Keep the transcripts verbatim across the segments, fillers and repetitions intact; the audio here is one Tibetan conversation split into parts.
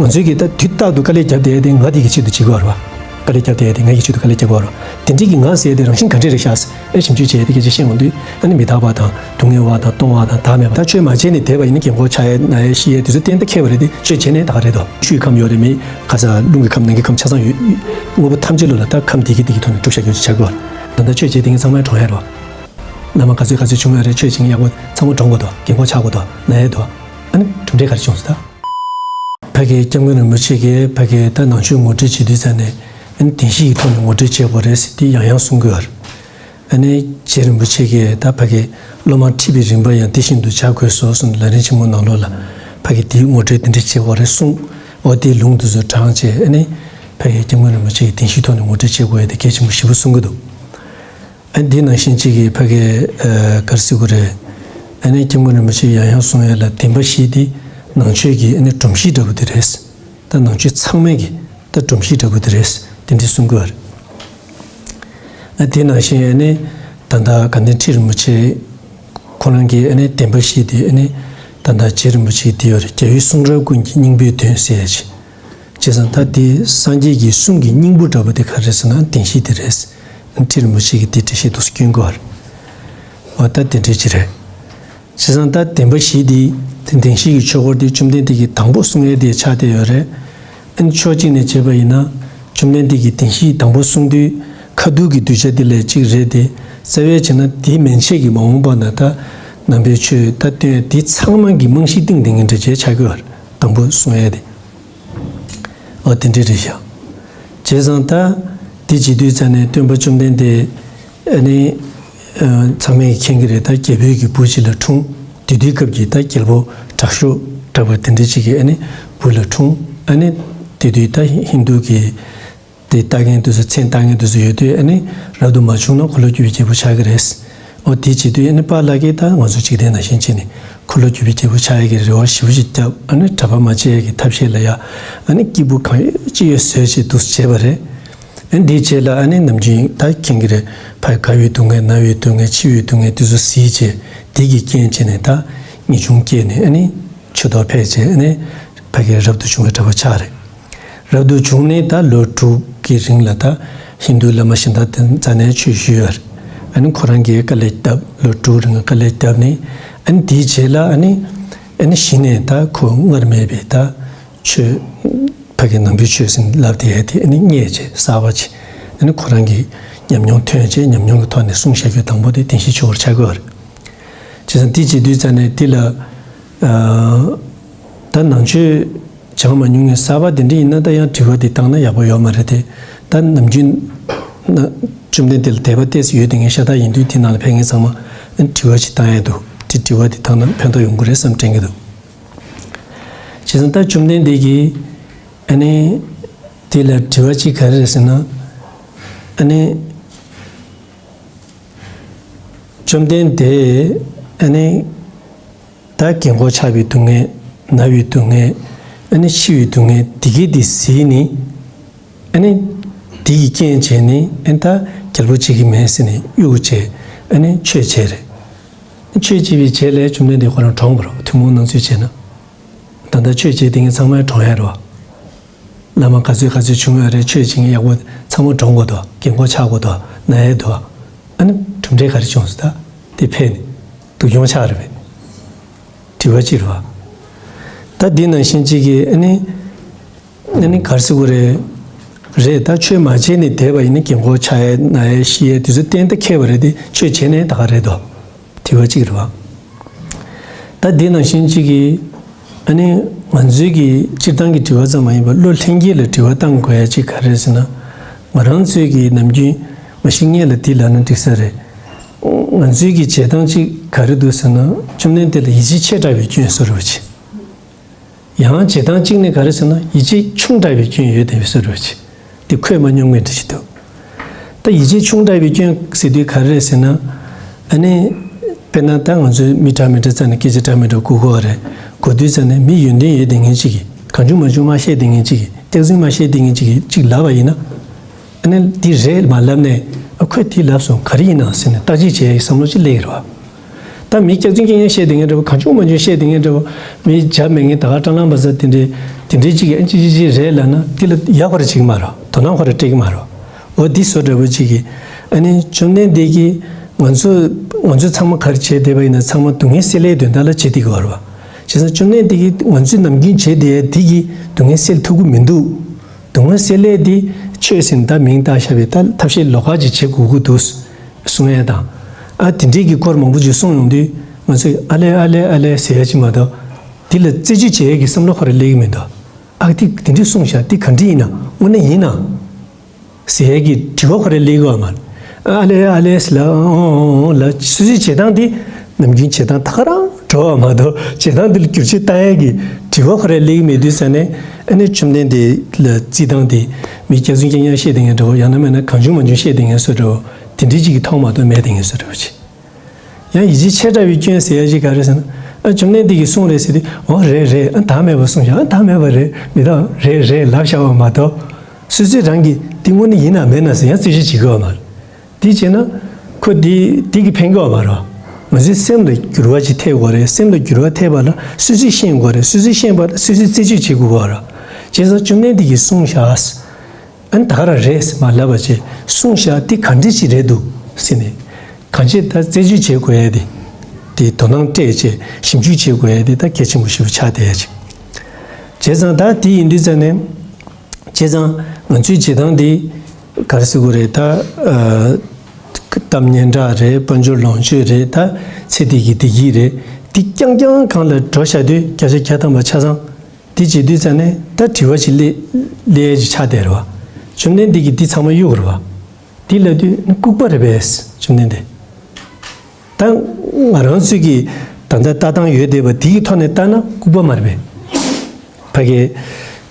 ང་ཚོའི་གི་ད་དུས་རྟག་ཏུ་དཀའ་ལས་བརྒྱབ་བསྡད་དེ་ང་དེ་གི་ཆེད་དུ་བྱེད་དགོས་རེད་བ། དཀའ་ལས་བརྒྱབ་བསྡད་དེ་ང་གི་ཆེད་དུ་དཀའ་ལས་བརྒྱབ་དགོས་རེད་བ། དེ་འདྲའི་གི་ང་ཟེར་ཡ་དེ་རང་བཞིན་ག་འདྲས་རེད་ཤག་ཟེར་ཨེ་ཞིབ་འཇུག་བྱས་དེ་སྐད་ཆ་བཤད་འོང་དུས། ཨ་ནི་མི་རྟག་པ་དང་སྡུག་བསྔལ་བ་དང་སྟོང་བ་དང་བདག་མེད་པ། ད་ཆོས་མ་བྱས་ནས་བསྡད་པ་ཡིན་ན་རྒན་གོག་ཆགས་ཡ་ན་ཡ་ཤི་ཡ་དེ་ཚོ་གཏན་ད་འཁེལ་བ་རེད་དེ། ཆོས་བྱས་ནས་ད་ག་རེད་དོ། ཆུའི་ཁམས་ཡོད་རེད། མི་ཁ་ས་རླུང་གི་ཁམས་ནང་གི་ཁམས་ཆ་ཚང་ཡོད། དངོས་པོ་ཐམས་ཅད་ལོ་ལ་ད་ཁམས་དེ་གི་དེ་གི་ཐོག་ནས་གྲུབ་ཤག་གི་ཆགས་དགོས་རེད། ད་ལྟ་ཆོས་བྱས་དེ་གི་ཚང་མ་གྲོངས་ཡ་རེད་བ། བླ་མ་ག་ཚོད་ག་ཚོད་བྱུང་ཡོད་རེད། ཆོས་བྱེད་མཁན་ཡག་པོ་ཚང་མ་གྲོངས་དགོས་དོ། རྒན་གོག་ཆགས་དགོས་དོ། ན་ཡ་དོ། ཨ་ནི་གྲུབ་འབྲས་ག་རེ་བྱུང་སོང་ད། ཕ་གི་སྐྱབས་མགོན་རིན་པོ་ཆེ་གིས་ཕ་གི་ད་ནང་ཆོས་ངོ་སྤྲོད་བྱེད་དུས་ཙ་ནས་ཨ་ནི་བདེན་བཞི་ཡི་ཐོག་ནས་ངོ་སྤྲོད་བྱེད་དགོས་རེད་ཟེར་དེ་ཡང་ཡང་གསུང་གི་ཡོད་རེད། ཨ་ནི་རྗེ་རིན་པོ་ཆེ་གིས་ད་ཕ་གི་སློབ་མ་ཁྲིད་པའི་རིམ་པ་ཡང་དེ་བཞིན་དུ་བྱ་དགོས་སོ་གསུངས། ལམ་རིམ་ཆེན་མོ་ནང་ལོགས་ལ་ཕ་གི་དེའི་ངོ་སྤྲོད་དེ་འདྲ་བྱེད་དགོས་རེད་གསུངས། འོ་དེའི་ལུང་དེ་ཚོ་དྲངས་བྱས་ཨ་ནི་ཕ་གི་སྐྱབས་མགོན་རིན་པོ་ཆེ་གིས་བདེན་བཞིའི་ཐོག་ནས་ངོ་སྤྲོད་བྱེད་དགོས་ཡ་དེ་གལ་ཆེན་པོ་ཞེ་པོ་གསུང་གི་འདུག་ཨ་ནི་འདི་ནང་བཞིན་གཅིག་གིས་ཕ་གི་ཨ་ག་རེ་ཟེར་དགོས་རེད། ཨ་ནི་སྐྱབས་མགོན་རིན་པོ་ཆེས་ཡང་ཡང་གསུང་ཡ་ལ་བདེན་པ་བཞི་འདི་ནང་ཆོས་ཀྱི་ཨ་ནི་སྒྲོམ་གཞི་འདྲ་པོ་དེ་རེད། ད་ནང་ཆོས་ཚང་མའི་གི་ད་སྒྲོམ་གཞི་འདྲ་པོ་དེ་རེད། དེ་འདྲའི་གསུང་གི་ཡོད་རེད། ཨ་དེ་ནང་བཞིན་ཨ་ནི་ད་ལྟ་དགའ་ལྡན་ཁྲི་རིན་པོ་ཆེ་ཁོ་རང་གིས་ཨ་ནི་བདེན་པ་བཞི་དེ་ཨ་ནི་ད་ལྟ་རྗེ་རིན་པོ་ཆེ་གིས་དེ་ཡོད་རེད། རྒྱལ་བའི་གསུང་རབ་ཀུན་གྱི་སྙིང་པོའི་དོན་ཟེར་ཡ་ཅིག་བྱས་ཙང་ད་དེ་སངས་རྒྱས་ཀྱི་གསུང་གི་སྙིང་པོ་འདྲ་པོ་དེ་ག་རེ་ཟེར་ན་བདེན་བཞི་དེ་རེད། ཁྲི་རིན་པོ་ཆེ་གིས་དེ་འགྲེལ་བཤད་འདུག་སེ་སྐྱོན་གྱི་ཡོད་རེད། འོ་ད་དེ་འདྲ་ཅིག་རེད། བྱས་ཙང་ད་བདེན་པ་བཞི་དེ་དེ་བདེན་བཞི་གི་ཆོས་འཁོར་དེ་བཅོམ་ལྡན་འདས་ཀྱིས་དང་པོ་གསུང་ཡས་དེ་ཆགས་བསྡད་ཡོད་རེད། ཨ་ནི་ཕྱོགས་གཅིག་ནས་བྱས་པ་ཡིན་ན་བཅོམ་ལྡན་འདས་ཀྱིས་བདེན་བཞི་དང་པོ་གསུང་དུས་ཁ་ཐུག་གི་གདུལ་བྱ་དེ་ལས་གཅིག་རེད་དེ། རྩ་བའི་བྱས་ན་དེ་མན་ཆད་ཀྱི་མ་འོངས་པ་ན་ད་ནང་པའི་ཆོས་ད་སྟོན་དེ་ཚང་མ་གི་རྨང་གཞི་བཏིང་བསྡད་མཁན་འདྲ་བྱས་ཆགས་ཀྱི་ཡོད་རེད། དང་པོ་གསུང་ཡས་དེ། འོ་དེ་འདྲ་རེད་ཤག་བྱས་ཙང་ད་དེ་བྱེད་དུས་ཙ་ནས་སྟོན་པ་བཅོམ་ལྡན་འདས་ཨ་ནི་ཨ་ཚང་མས་མཁྱེན་གྱི་རེད། ད་རྒྱལ་པོའི་གི་བུ་ཅིག་ལ་འཁྲུངས། དེ་དུས་སྐབས་ཀྱི་ད་རྒྱལ་པོ་དྲག་ཤོས་འདྲ་པོ་དེ་འདྲ་ཅིག་གི་ཨ་ནི་བུ་ལ་འཁྲུངས། ཨ་ནི་དེ་དུས་ད་ཧིན་རྡུ་གི་དེ་ལྟ་མཁན་དེ་ཚོ་མཚན་ལྟ་མཁན་དེ་ཚོ་ཡོད་དུས་ཨ་ནི་རབ་ཏུ་མ་བྱུང་ན་འཁོར་ལོས་སྒྱུར་བའི་རྒྱལ་པོ་ཆགས་ཀྱི་རེད། འོ་དེ་བྱེད་དུས་ཨ་ནི་པཱ་ལགས་ཀྱིས་ད་ང་ཚོ་འཇིག་རྟེན་ནང་བཞིན་བྱས་ནས་འཁོར་ལོས་སྒྱུར་བའི་རྒྱལ་པོ་ཆགས་ཡས་ཀྱི་རེ་བ་ཞེ་པོ་ཅིག་བརྒྱབ། ཨ་ནི་གྲྭ་པ་མ་བྱེད་ཡས་ཀྱི་ཐབས་ཤེས་ལ་ཡ་ཨ་ནི་སྐྱེས་བུ་གང་ཡོད་ཅི་ཡོད་བཟོས་བྱས་འདུག་སེ་བྱས་པ་རེད། ཨ་ནི་འདིའི་རྗེས་ལ་ཨ་ནི་ནམ་རྒྱུན་ད་མཁྱེན་གྱི་རེད། ཕ་གི་རྒ་ཡོལ་སྡུག་བསྔལ་ན་ཡོལ་སྡུག་བསྔལ་འཆི་བའི་སྡུག་བསྔལ་དེ་ཚོ་གཟིགས་བྱས་དེ་གི་རྐྱེན་བྱས་ནས་ད་ངེས་འབྱུང་སྐྱེས་ནས་ཨ་ནི་ཆོས་ཐོག་ཕེབས་བྱས་ཨ་ནི་ཕ་གི་རབ་ཏུ་བྱུང་བའི་གྲྭ་པ་ཆགས་རེད། རབ་ཏུ་བྱུང་ནས་ད་ལོ་དྲུག་གི་རིང་ལ་ད་ཧིན་རྡུ་བླ་མ་གཞན་དག་དེ་རྩ་ནས་ཆོས་ཞུས་ཡོད་རེད། ཨ་ནི་ཁོ་རང་གིས་དཀའ་ལས་བརྒྱབ། ལོ་དྲུག་རིང་དཀའ་ལས་བརྒྱབ་ནས་ཨ་ནི་དེའི་རྗེས་ལ་ཨ་ནི་ཨ་ནི་གཞི་ནས་ད་ཁོ་སྔར་མེད་པའི་ད་ཆོས་ཕ་གི་ནང་པའི་ཆོས་ཟེར་ལབ་དེ་ཡ་དེ་ཨ་ནི་རྙེད་བྱས་གསར་པ་བྱས། ཨ་ནི་ཁོ་རང་གི་ཉམས་མྱོང་ཐོན་བྱས་ཉམས་མྱོང་གི་ཐོག་ནས་གསུངས་བཞག་རྒྱུ་དང་པོ་དེ་བདེན་བཞིའི་ཆོས་འཁོར་ཆགས་ཀྱི་ཡོད་རེད། བྱས་ཙང་དེ་བྱེད་དུས་ཙ་ནས་དེ་ལ་ཨ་ད་ནང་ཆོས་སྦྱང་མ་མྱོང་མཁན་གསར་པ་དེ་འདྲ་ཡིན་ན་ད་ཡང་དྲི་བ་དེ་བཏང་ན་ཡག་པོ་ཡོད་མ་རེད་དེ། ད་ནམ་རྒྱུན་ན་བཅོམ་ལྡན་འདས་ལ་དད་པ་ཏོག་ཙམ་ཡོད་དེ་ངས་ཤ་སྟག་ཡིན་དུས་དེ་ནང་ལ་ཕེབས་མཁན་ཚང་མ་དྲི་བ་ཞིག་བཏང་ཡས་འདུག་དེ་དྲི་བ་དེ་བཏང་ན་ཕན་ཐོགས་ཡོང་གི་རེད་བསམ་དྲན་གྱི་འདུག་བྱས་ཙང་ད་བཅོམ་ལྡན་འདས་ཀྱིས་ཨ་ནི་དེ་ལ་དྲི་བ་གཅིག་ག་རེ་རེད་ཟེར་ན། ཨ་ནི་བཅོམ་ལྡན་འདས་ཨ་ནི། ད་རྒན་གོག་ཆགས་པའི་སྡུག་བསྔལ། ན་བའི་སྡུག་བསྔལ། ཨ་ནི་འཆི་བའི་སྡུག་བསྔལ་འདི་གས་འདི་གཟིགས་ནས། ཨ་ནི་འདི་གི་རྐྱེན་བྱས་ནས་ཨ་ནི་ད་རྒྱལ་པོ་བྱེད་ཀྱི་མེད་ཟེར་ནས་གཡུག་བྱས་ཨ་ནི་ཆོས་བྱས་རེད། ཆོས་བྱས་པའི་རྗེས་ལ་བཅོམ་ལྡན་འདས་ཁོ་རང་གྲོངས་པ་རེད། ཐུན་མོང་སྣང་ཚུལ་བྱས་ན། ད་ལྟ་ཆོས་བྱས་དེ་ངས་ཚང་མས་གྲོངས་ཡ་རེད་བ། བླ་མ་ག་ཚོད་ག་ཚོད་བྱུང་ཡོད་རེད། ཆོས་བྱེད་མཁན་ཡག་པོ་ཚང་མ་གྲོངས་དགོས་དོ། རྒན་གོག་ཆགས་དགོས་དོ། ན་ཡས་དོ། ཨ་ནི་གྲུབ་འབྲས་ག་རེ་བྱུང་སོང་ད། དེ་ཕེབས་ནས་སྡུག་གྱོང་ཆགས་རེད་པས། དྲི་བ་གཅིག་རེད་བ། ད་འདི་ནང་བཞིན་གཅིག་གིས་ཨ་ནི། ཨ་ནི་ག་རེ་ཟེར་དགོས་རེད། རེད་ད་ཆོས་མ་བྱས་ནས་བསྡད་པ་ཡིན་ན་རྒན་གོག་ཆགས་ཡས་ན་ཡས་ཤི་ཡས་དེ་ཚོ་གཏན་ད་འཁེལ་བ་རེད་དེ། ཆོས་བྱས་ནས་ད་ག་རེད་དོ། དྲི་བ་གཅིག་རེད་བ། ད་འདི་ནང་བཞིན་གཅིག་གིས་ཨ་ནི་ང་ཚོའི་གི་སྤྱིར་བཏང་གི་དྲི་བ་ཙམ་མ་ཡིན་པར་བློ་ལྷན་སྐྱེས་ལ་དྲི་བ་བཏང་དགོས་ཡ་གཅིག་ག་རེ་རེད་ཟེར་ན། ང་རང་ཚོའི་གི་ནམ་རྒྱུན་མ་གཞི་སྔས་ལ་འདི་ལབ་ན་འགྲིག་ས་རེད། ང་ཚོའི་གི་བྱེད་སྟངས་གཅིག་ག་རེ་འདུག་ཟེར་ན། བཅོམ་ལྡན་འདས་ལ་ཡིད་ཆེས་ཆེ་དྲགས་པའི་སྐྱོན་བཟོ་འདྲ་བ་ཅིག་ཡང་བྱེད་སྟངས་གཅིག་ནི་ག་རེ་ཟེར་ན་ཡིད་ཆེས་ཆུང་དྲགས་པའི་སྐྱོན་ཡོད་བསྡད་པའི་བཟོ་འདྲ་བ་ཅིག་དེ་ཁོས་མ་སྙོམས་མཁན་འདྲ་ཞིག་འདུག་ད་ཡིད་ཆེས་ཆུང་དྲགས་པའི་སྐྱོན་ཟེར་དུས་ག་རེ་རེད་ཟེར་ན། ཨ་ནི། དཔེར་ན་ད་ང་ཚོས་མི་འདྲ་མི་འདྲ་རྩ་ནས་སྐད་ཆ་འདྲ་མི་འདྲ་གོ་གོ་བ་རེད། གོ་དུས་རྩ་ནས་མི་ཡོན་ཏན་ཡོད་བསྡད་མཁན་གཅིག་གིས་གང་བྱུང་མང་བྱུང་མ་བཤད་བསྡད་མཁན་གཅིག་གིས་སྐྱག་རྫུན་མ་བཤད་བསྡད་མཁན་གཅིག་གིས་གཅིག་ལབ་པ་ཡིན་ན། ཨ་ནི་འདི་རེད་མ་ལབ་ནས་ཨ་ཁོས་འདི་ལབ་སོང་ག་རེ་ཡིན་ན་ཟེར་ནས་བརྟག་དཔྱད་བྱེད་ཡའི་བསམ་བློ་ཅིག་སླེབས་ཀྱི་རེད་བ། ད་མི་སྐྱག་རྫུན་སྐྱག་རྐྱང་བཤད་བསྡད་མཁན་འདྲ་བོ། གང་བྱུང་མང་བྱུང་བཤད་བསྡད་མཁན་འདྲ་བོ། མི་རྒྱབ་མེད་མཁན། ད་ག་སྐྲག་ལངས་པ་ཟེར་དེ་འདྲའི་དེ་འདྲའི་གཅིག་གིས་ཨ་ཅི་ཅི་ཅི་རེད་ལབ་ན། དེ་ལ་ཡག་པ་རེ་བྱེད་ཀྱི་མ་རེད། དོ་སྣང་ཁོ་རེ་སྤྲད་ཀྱི་མ་རེད། འོ་འདི་བཟོ་འདྲ་བོ་གཅིག་གིས། ཨ་ནི་བཅོམ་ལྡན་འདས་ཀྱིས་ང་ཚོ་ང་ཚོ་ཚང་མ་ག་རེ་བྱས་བསྡད་པ་ཡིན་ན། ཚང་མ་སྡུག་བསྔལ་སེལ་ཡའི་དོན་དག་ལ་བྱེད་བསྡད་ཀྱི་ཡོད་རེད་བ། བྱས་ཙང་བཅོམ་ལྡན་འདས་ཀྱིས་ང་ཚོས་ནམ་རྒྱུན་བྱས་བསྡད་ཡ་དེ་གིས་སྡུག་བསྔལ་སེལ་ཐུབ་ཀྱི་མི་འདུག་སྡུག་བསྔལ་སེལ་ཡས་དེ་ཆོས་ཟེར་ནས་ད་མིང་བཏགས་བཞག་པའི་ད་ཐབས་ཤེས་ལོགས་ཀ་ཅིག་བྱེད་དགོས་ཀྱི་འདུག་གསུང་ཡས་དང་། ཨ་དེ་འདྲའི་གི་སྐོར་མང་པོ་ཅིག་གསུངས་ཡོང་དུས། ང་ཚོས་ཨ་ལས་ཨ་ལས་ཨ་ལས་ཟེར་ཡ་ཅིག་མ་གཏོགས། དེ་ལ་རྩད་གཅོད་བྱེད་ཡས་ཀྱི་བསམ་བློ་ཁོ་རང་སླེབས་ཀྱི་མི་འདུག་ཨ་དེ་དེ་འདྲའི་གསུངས་བཞག་དེ་ག་འདྲ་ཡིན་ན། དངོས་གནས་ཡིན་ན། ཟེར་ཡས་ཀྱི་དྲི་བ་ཁོ་རང་སླེབས་ཀྱི་ཡོད་མ་རེད། ཨ་ལས་ཨ་ལས་ལ་ཨོ་ཨོ་ཨོ་ལ། སོ་སོའི་བྱེད་སྟངས་དེ་ནམ་རྒྱུན་བྱེད་སྟངས་ད་ག་རང་འགྲོ་བ་མ་གཏོགས། བྱེད་སྟངས་དེ་ལ་བསྒྱུར་བཅོས་བཏང་ཡས་ཀྱི་དྲི་བ་ཁོ་རང་སླེབས་ཀྱི་མེད་དུས་ཙང་ནས། ཨ་ནི་བཅོམ་ལྡན་འདས་ལ་རྩིས་སྟངས་དེ་མི་སྐྱག་རྫུན་སྐྱག་རྐྱང་བཤད་བསྡད་མཁན་འདྲ་བོ། ཡང་ན་མིན་ན་གང་བྱུང་མང་བྱུང་བཤད་བསྡད་མཁན་བཟོ་འདྲ་བོ། དེ་འདྲའི་གཅིག་གིས་མཐོང་མ་གཏོགས་མེད་བསྡད་མཁན་བཟོ་འདྲ་བོ་ཅིག་ཡང་ཡིད་ཆེས་ཆེ་དྲགས་པའི་སྐྱོན་ཟེར་ཡ་ཞིག་ག་རེ་ཟེར་ན། ཨ་བཅོམ་ལྡན་འདས་ཀྱིས་གསུངས་རེད་ཟེར་དུས། འོ་རེད་རེད། ཨ་བདག་མེད་པར་གསུངས་ཤག་ཨ་བདག་མེད་པ་རེད། མི་བདག་རེད་རེད་ལབ་བཞག་པ་མ་གཏོགས། སོ་སོས་རང་གིས་འདི་དངོས་གནས་ཡིན་ན་མེད་ན་ཟེར་ཡང་རྩད་གཅོད་བྱེད་དགོས་པ་མ་རེད། དེ་བྱས་ན་ཁོ་འདི་འདི་གིས་ཕན་གྱི་ཡོད་མ་རེད། ང་ཚོའི་སེམས་ལ་འགྱུར་བ་ཅིག་ཐེབས་དགོས་རེད། སེམས་ལ་འགྱུར་བ་ཐེབས་པ་ལ་སོ་སོས་ཤེས་དགོས་རེད། སོ་སོས་ཤེས་པ་ལ་སོ་སོས་རྩད་གཅོད་བྱེད་དགོས་པ་རེད། བྱས་ཙང་བཅོམ་ལྡན་འདས་ཀྱིས་གསུངས་ཤག་ཨ་ནི་ད་ག་རང་རེད་ཟེར་མ་ལབ་པ་བྱས། གསུངས་ཤག་འདི་ག་འདྲ་ཅིག་རེད་འདུག་ཟེར་ནས། གང་ཅི་ད་རྩད་གཅོད་བྱེད་དགོས་ཡས་དེ། དེ་དོ་སྣང་སྤྲད་བྱས་ཞིབ་འཇུག་བྱེད་དགོས་ཡས་དེ་ད་གལ་ཆེན་པོ་ཞིག་ཆགས་བསྡད་ཡ་ཅིག་བྱས་ཙང་ད་དེ་ཡིན་དུས་ཙང་ནས། བྱས་ཙང་ང་ཚོའི་བྱེད་སྟངས་དེ་ག་རེ་ཟེར་དགོས་རེད་ད། ཨ་གཏམ་སྙན་གྲགས་རེད། དཔལ་འབྱོར་ལོངས་སྤྱོད་རེད། ད་ཚེ་འདི་གི་བདེ་སྐྱིད་རེད། དེ་རྐྱང་རྐྱང་སྒང་ལ་འགྲོ་བཞག་དུས། བརྒྱ་ཆ་བརྒྱ་ཐམ་པ་ཆ་ཚང་དེ་བྱེད་དུས་ཙང་ནས་ད་དྲི་བ་ཞིག་སླེ་སླེབས་ཡས་ཅིག་ཆགས་བསྡད་རེད་བ། བཅོམ་ལྡན་འདས་ཀྱིས་འདི་ཚང་མ་གཡུག་རེད་བ། འདི་ལབ་དུས་ལྐུགས་པ་རེད་པས། བཅོམ་ལྡན་འདས། ད་ང་རང་ཚོས་ཀྱི་ད་ལྟ་ལྟ་སྟངས་ཡོད་བསྡད་པ་འདི་གི་ཐོག་ནས་ལྟ་ན་ལྐུགས་པ་མ་རེད་པས། ཕ་གི་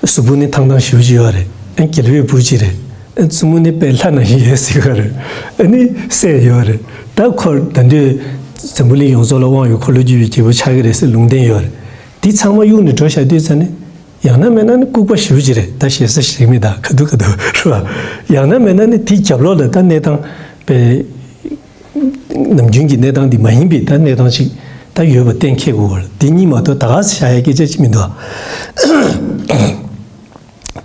གཟུགས་པོ་ནི་ཐང་ཐང་ཞེ་པོ་ཅིག་ཡོད་རེད། ཨ་རྒྱལ་པོའི་བུ་ཅིག་རེད། ཨ་མཚན་མོ་ནི་དཔེ་ལྷ་ནང་བཞིན་ཡོད་ཟེར་གྱི་ཡོད་རེད། ཨ་ནི་སྲས་ཡོད་རེད། ད་ཁོ་ད་འདོད་འཛམ་བུ་གླིང་ཡོངས་རྫོགས་ལ་དབང་ཡོད། འཁོར་ལོས་སྒྱུར་བའི་རྒྱལ་པོ་ཆགས་ཀྱི་རེད་ཟེར་ལུང་བསྟན་ཡོད་རེད། འདི་ཚང་མ་གཡུག་ནས་འགྲོ་བཞག་དུས་ཙང་ནས། ཡང་ན་མིན་ན་ནི་ལྐུགས་པ་ཞེ་པོ་ཅིག་རེད། ད་ཞེ་ས་ཞིག་མི་ད་ག་དུས་ག་དུས་རེད་བ། ཡང་ན་མིན་ན་ནི་དེའི་རྒྱབ་ལོགས་ལ་ད་གནས་སྟངས་དཔེ། ནམ་རྒྱུན་གྱི་གནས་སྟངས་འདི་མ་ཡིན་པའི་ད་གནས་སྟངས་ཤིག་ད་ཡོད་པ་གཏན་འཁེལ་དགོས་པ་རེད། འདི་གཉིས་མ་གཏོགས་ད་ག་སེ་བཞག་ཡ་སྐད་ཆ་ཅིག་མི་འདུག་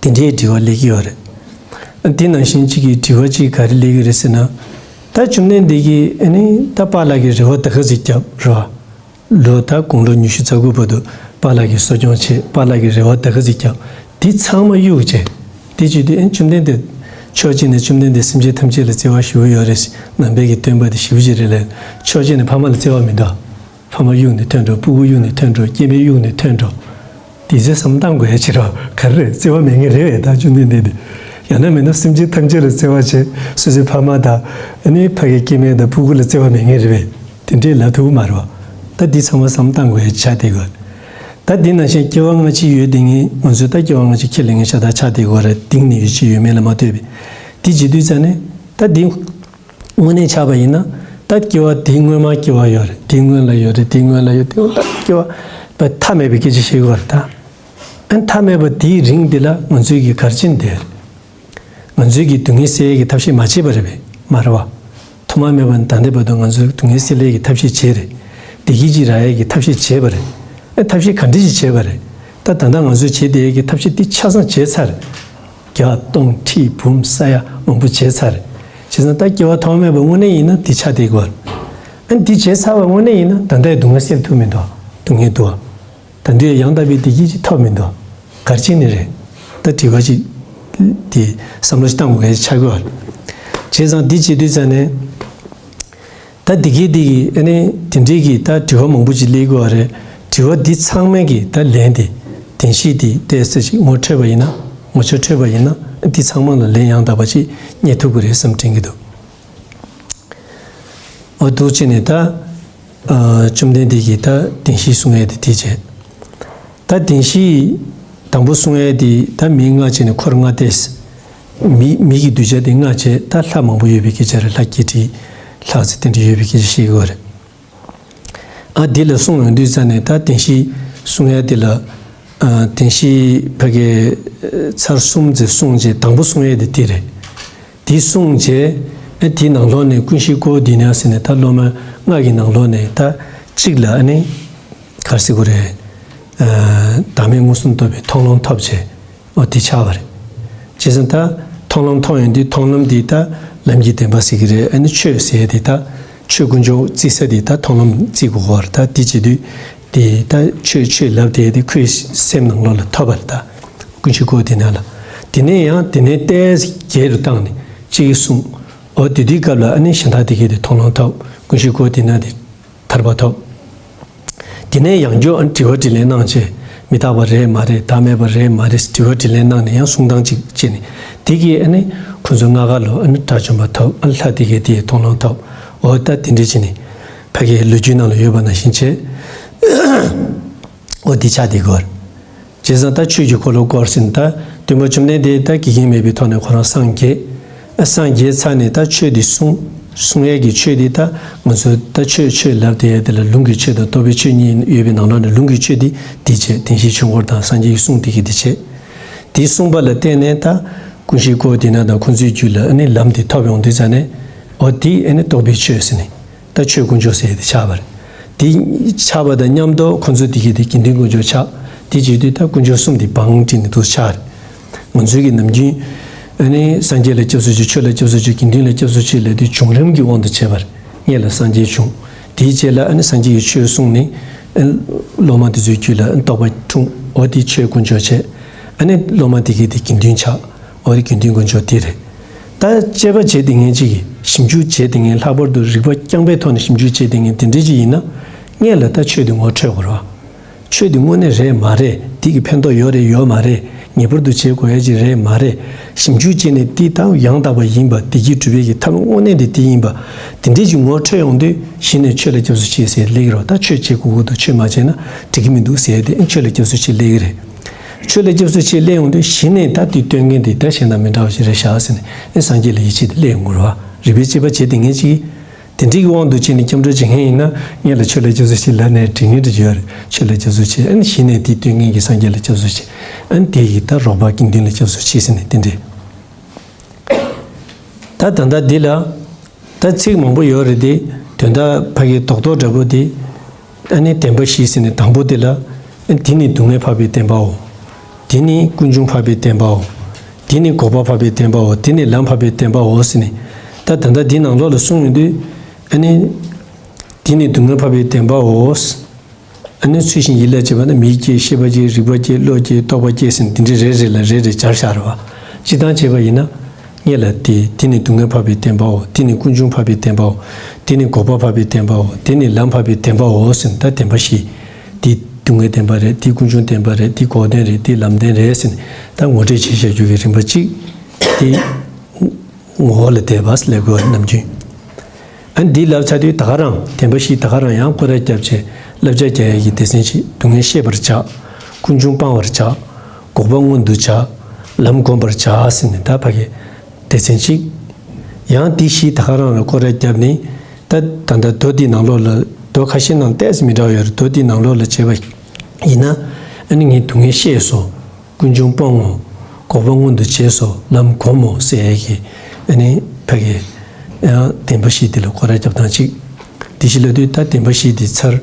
ཨ། དེ་འདྲའི་དྲི་བ་སླེབས་ཀྱི་ཡོད་རེད། དེ་ནང་བཞིན་གཅིག་གི་དྲི་བ་གཅིག་ག་རེ་སླེབས་ཀྱི་རེད་ཟེར་ན། ད་བཅོམ་ལྡན་འདས་ཀྱིས་ཨ་ནི་ད་པཱ་ལགས་ཀྱི་རེ་བ་ད་ག་ཟིག་བརྒྱབ་རེད་བ། ལོ་ད་དགུང་ལོ་ཉི་ཤུ་རྩ་དགུ་བར་དུ་པཱ་ལགས་ཀྱི་གསོ་སྐྱོང་བྱས། པཱ་ལགས་ཀྱི་རེ་བ་ད་ག་ཟིག་བརྒྱབ། འདི་ཚང་མ་གཡུག་བྱས། དེ་བྱེད་དུས་ཨ་ནི་བཅོམ་ལྡན་འདས། ཕྱོགས་གཅིག་ནས་བཅོམ་ལྡན་འདས་སེམས་ཅན་ཐམས་ཅད་ལ་བརྩེ་བ་ཞེ་པོ་ཡོད་རེད། ནང་པའི་གི་སྟོན་པ་དེ་ཞེ་པོ་ཅིག་རེད་ལབ། ཕྱོགས་གཅིག་ནས་ཕ་མ་ལ་བརྩེ་བ་མི་འདུག་ཕ་མ་གཡུག་ནས་ཐོན་འགྲོ། སྤུ་གུ་གཡུག་ནས་ཐོན་འགྲོ། སྐྱེ་དམན་གཡུག་ནས་ཐོན་འགྲོ། དེ་ཚོའི་བསམ་བློ་བཏང་དགོས་ཡ་ཅིག་རེད་བ། ག་རེ་རེད། བརྩེ་བ་མེད་མཁན་རེད་བས། ད་བཅོམ་ལྡན་འདས་དེ། ཡང་ན་མིན་ན་སེམས་ཅན་ཐམས་ཅད་ལ་བརྩེ་བ་བྱས། སོ་སོའི་ཕ་མ་དང་། ཨ་ནི་ཕ་གི་སྐྱེ་དམན་དང་སྤུ་གུ་ལ་བརྩེ་བ་མེད་མཁན་རེད་བས། དེ་འདྲས་ལབ་ཐུབ་ཀྱི་མ་རེད་བ། ད་འདི་ཚང་མ་བསམ་བློ་བཏང་དགོས་ཡ་ཆགས་བསྡད་ཡོད། ད་འདི་ནང་བཞིན་སྐྱེ་བ་སྔ་ཕྱི་ཡོད་དེ་ངས་ང་ཚོས་ད་སྐྱེ་བ་སྔ་ཕྱི་ཁས་ལེན་མཁན་ཤ་སྟག་ཆགས་བསྡད་ཡོད་རེད། གཏིང་ནས་ཡོད་ཅིག་ཡོད་མེད་ལ་མ་ལྟོས་པའི། འདི་བྱེད་དུས་ཙང་ནས་ད་འདི་དངོས་གནས་ཆགས་པ་ཡིན་ན། ད་སྐྱེ་བ་འདི་སྔོན་མ་སྐྱེ་བ་ཡོད་རེད། འདི་སྔོན་ལ་ཡོད་རེད། འདི་སྔོན་ལ་ཡོད། འདི་སྔོན་ད་སྐྱེ་བ་ད་མཐའ་མེད་པའི་སྐད་ཆ་བཤད་ཀྱི་ཡོད་རེད་ད། ཨ་མཐའ་མེད་པ་དེའི་རིང་འདི་ལ་ང་ཚོས་ཀྱི་ག་རེ་བྱས་ནས་བསྡད་རེད། ང་ཚོས་ཀྱིས་སྡུག་བསྔལ་སེལ་ཡས་ཀྱི་ཐབས་ཤེས་མ་བྱས་པ་རེད་པས། མ་རེད་བ། ཐོག་མ་མེད་པ་ནས་ད་ལྟའི་བར་དུ་ང་ཚོས་སྡུག་བསྔལ་སེལ་ཡས་ཀྱི་ཐབས་ཤེས་བྱས་རེད། བདེ་སྐྱིད་ཅིག་རག་ཡས་ཀྱི་ཐབས་ཤེས་བྱས་པ་རེད། ཨ་ཐབས་ཤེས་ག་འདྲ་ཞིག་བྱས་པ་རེད། ད་ད་ལྟ་ང་ཚོས་བྱས་བསྡད་ཡས་ཀྱི་ཐབས་ཤེས་འདི་ཆ་ཚང་བྱས་ཚར་རེད། བརྒྱ་སྟོང་ཁྲི་འབུམ་ས་ཡ་མང་པོ་བྱས་ཚར་རེད། བྱས་ཙང་ད་སྐྱེ་བ་ཐོག་མེད་པ་དངོས་གནས་ཡིན་ན་འདི་ཆགས་བསྡད་དགོས་རེད། ཨ་འདི་བྱས་ཚར་བ་དངོས་གནས་ཡིན་ན་ད་ལྟའི་སྡུག་བསྔལ་སེལ་ཐུབ་མི་འདུག་སྡུག་བསྔལ་འདུག་ད་དུང་ཡང་དག་པའི་བདེ་སྐྱིད་ཅིག་ཐོབ་མི་འདུག་ག་རེ་བྱས་ནས་རེད། ད་དྲི་བ་ཅིག་དེ་བསམ་བློ་ཞིག་བཏང་དགོས་ཀྱི་ཆགས་ཀྱི་ཡོད་རེད། བྱས་ཙང་འདི་བྱེད་དུས་ཙང་ནས། ད་འདི་གའི་འདི་གི་ཨ་ནི་དེ་འདྲའི་གི་ད་དྲི་བ་མང་པོ་ཅིག་སླེབས་ཀྱི་ཡོད་རེད། དྲི་བ་འདི་ཚང་མའི་གི་ད་ལན་དེ། བདེན་བཞི་འདི་ཏོག་ཙམ་ཅིག་ངོ་འཕྲོད་པ་ཡིན་ན། ངོ་ཆ་འཕྲོད་པ་ཡིན་ན། འདི་ཚང་མ་ལ་ལན་ཡང་དག་པ་ཅིག་རྙེད་ཐུབ་ཀྱི་རེད་བསམ་དྲན་གྱི་འདུག་འོ་འདུག་བྱས་ནས་ད། ཨ་བཅོམ་ལྡན་འདས་ཀྱིས་ད་བདེན་བཞི་གསུང་ཡས་དེ་དེ་བྱས། ད་བདེན་བཞི་དང་པོ་གསུང་ཡས་དེ་ད་མིང་ལྔ་བྱས་ནས་འཁོར་ལྔ་སྟེ། མི་མི་གི་གདུལ་བྱ་དེ་ལྔ་བྱས། ད་ལྷ་མང་པོ་ཡོད་པའི་སྐད་ཆ་རེད། ལྷ་བརྒྱད་ཁྲི་ལྷག་ཙམ་དེ་འདྲ་ཡོད་པའི་སྐད་ཆ་བཤད་ཀྱི་ཡོད་རེད། ཨ་འདི་ལ་གསུང་ཡོང་དུས་ཙང་ནས་ད་བདེན་བཞི་གསུང་ཡས་དེ་ལ། ཨ་བདེན་བཞི་ཕ་གི་ཚར་གསུམ་ཙམ་གསུངས་རྗེས་དང་པོ་གསུང་ཡས་དེ་དེ་རེད། དེ་གསུངས་རྗེས་ཨ་དེའི་ནང་ལོགས་ནས་ཀུན་ཤེས་ཀོ་བོ་དྷི་ནྱ་ཟེར་ནས་ད་སློབ་མ་ལྔ་གི་ནང་ལོགས་ནས་ད་ གཅིག་ལ་ཨ་ནི་ག་རེ་ཟེར་དགོས་རེད། ཨ། བདག་མེད་མངོན་སུམ་རྟོགས་པའི་མཐོང་ལམ་ཐོབ་བྱས། འོ་དེ་ཆགས་པ་རེད། བྱས་ཙང་ད་མཐོང་ལམ་ཐོབ་ཡོང་དུས་མཐོང་ལམ་འདི་ད་ལམ་གྱི་བདེན་པ་ཟེར་གྱི་རེད། ཨ་ནི་ཆོས་ཟེར་ཡས་དེ་ད་ཆོས་དཀོན་མཆོག་བརྩི་ས་དེ་ད་མཐོང་ལམ་བརྩི་དགོས་པ་རེད། ད་དེ་བྱེད་དུས་དེ་ད་ཆོས་ཆོས་ལབ་དེ་དེ་ཁོའི་སེམས་ནང་ལོགས་ལ་ཐོབ་པ་རེད། ད་ཀུན་གཞི་ཀོ་དེ་ན་ལ། དེ་ནས་ཡང་དེ་ནས་ཏོག་ཙམ་རྒྱས་རུ་བཏང་ནས་གཅིག་གིས་གསུངས། འོ་དེ་དུས་སྐབས་ལ་ཨ་ནི་གཞན་དག་དེ་གས་དེ་མཐོང་ལམ་ཐོབ། ཀུན་གཞི་ཀོ་དེ་ན་དེ་ཐར་པ་ཐོབ། དེ་ནས་ཡང་བསྐྱར་ཨ་ནི་དྲི་བ་དྲིས་ལན་གནང་བྱས། མི་རྟག་པ་རེད་མ་རེད། བདག་མེད་པ་རེད་མ་རེད། དྲི་བ་དྲིས་ལན་གནང་ནས་ཡང་གསུང་སྟངས་གཅིག་བྱས་ནས། དེ་གིས་ཨ་ནི་ཁོ་ཚོ་ལྔ་ཀ་ལོ་ཨ་ནི་དགྲ་བཅོམ་པ་ཐོབ། ཨ་ནི་ལྷ་དེ་གས་དེ་མཐོང་ལམ་ཐོབ། འོ་ད་དེ་འདྲ་བྱས་ནས་ཕ་གིའི་ལོ་རྒྱུས་ནང་ལ་ཡོད་པ་ནང་བཞིན་བྱས། འོ་དེ་ཆགས་དེ་གོ། བྱས་ཙང་ད་ཆོས་ཀྱི་འཁོར་ལོ་བསྐོར་ཟིན། ད་སྟོན་པ་བཅོམ་ལྡན་འདས་ད་དགེ་རྒན་མེད་པའི་ཐོག་ནས་ཁོ་རང་སངས་རྒྱས། སངས་རྒྱས་ཚར་ནས་ད་ཆོས་འདི་གསུང་། གསུང་ཡས་ཀྱི་ཆོས་འདི་ད་ང་ཚོ་ད་ཆོས་ཆོས་ལབ་དེ་ཡས་དེ་ལ་ལུང་གི་ཆོས་དང་རྟོགས་པའི་ཆོས་གཉིས་ཡོད་པའི་ནང་ལོགས་ནས་ལུང་གི་ཆོས་འདི་འདི་བྱས། བདེན་བཞིའི་ཆོས་འཁོར་དང་སངས་རྒྱས་ཀྱི་གསུང་འདི་གི་འདི་བྱས། དེ་གསུངས་པ་ལ་བརྟེན་ནས་ད་ཀུན་གཞི་ཀོ་དེ་ན་དང་ཁོ་ཚོའི་རྒྱུད་ལ་ཨ་ནི་ལམ་འདི་ཐོབ་ཡོང་དུས་ཙ་ནས། འོ་དེ་ཨ་ནི་རྟོགས་པའི་ཆོས་ཟེར་ནས། ད་ཆོས་དཀོན་མཆོག་ཟེར་ཡས་དེ་ཆགས་པ་རེད། དེ་ཆགས་པ་དང་མཉམ་དུ་ཁོ་ཚོ་དེ་གི་དེ་དགེ་འདུན་དཀོན་མཆོག་ཆགས། དེ་བྱེད་དུས་ད་དཀོན་མཆོག་གསུམ་དེ་བང་བསྒྲིགས་ནས་དུ་ཆགས་རེད། ང་ཚོའི་གི་ནམ་རྒྱུན་ཨ་ནི་སངས་རྒྱས་ལ་སྐྱབས་སུ་མཆི། ཆོས་ལ་སྐྱབས་སུ་མཆི། དགེ་འདུན་ལ་སྐྱབས་སུ་མཆི་ལབ་དུས་བྱུང་རིམ་གྱི་དབང་དུ་བྱས་པ་རེད། སྔོན་ལ་སངས་རྒྱས་བྱུང་། དེའི་རྗེས་ལ་ཨ་ནི་སངས་རྒྱས་ཀྱི་ཆོས་གསུངས་ནས། ཨ་ནི་སློབ་མ་དེ་ཚོའི་རྒྱུད་ལ་ཨ་ནི་རྟོགས་པ་འཁྲུངས། འོ་དེ་ཆོས་དཀོན་མཆོག་བྱས། ཨ་ནི་སློབ་མ་དེ་གི་དེ་དགེ་འདུན་ཆགས། འོ་དེ་དགེ་འདུན་དཀོན་མཆོག་དེ་རེད། ད་དཔྱད་པ་བྱེད་དེ་ངན་ཅིག་གིས་ཞིབ་འཇུག་བྱེད་དེ་ངན། ལྷག་པར་དུ་རིག་པ་རྐྱང་པའི་ཐོག་ནས་ཞིབ་འཇུག་བྱེད་དེ་ངན་དེ་འདྲ་ཅིག་ཡིན་ན། སྔོན་ལ་ད་ཆོས་དེ་ངོ་འཕྲོད་དགོས་རེད་བ། ཆོས་དེ་དངོས་གནས་རེད་མ་རེད། དེ་གི་ཕན་ཐོགས་ཡོད་རེད་ཡོད་མ་རེད། ངེས་པར་དུ་བྱེད་དགོས་ཡ་ཅིག་རེད་མ་རེད། ཞིབ་འཇུག་བྱས་ནས་དེ་ད་ཡང་དག་པ་ཡིན་པ། བདེ་སྐྱིད་སྒྲུབ་པའི་གི་ཐབས་དངོས་གནས་དེ་དེ་ཡིན་པ། དེ་འདྲ་ཅིག་ངོ་འཕྲོད་ཡོང་དུས་གཞི་ནས་ཆོས་ལ་སྐྱབས་སུ་མཆི་ཟེར་སླེབས་ཀྱི་རེད་བ། ད་ཆོས་བྱེད་དགོས་ཀྱི་འདུག་ཆོས་མ་བྱས་ན་འགྲིག་གི་མི་འདུག་ཟེར་ཏེ་ཨ་ཆོས་ལ་སྐྱབས་སུ་མཆི་སླེབས་ཀྱི་རེད། ཆོས་ལ་སྐྱབས་སུ་མཆི་སླེབས་ཡོང་དུས་གཞི་ནས་ད་དེ་སྟོན་མཁན་དེ་ད་གཞན་དང་མི་འདྲ་བ་ཞིག་རེད་བཞག་ཟེར་ནས་ཨ་སངས་རྒྱས་ལ་ཡིད་ཆེས་དེ་སླེབས་ཡོང་གི་རེད་བ། རིག་པའི་དཔྱད་པ་བྱེད་དེ་ངན་ཅིག་གིས། དེ་འདྲའི་དབང་དུ་བྱས་ནས་སྐྱབས་འགྲོ་བྱེད་མཁན་ཡིན་ན། སྔོན་ལ་ཆོས་ལ་སྐྱབས་སུ་མཆི་ལབ་ནས་དྲན་མཁན་དེ་ཡོད་རེད། ཆོས་ལ་སྐྱབས་སུ་མཆི། ཨ་ནི་གཞི་ནས་དེ་སྟོན་མཁན་གྱི་སངས་རྒྱས་ལ་སྐྱབས་སུ་མཆི། ཨ་ནི་དེ་ཡི་ད་རོགས་པ་དགེ་འདུན་ལ་སྐྱབས་སུ་མཆི་ཟེར་ནས་དེ་འདྲས། ད་ད་ལྟ་འདི་ལ་ད་ཚིག་མང་པོ་ཡོད་རེད་དེ། དོན་དག་ཕ་གི་རྡོག་རྡོག་འདྲ་པོ་དེ། ཨ་ནི་བདེན་པ་བཞི་ཟེར་ནས་དང་པོ་དེ་ལ། ཨ་ནི་དེ་ནི་སྡུག་བསྔལ་འཕགས་པའི་བདེན་པའོ། དེ་ནི་ཀུན་འབྱུང་འཕགས་པའི་བདེན་པའོ། དེ་ནི་འགོག་པ་འཕགས་པའི་བདེན་པའོ། དེ་ནི་ལམ་འཕགས་པའི་བདེན་པའོ་ཟེར་ནས། ད་ད་ལྟ་འདི་ནང་ལོགས་ལ་གསུངས་ཡོང་དུས། ཨ་ནི། དེ་ནི་སྡུག་བསྔལ་འཕགས་པའི་བདེན་པའོ། ཨ་ནི་ཚུལ་བཞིན་ཡིད་ལ་བྱེད་པ་ནི་མིག་སྐྱེ། ཤེས་པ་སྐྱེ། རིག་པ་སྐྱེ། བློ་སྐྱེ། རྟོག་པ་སྐྱེ་ཟེར་ནས་དེ་འདྲའི་རེ་རེ་ལ་རེ་རེ་སྦྱར་བཞག་རེད་བ། སྤྱིར་བཏང་བྱས་པ་ཡིན་ན། སྔོན་ལ་དེ་དེ་ནི་སྡུག་བསྔལ་འཕགས་པའི་བདེན་པའོ། དེ་ནི་ཀུན་འབྱུང་འཕགས་པའི་བདེན་པའོ། དེ་ནི་འགོག་པ་འཕགས་པའི་བདེན་པའོ། དེ་ནི་ལམ་འཕགས་པའི་བདེན་པའོ་ཟེར་ནས་ད་བདེན་པ་བཞི། དེ་སྡུག་བསྔལ་བདེན་པ་རེད། དེ་ཀུན་འབྱུང་བདེན་པ་རེད། དེ་འགོག་བདེན་རེད། དེ་ལམ་བདེན་རེད་ཟེར་ནས་ད་ངོ་སྤྲོད་བྱེད་བྱ་རྒྱུ་གི་རིམ་པ་གཅིག་དེ། ངོ་བོ་ལ་དད་པ་ལས་དགོས་ནམ་རྒྱུན། ཨ་ནི་འདི་ལབ་ཚར་དུས་ད་ག་རང་བདེན་པ་བཞི་ད་ག་རང་ཡང་སྐོར་ར་བརྒྱབ་བྱས་བསླབ་བྱ་རྒྱག་ཡས་ཀྱི་སྡེ་ཚན་ཅིག་སྡུག་བསྔལ་ཤེས་པར་བྱ། ཀུན་འབྱུང་སྤང་བར་བྱ། འགོག་པ་མངོན་དུ་བྱ། ལམ་བསྒོམ་པར་བྱ་ཟེར་ནས་ད་ཕ་གི་སྡེ་ཚན་གཅིག་ཡང་འདི་བཞི་ད་ག་རང་ལ་སྐོར་ར་བརྒྱབ་ནས། ད་ད་ལྟ་མདོ་འདི་ནང་ལོགས་ལ་མདོ་ཁ་ཤས་ནང་ཏོག་ཙམ་མི་འདྲ་བ་ཡོད་རེད། མདོ་འདི་ནང་ལོགས་ལ་བྱས་པ་ཡིན་ན། ཨ་ནི་ངས་སྡུག་བསྔལ་ཤེས་སོ། ཀུན་འབྱུང་སྤོང་ངོ་། འགོག་པ་མངོན་དུ་བྱས་སོ། ལམ་སྒོམ་མོ་ཟེར་ཡས་ཀྱི་ཨ་ནི་ཕ་གི་ཡང་བདེན་པ་བཞི་འདི་ལ་སྐོར་ར་རྒྱབ་སྟངས་གཅིག་དེ་བཞི་ལབ་དུས་ད་བདེན་པ་བཞི་འདི་ཚར།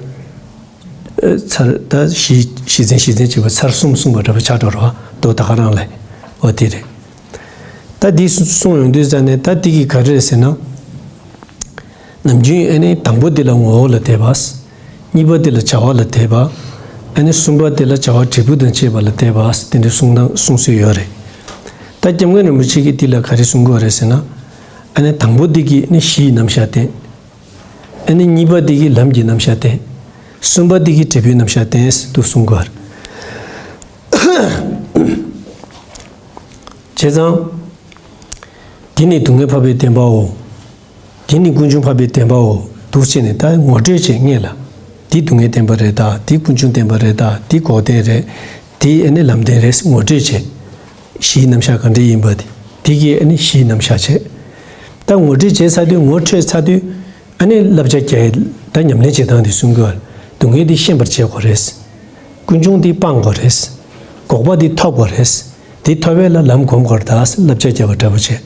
ཨ། ཚར་ད་བཞི་བཞི་ཚན་བཞི་ཚན་གཅིག་པ་ཚར་གསུམ་གསུངས་པ་འདྲ་པོ་ཆགས་འགྲོ་རོགས། མདོ་ད་ག་རང་ལས། འོ་དེ་རེད། ད་འདི་གསུངས་ཡོང་དུས་ཙ་ནས་ད་འདི་གི་ག་རེ་རེད་ཟེར་ན། ནམ་རྒྱུན་ཨ་ནི་དང་པོ་འདི་ལ་ངོ་བོ་ལ་དད་པ། གཉིས་པ་འདི་ལ་བྱ་བ་ལ་དད་པ། ཨ་ནི་གསུམ་པ་འདི་ལ་བྱ་བ་འབྲས་བུ་དང་བཅས་པ་ལ་དད་པ་དེ་འདྲའི་གསུང་སྟངས་གསུང་སྲོལ་ཡོད་རེད། ད་སྐྱབས་མགོན་རིན་པོ་ཆེ་གིས་འདི་ལ་ག་རེ་གསུང་གི་ཡོད་རེད་ཟེར་ན། ཨ་ནི་དང་པོ་འདི་གིས་ནི་གཞིའི་རྣམ་གཞག་བསྟན། ཨ་ནི་གཉིས་པ་འདི་གིས་ལམ་གྱི་རྣམ་གཞག་བསྟན། གསུམ་པ་འདི་གིས་འབྲས་བུའི་རྣམ་གཞག་བསྟན་ཟེར་དུ་གསུང་གི་ཡོད་རེད། བྱས་ཙང་། འདི་ནི་སྡུག་བསྔལ་འཕགས་པའི་བདེན་པའོ། འདི་ནི་ཀུན་འབྱུང་འཕགས་པའི་བདེན་པའོ། འདུག་བྱས་ནས་ད་ངོ་སྤྲོད་བྱེད་སྔོན་ལ། འདི་སྡུག་བསྔལ་བདེན་པ་རེད་ད། འདི་ཀུན་འབྱུང་བདེན་པ་རེད་ད། འདི་འགོག་བདེན་རེད། འདི་ཨ་ནི་ལམ་བདེན་རེད་ངོ་སྤྲོད་བྱེད། གཞིའི་རྣམ་གཞག་ག་འདྲ་ཡིན་པ་དེ། འདི་གིས་ཨ་ནི་གཞིའི་རྣམ་གཞག་བྱེད། ད་ངོ་སྤྲོད་བྱས་ཚར་དུས་ངོ་འཕྲོད་ཚར་དུས། ཨ་ནི་བསླབ་བྱ་རྒྱག་ད་ཉམས་ལེན་བྱེད་སྟངས་དེ་གསུང་གི་ཡོད། སྡུག་བསྔལ་འདི་ཤེས་པར་བྱེད་དགོས་རེད། ཀུན་འབྱུང་འདི་སྤང་དགོས་རེད། འགོག་པ་འདི་ཐོབ་དགོས་རེད། འདི་ཐོབ་པ་ལ་ལམ་སྒོམ་དགོས་རེད་ད་བསླབ་བྱ་རྒྱག་པ་འདྲ་པོ་བྱས།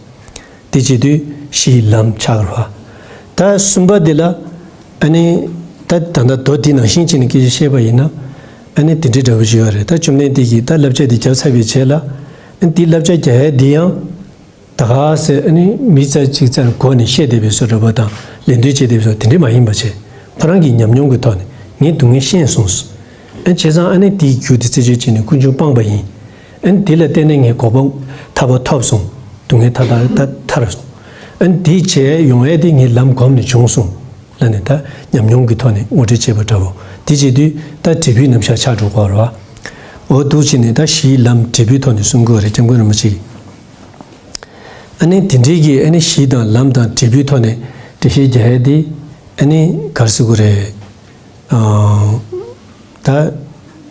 དེ་བྱེད་དུས་གཞིའི་ལམ་ཆགས་རེད་བ། ད་གསུམ་པ་འདི་ལ་ཨ་ནི་ ད་ད་ལྟ་མདོ་འདི་ནང་བཞིན་བྱས་ནས་སྐད་ཆ་བཤད་པ་ཡིན་ན། ཨ་ནི་དེ་འདྲའི་འདྲ་པོ་ཞིག་ཡོད་རེད། ད་བཅོམ་ལྡན་འདས་ཀྱིས་ད་བསླབ་བྱ་འདི་བརྒྱབ་ཚར་བའི་རྗེས་ལ། ཨ་ནི་འདི་བསླབ་བྱ་རྒྱག་ཡ་འདི་ཡང་། ད་ག་ཟེར་ཨ་ནི་མི་རྩ་གཅིག་རྩར་གོ་ནས་བཤད་བསྡད་པའི་བཟོ་འདྲ་པོ་དང་ལད་ཟློས་བྱེད་བསྡད་པའི་བཟོ་དེ་འདྲ་མ་ཡིན་པ་བྱས། ཁོ་རང་གི་ཉམས་མྱོང་གི་ཐོག་ནས་ངས་སྡུག་བསྔལ་ཤེས་སོང་། ཨ་བྱས་ཙང་ཨ་ནི་དེའི་རྒྱུ་དེ་རྩད་གཅོད་བྱས་ནས་ཀུན་འབྱུང་སྤངས་པ་ཡིན། ཨ་ནི་དེ་ལ་བརྟེན་ནས་ངས་གོ་འཕང་ཐར་པ་ཐོབ་སོང་། སྡུག་བསྔལ་མཐའ་དག་ད་ཐར་སོང་། ཨ་ནི་དེ་བྱས་ཡོང་ཡས་དེ་ངས་ལམ་བསྒོམས་ནས་བྱུང་སོང་། ལབ་ནས་ད་ཉམས་མྱོང་གི་ཐོག་ནས་ངོ་སྤྲོད་བྱས་པ་འདྲ་བོ། དེ་བྱེད་དུས་ད་འབྲས་བུའི་རྣམ་གཞག་ཆགས་འགྲོ་གི་ཡོད་རེད་བ། འོ་འདུག་བྱས་ནས་ད་གཞིའི་ལམ་འབྲས་བུའི་ཐོག་ནས་གསུང་གི་ཡོད་རེད། སྐྱབས་མགོན་རིན་པོ་ཆེ་གིས། ཨ་ནི་དེ་འདྲའི་གི་ཨ་ནི་གཞི་དང་ལམ་དང་འབྲས་བུའི་ཐོག་ནས་འགྲེལ་བཤད་རྒྱག་ཡ་དེ་ཨ་ནི་ག་རེ་ཟེར་དགོས་རེད། ཨ། ད་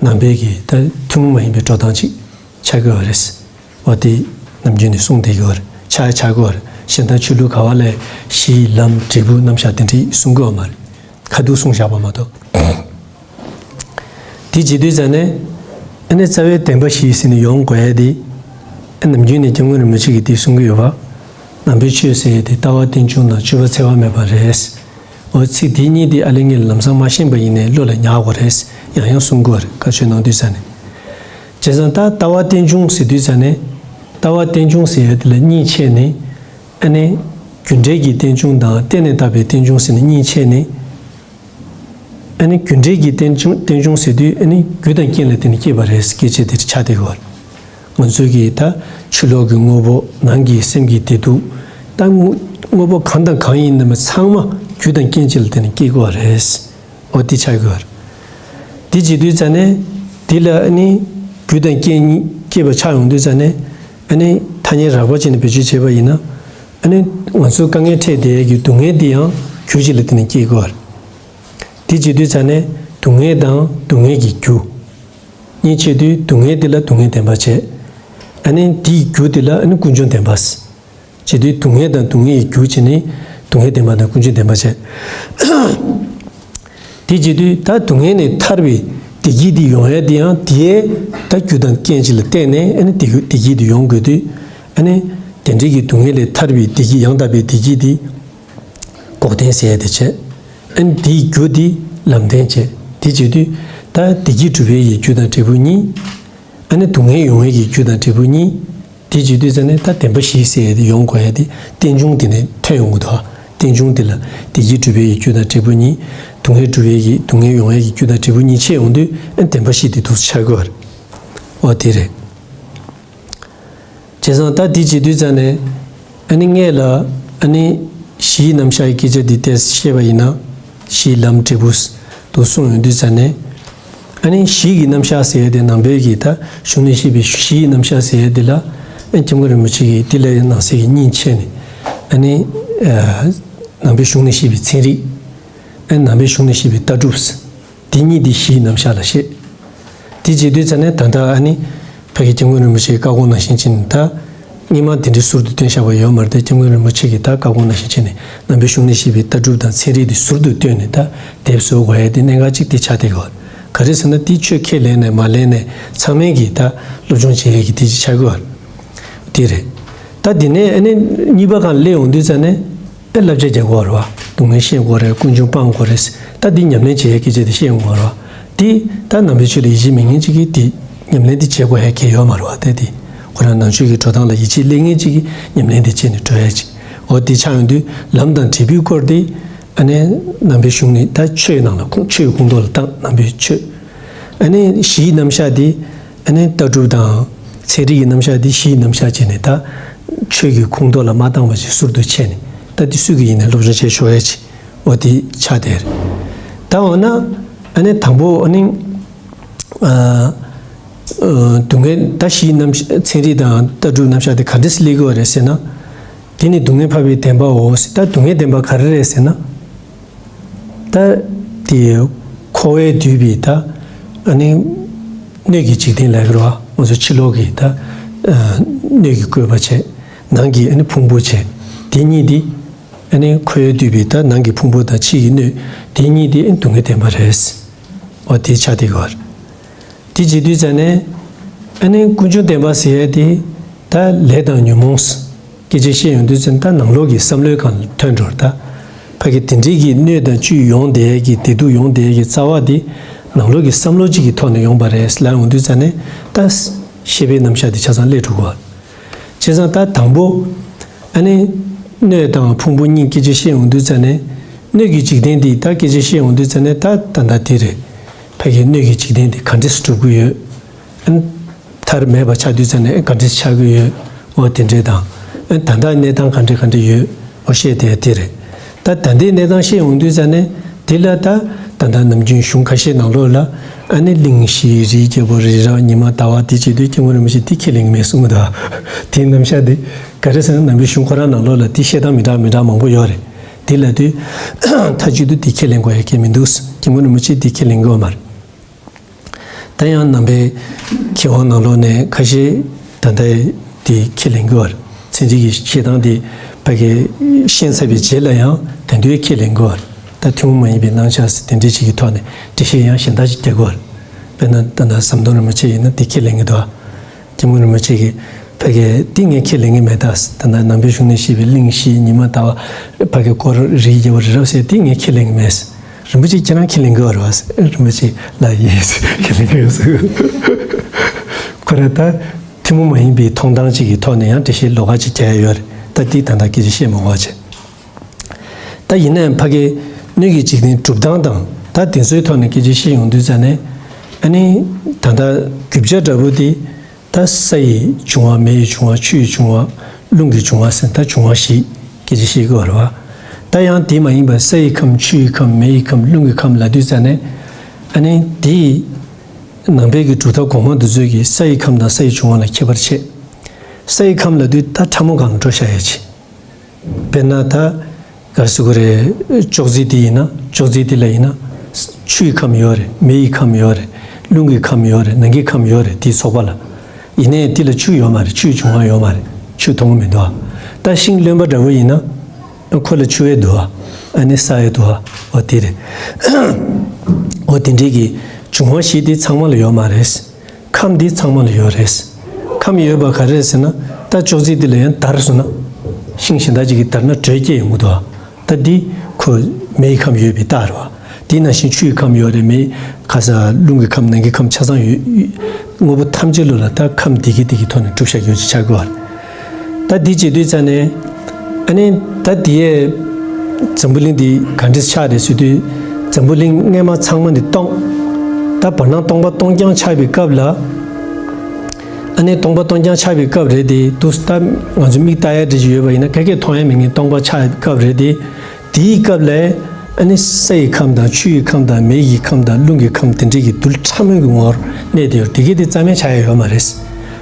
ནང་པའི་གི་ད་ཐུན་མོང་མ་ཡིན་པའི་འགྲོ་སྟངས་ཅིག་ཆགས་ཀྱི་ཡོད་རེད། འོ་དེ་ནམ་རྒྱུན་ནས་གསུངས་བསྡད་ཀྱི་ཡོད་རེད། ཆགས་ཆགས་ཀྱི་ཡོད་རེད། གཞན་དག་ཆོས་ལུགས་ག་བ་ལ་གཞི་ལམ་འབྲས་བུ་རྣམ་གཞག་དེ་འདྲའི་གསུང་གི་ཡོད་མ་རེད། ཁ་ཐུག་གསུངས་བཞག་པ་མ་གཏོགས། དེ་བྱེད་དུས་ཙ་ནས་ཨ་ནི་རྩ་བའི་བདེན་པ་བཞི་ཟེར་ནས་ཡོང་དགོས་ཡ་དེ། ཨ་ནམ་རྒྱུན་ནས་སྐྱབས་མགོན་རིན་པོ་ཆེ་གིས་དེ་གསུང་གི་ཡོད་པ། ནང་པའི་ཆོས་ཟེར་ཡ་དེ་ལྟ་བ་རྟེན་འབྱུང་དང་སྤྱོད་པ་འཚེ་བ་མེད་པ་རེད། འོ་ཚིག་དེ་གཉིས་དེ་ཨ་ལེ་ངས་ལམ་སང་མ་ཤེས་པ་ཡིན་ནའི་བློ་ལ་ཉར་དགོས་རེད། ཡང་ཡང་གསུང་དགོས་རེད། བཀའ་ཆོས་གནང་དུས་ཙ་ནས། བྱས་ཙང་ད་ལྟ་བ་རྟེན་འབྱུང་ཟེར་དུས་ཙ་ནས། ལྟ་བ་རྟེན་འབྱུང་ཟེར་ཡ་དེ་ལ་གཉིས་ཕྱེ་ནས། ཨ་ནི། རྒྱུ་འབྲས་ཀྱི་རྟེན་འབྱུང་དང་བརྟེན་ནས་བཏགས་པའི་རྟེན་འབྱུང་ཟེར་ནས་གཉིས་ཕྱེ་ནས། ཨ་ནི་རྒྱུ་འབྲས་ཀྱི་རྟེན་འབྱུང་རྟེན་འབྱུང་ཟེར་དུས་ཨ་ནི་རྒྱུ་དང་རྐྱེན་ལ་བརྟེན་ནས་སྐྱེས་པ་རེད། སྐད་ཆ་དེ་ཆགས་བསྡད་ཡོད་རེད། ང་ཚོའི་གི་ད་ཕྱི་ལོགས་ཀྱི་དངོས་པོ་ནང་གི་སེམས་ཀྱི་བདེ་སྡུག་ད་དངོས་དངོས་པོ་གང་དང་གང་ཡིན་ནའི་ཚང་མ་རྒྱུ་དང་རྐྱེན་གཅིག་ལ་བརྟེན་ནས་སྐྱེ་དགོས་པ་རེད། འོ་དེ་ཆགས་ཀྱི་ཡོད་རེད། དེ་བྱེད་དུས་ཙ་ནས་དེ་ལ་ཨ་ནི་རྒྱུ་དང་རྐྱེན་གཉིས་སྐྱེས་པ་ཆགས་ཡོང་དུས་ཙ་ནས་ཨ་ནི་ཐ་སྙད་རགས་པ་བྱས་ནས་བེད་སྤྱོད་བྱས་པ་ཡིན་ན། ཨ་ནི་ང་ཚོའི་དཀའ་ངལ་འཕྲད་བསྡད་ཀྱི་སྡུག་བསྔལ་འདི་ཡང་རྒྱུ་གཅིག་ལ་བརྟེན་ནས་སྐྱེ་དགོས་པ་རེད། དེ་བྱེད་དུས་ཙ་ནས་སྡུག་བསྔལ་དང་སྡུག་བསྔལ་གྱི་རྒྱུ། གཉིས་ཕྱེ་དུས་སྡུག་བསྔལ་དེ་ལ་སྡུག་བསྔལ་བདེན་པ་བྱས། ཨ་ནི་དེའི་རྒྱུ་དེ་ལ་ཨ་ནི་ཀུན་འབྱུང་བདེན་པ། བྱེད་དུས་སྡུག་བསྔལ་དང་སྡུག་བསྔལ་གྱི་རྒྱུ་བྱས་ནས་སྡུག་བསྔལ་བདེན་པ་དང་ཀུན་འབྱུང་བདེན་པ་བྱས། དེ་བྱེད་དུས་ད་སྡུག་བསྔལ་ནས་ཐར་བའི་བདེ་སྐྱིད་དེ་ཡོང་ཡ་དེ་ཡང་དེའི་ད་རྒྱུ་དང་རྐྱེན་གཅིག་ལ་བརྟེན་ནས་ཨ་ནི་བདེ་སྐྱིད་བདེ་སྐྱིད་དེ་ཡོང་དགོས་དུས། ཨ་ནི་དེ་འདྲའི་གི་སྡུག་བསྔལ་ལས་ཐར་བའི་བདེ་སྐྱིད་ཡང་དག་པའི་བདེ་སྐྱིད་དེ་འགོག་བདེན་ཟེར་ཡ་དེ་བྱས། ཨ་ནི་དེའི་རྒྱུ་དེ་ལམ་བདེན་བྱས། དེ་བྱེད་དུས་ད་བདེ་སྐྱིད་སྒྲུབ་པའི་ཡི་རྒྱུ་དང་འབྲས་བུ་གཉིས། ཨ་ནི་སྡུག་བསྔལ་ཡོང་བའི་ཡི་རྒྱུ་དང་འབྲས་བུ་གཉིས། དེ་བྱེད་དུས་ཙ་ནས་ད་བདེན་པ་བཞི་ཟེར་ཡ་དེ་ཡོང་དགོས་ཡ་དེ་རྟེན་འབྱུང་དེ་ནས་ཐོན་ཡོང་གི་འདུག་རྟེན་འབྱུང་དེ་ལ་བདེ་སྐྱིད་སྒྲུབ་པའི་ཡི་རྒྱུ་དང་འབྲས་བུ་གཉིས། སྡུག་བསྔལ་སྒྲུབ་པའི་ཡི་སྡུག་བསྔལ་ཡོང་བའི་ཡི་རྒྱུ་དང་འབྲས་བུ་གཉིས་ཕྱེ་ཡོང་དུས་ཨ་ནི་བདེན་པ་བཞི་དེ་འདུག་ཆགས་དགོས་པ་རེད། འོ་དེ་རེད། བྱས་ཙང་ད་འདི་བྱེད་དུས་ཙ་ནས་ཨ་ནི་སྔས་ལ་ཨ་ནི་གཞིའི་རྣམ་གཞག་གི་སྐད་ཆ་འདི་ཏོག་ཙམ་བཤད་པ་ཡིན་ན། གཞིའི་ལམ་འབྲས་བུ་དུ་གསུངས་ཡོང་དུས་ཙ་ནས། ཨ་ནི་གཞི་ཡི་རྣམ་གཞག་ཟེར་ཡ་དེ་ནང་པའི་གི་ད་གཞུང་ནས་བཤད་པའི་གཞི་ཡི་རྣམ་གཞག་ཟེར་ཡ་དེ་ལ་ཨ་ནི་སྐྱབས་མགོན་རིན་པོ་ཆེ་གིས་དེ་ལ་ཡང་ནང་གསེས་ཀྱི་གཉིས་ཕྱེ་ནས། ཨ་ནི་ནང་པའི་གཞུང་ནས་བཤད་པའི་ཚན་རིག་ཨ་ནི་ནང་པའི་གཞུང་ནས་བཤད་པའི་ལྟ་གྲུབ། དེ་གཉིས་དེ་གཞིའི་རྣམ་གཞག་ལ་བཤད། དེ་བྱེད་དུས་ཙ་ནས་ད་ལྟ་ཨ་ནི་ཕ་གི་སྐྱབས་མགོན་རིན་པོ་ཆེའི་བཀའ་དགོངས་ནང་བཞིན་བྱས་ནས་ད་སྔོན་མ་དེ་འདྲའི་ཟུར་དུ་བཏོན་བཞག་པ་ཡོད་མ་རེད་དེ། སྐྱབས་མགོན་རིན་པོ་ཆེ་གིས་ད་བཀའ་དགོངས་ནང་བཞིན་བྱས་ནས་ནང་པའི་གཞུང་ནས་བཤད་པའི་ལྟ་གྲུབ་དང་ཚན་རིག་དེ་ཟུར་དུ་བཏོན་ནས་ད་དེབ་བཟོ་དགོས་ཡ་དེ་གནད་འགག་ཅིག་དེ་ཆགས་བསྡད་ཡོད། ག་རེ་ཟེར་ན་དེ་ཆོས་ཁས་ལེན་ནས་མ་ལེན་ནས་ཚང་མས་གིས་ད་སློབ་སྦྱོང་བྱེད་ཡ་གི་དེ་ཅིག་ཆགས་ཀྱི་ཡོད། དེ་རེད། ད་དེ་ནས་ཨ་ནི་གཉིས་པ་གང་སླེབས་ཡོང་དུས་ཙ་ནས། ཨེ་བསླབ་བྱ་རྒྱག་དགོས་རེད་བ། སྡུག་བསྔལ་ཤེས་དགོས་རེད། ཀུན་འབྱུང་སྤང་དགོས་རེད། ད་འདི་ཉམས་ལེན་བྱེད་ཡའི་སྐད་ཆ་དེ་བཤད་ཡོང་དགོས་རེད་བ། དེ་ད་ནང་པའི་ཆོས་ལ་ཡིད་ཆེས་མེད་མཁན་ཅིག་གིས་དེ་ཉམས་ལེན་དེ་བྱེད་དགོས་ཡ་གལ་ཡོད་མ་རེད་བ། དེ་དེ་ཁོ་རང་ནང་ཆོས་ཀྱི་འགྲོ་སྟངས་ལ་ཡིད་ཆེས་སླེབས་མཁན་ཅིག་གིས་ཉམས་ལེན་དེ་བྱས་ནས་འགྲོ་ཡ་ཅིག་འོ་དེ་ཆགས་ཡོང་དུས་ལམ་དང་འབྲས་བུའི་སྐོར་དེ་ཨ་ནི་ནང་པའི་གཞུང་ནས་ད་ཆོས་ནང་ལ་ཁུངས་ཆོས་ཀྱི་ཁུངས་གཏོགས་ལ་བཏང་ནང་པའི་ཆོས། ཨ་ནི་གཞིའི་རྣམ་གཞག་དེ། ཨ་ནི་ལྟ་གྲུབ་དང་ཚན་རིག་གི་རྣམ་གཞག་འདི་གཞིའི་རྣམ་གཞག་བྱས་ནས་ད་ཆོས་ཀྱི་ཁུངས་གཏོགས་ལ་མ་བཏང་བ་ཞིག་ཟུར་དུ་ཕྱེ་ནས་ད་འདི་སུས་ཀྱི་ཡིན་ནའི་སློབ་སྦྱོང་བྱེད་ཆོག་ཡ་ཅིག་འོ་དེ་ཆགས་བསྡད་རེད། ད་འོ་ན་ཨ་ནི་དང་པོ་ཨ་ནི་ཨ་ཨ་སྡུག་བསྔལ་ད་གཞིའི་རྣམ་གཞག་ཚན་རིག་དང་ལྟ་གྲུབ་རྣམ་གཞག་དེ་ག་འདྲས་སེ་སླེབས་ཀྱི་ཡོད་རེད་ཟེར་ན། དེ་ནི་སྡུག་བསྔལ་འཕགས་པའི་བདེན་པའོ་ཟེར། ད་སྡུག་བསྔལ་བདེན་པ་ག་རེ་རེད་ཟེར་ན། ད་དེ་འཁོར་བས་བསྡུས་པའི་ད་ཨ་ནི་སྣོད་ཀྱི་འཇིག་རྟེན་ལབ་ཀྱི་རེད་བ། ང་ཚོ་ཕྱི་ལོགས་ཀྱི་ད་ཨ་སྣོད་ཀྱིས་བསྐོས་པ་བྱས། ནང་གི་ཨ་ནི་ཕུང་པོ་བྱས། དེ་གཉིས་དེ་ཨ་ནི་འཁོར་བས་བསྡུས་པའི་ད་ནང་གི་ཕུང་པོ་དང་ཕྱིའི་སྣོད་དེ་གཉིས་དེ་ཨ་ནི་སྡུག་བསྔལ་བདེན་པ་རེད། འོ་དེ་ཆགས་བསྡད་ཀྱི་ཡོད་རེད། དེ་བྱེད་དུས་ཙ་ནས་ཨ་ནི་ཀུན་འབྱུང་བདེན་པ་ཟེར་ཡ་དེ་ད་ལས་དང་ཉོན་མོངས་སྐད་ཆ་བཤད་ཡོང་དུས་ཙ་ནས་ད་ནང་ལོགས་ཀྱི་བསམ་བློའི་སྒང་ལ་ཐོན་འགྲོ་རེད་ད། ཕ་ ཕ་གི་དེ་འདྲའི་གི་སྣོད་དང་བཅུད་ཡོང་བསྡད་ཀྱི་བདེ་སྡུག་ཡོང་བསྡད་ཀྱི་རྩ་བ་དེ་ནང་ལོགས་ཀྱི་བསམ་བློ་གཅིག་གི་ཐོག་ནས་ཡོང་པ་རེད་ལབ་ཡོང་དུས་ཙ་ནས་ད་ཤེས་པའི་རྣམ་གཞག་དེ་ཆ་ཚང་སླེབས་འགྲོ་གི་ཡོད། བྱས་ཙང་ད་དང་པོ་ཨ་ནི་སྣོད་དང་ཕུང་པོ་གཉིས་སྐད་ཆ་བཤད་ཡོང་དུས་ཙ་ནས་སྣོད་ཀྱི་འཇིག་རྟེན་འདི་ད་སྐད་ཆ་བཤད་ཡོང་དུས་ཙ་ནས་ད་ད་ལྟ་དེ་རེད། ཕ་གི་སྣོད་ཀྱི་འཇིག་རྟེན་འདི་ག་འདྲས་སུ་གྲུབ་ཀྱི་ཡོད། ཨ་ནི་མཐར་མེད་པ་ཆགས་དུས་ཙ་ནས་ག་འདྲས་ཆགས་ཀྱི་ཡོད། འོ་དེ་འདྲས་དང་། ཨ་ནི་ད་ལྟ་གནས་སྟངས་ག་འདྲས་ག་འདྲས་ཡོད། འོ་བཤད་དེ་དེ་རེད། ད་ད་ལྟའི་གནས་སྟངས་བཤད་ཡོང་དུས་ཙ་ནས་དེ་ལ་ད་ད་ལྟ་ནམ་རྒྱུན་གཞུང་ཁ་ཤས་ནང་ལོགས་ལ་ཨ་ནི་གླིང་བཞི་རིའི་རྒྱལ་པོ་རི་རབ་ཉི་མ་ཟླ་བ་དེ་བྱེད་དུས་སྐྱབས་མགོན་རིན་པོ་ཆེ་དེ་ཁས་ལེན་གྱི་མེད་གསུང་གི་འདུག་དེའི་རྣམ་གཞག་དེ་ག་རེ་ཟེར་ན་ནང་པའི་གཞུང་ཁོ་རང་ནང་ལོགས་ལ་དེ་བཤད་སྟངས་མི་འདྲ་མི་འདྲ་མང་པོ་ཡོད་རེད། དེ་ལབ་དུས་མཐའ་གཅིག་ཏུ་དེ་ཁས་ལེན་དགོས་ཡ་གལ་མི་འདུག་སྐྱབས་མགོན་རིན་པོ་ཆེ་དེ་ཁས་ལེན་གྱི་ཡོད་མ་རེད། ད་ཡང་ནང་པའི་མཁས་དབང་ནང་ལོགས་ནས་ཁ་ཤས་ད་ལྟ་དེ་ཁས་ལེན་གྱི་ཡོད་རེད། ཚན་རིག་གི་བཤད་སྟངས་དེ་ཕ་གི་ཤེས་ཚར་བའི་རྗེས་ལ་ཡང་དེ་འདྲའི་ཁས་ལེན་གྱི་ཡོད་རེད། ད་ཐུན་མོང་མ་ཡིན་པའི་སྣང་ཆ་ཟེར་དེ་འདྲའི་ཅིག་གི་ཐོག་ནས་འགྲེལ་བཤད་ཡང་གཞན་དག་ཅིག་རྒྱག་གི་ཡོད་རེད། དཔེར་ན་ད་ལྟ་ཟམ་གདོང་རིན་པོ་ཆེ་ཡིན་ན་དེ་ཁས་ལེན་གྱི་འདུག་སྐྱབས་མགོན་རིན་པོ་ཆེ་གིས་ཕ་གི་འདི་ངས་ཁས་ལེན་གྱི་མེད་ད། ད་ལྟ་ནང་པའི་གཞུང་ནས་བཤད་པའི་གླིང་བཞི་ཉི་མ་ཟླ་བ་ཕ་གི་སྐོར་རིའི་རྒྱལ་པོ་རི་རབ་ཟེར་འདི་ངས་ཁས་ལེན་གྱི་མེད། རིན་པོ་ཆེ་ཁྱེད་རང་ཁས་ལེན་གྱི་ཡོད་རེད་བ། རིན་པོ་ཆེ་ལགས་ཡིན་ཁས་ལེན་གྱི་ཡོད་ཟེར། ཁོ་རང་ད་ཐུན་མོང་མ་ཡིན་པའི་མཐོང་སྟངས་གཅིག་གི་ཐོག་ནས་ཡང་འགྲེལ་བཤད་ལོགས་ཀ་ཅིག་རྒྱག་ཡ་ཡོད་རེད། ད་འདི་ད་ལྟ་སྐད་ཆ་བཤད་མ་དགོས་པ་བྱས། ད་ཡིན་ནའང་ཕ་གིའི་སྣོད་ཀྱི་འཇིག་རྟེན་གྲུབ་སྟངས་དང་ད་དེ་ཚོའི་ཐོག་ནས་སྐད་ཆ་བཤད་ཡོང་དུས་ཙ་ནས་ཨ་ནི་ད་ལྟ་རྒྱུ་ཆ་འདྲ་པོ་དེ་ད་ས་ཡི་འབྱུང་བ་མེ་ཡི་འབྱུང་བ་ཆུ་ཡི་འབྱུང་བ་རླུང་གི་འབྱུང་བ་ཟེར་ད་འབྱུང་བ་བཞི་སྐད་ཆ་བཤད་ཀྱི་ཡོད་རེད་བ། ད་ཡང་དེ་མ་ཡིན་པར་ས་ཡི་ཁམས་ཆུ་ཡི་ཁམས་མེ་ཡི་ཁམས་རླུང་གི་ཁམས་ལབ་དུས་ཙ་ནས་ཨ་ནི་དེའི་ནང་པའི་གི་གྲུབ་མཐའ་གོང་མ་འདི་ཚོས་ཀྱི་ས་ཡི་ཁམས་དང་ས་ཡི་འབྱུང་བ་ལ་ཁྱད་པར་ཕྱེ། ས་ཡི་ཁམས་ལབ་དུས་ད་ཕྲ་མོ་སྒང་ལ་འགྲོ་བཞག་ཡ་ཆེ། དཔེར་ན་ད་ག་རེ་ཟེར་དགོས་རེད། ཅོག་ཙེ་དེ་ཡིན་ན་ཅོག་ཙེ་དེ་ལ་ཡིན་ན་ཆུ་ཡི་ཁམས་ཡོད་རེད། མེ་ཡི་ཁམས་ཡོད་རེད། རླུང་གི་ཁམས་ཡོད་རེད། ནང་གི་ཁམས་ཡོད་རེད། དེའི་ཚོགས་པ་ལ། ཡིན་ནའི་དེ་ལ་ཆུ་ཡོད་མ་རེད། ཆུ་ཡི་འབྱུང་བ་ཡོད་མ་རེད། ཆུ་མཐོང་གི་མི་འདུག་ཨ། ད་ཤིང་རློན་པ་འདྲ་བོ་ཡིན་ན་ཁོ་ལ་ཆུ་ཡོད་འདུག་ཨ། ཨ་ནི་ས་ཡོད་འདུག་ཨ། འོ་དེ་རེད། འོ་དེ་འདྲའི་གི་འབྱུང་བ་བཞི་དེ་ཚང་མ་ལ་ཡོད་མ་རེད། ཁམས་འདི་ཚང་མ་ལ་ཡོད་རེད། ཁམས་ཡོད་པ་ག་རེ་རེད་ཟེར་ན་ད་ཅོག་ཙེ་འདི་ལ་ཡང་འདར་སོང་ན། ཤིང་གཞན་དག་ཅིག་གིས་འདར་ན་དྲོད་སྐྱེ་ཡོང་གི་འདུག་ཨ། ད་འདི་ཁོ་མེ་ཡི་ཁམས་ཡོད་པའི་རྟགས་རེད་བ། དེ་ནང་བཞིན་ཆུ་ཡི་ཁམས་ཡོད་རེད། མེ་ཁ་ས་རླུང་གི་ཁམས་ནང་གི་ཁམས་ཆ་ཚང་ཡོད། དངོས་པོ་ཐམས་ཅད་ལོ་ལ་ད་ཁམས་འདི་གི་འདི་གི་ཐོག་ནས་གྲུབ་བཞག་ཡོད་ཅེས་ཆགས་དགོས་བ། ད་འདི་བྱེད་དུས་ཙ་ནས་ཨ་ནི་ད་འདི་ཡས་འཛམ་བུ་གླིང་འདི་ག་འདྲས་ཆགས་རེད་ཟེར་དུས་འཛམ་བུ་གླིང་སྔས་མ་ཚང་མ་འདི་སྟོང་། ད་བར་སྣང་སྟོང་པ་སྟོང་རྐྱང་ཆགས་པའི་སྐབས་ལ། ཨ་ནི་སྟོང་པ་སྟོང་རྐྱང་ཆགས་པའི་སྐབས་རེད་དེ་འདུག་ད་ང་ཚོ་མིག་ལྟ་ཡ་འདྲ་ཞིག་ཡོད་པ་ཡིན་ན་ག་གེ་མཐོང་ཡ་མེད་མཁན་སྟོང་པ་ཆགས་པའི་སྐབས་རེད་དེ། དེའི་སྐབས་ལ་ཨ་ནི་ས་ཡི་ཁམས་དང་ཆུ་ཡི་ཁམས་དང་མེ་ཡི་ཁམས་དང་རླུང་གི་ཁམས་དེ་འདྲའི་གི་རྡུལ་ཕྲ་མོའི་གི་ངོ་བོར་གནས་དེ་ཡོད་དེ་གི་དེ་རྩ་མེད་ཆགས་ཡ་ཡོད་མ་རེད།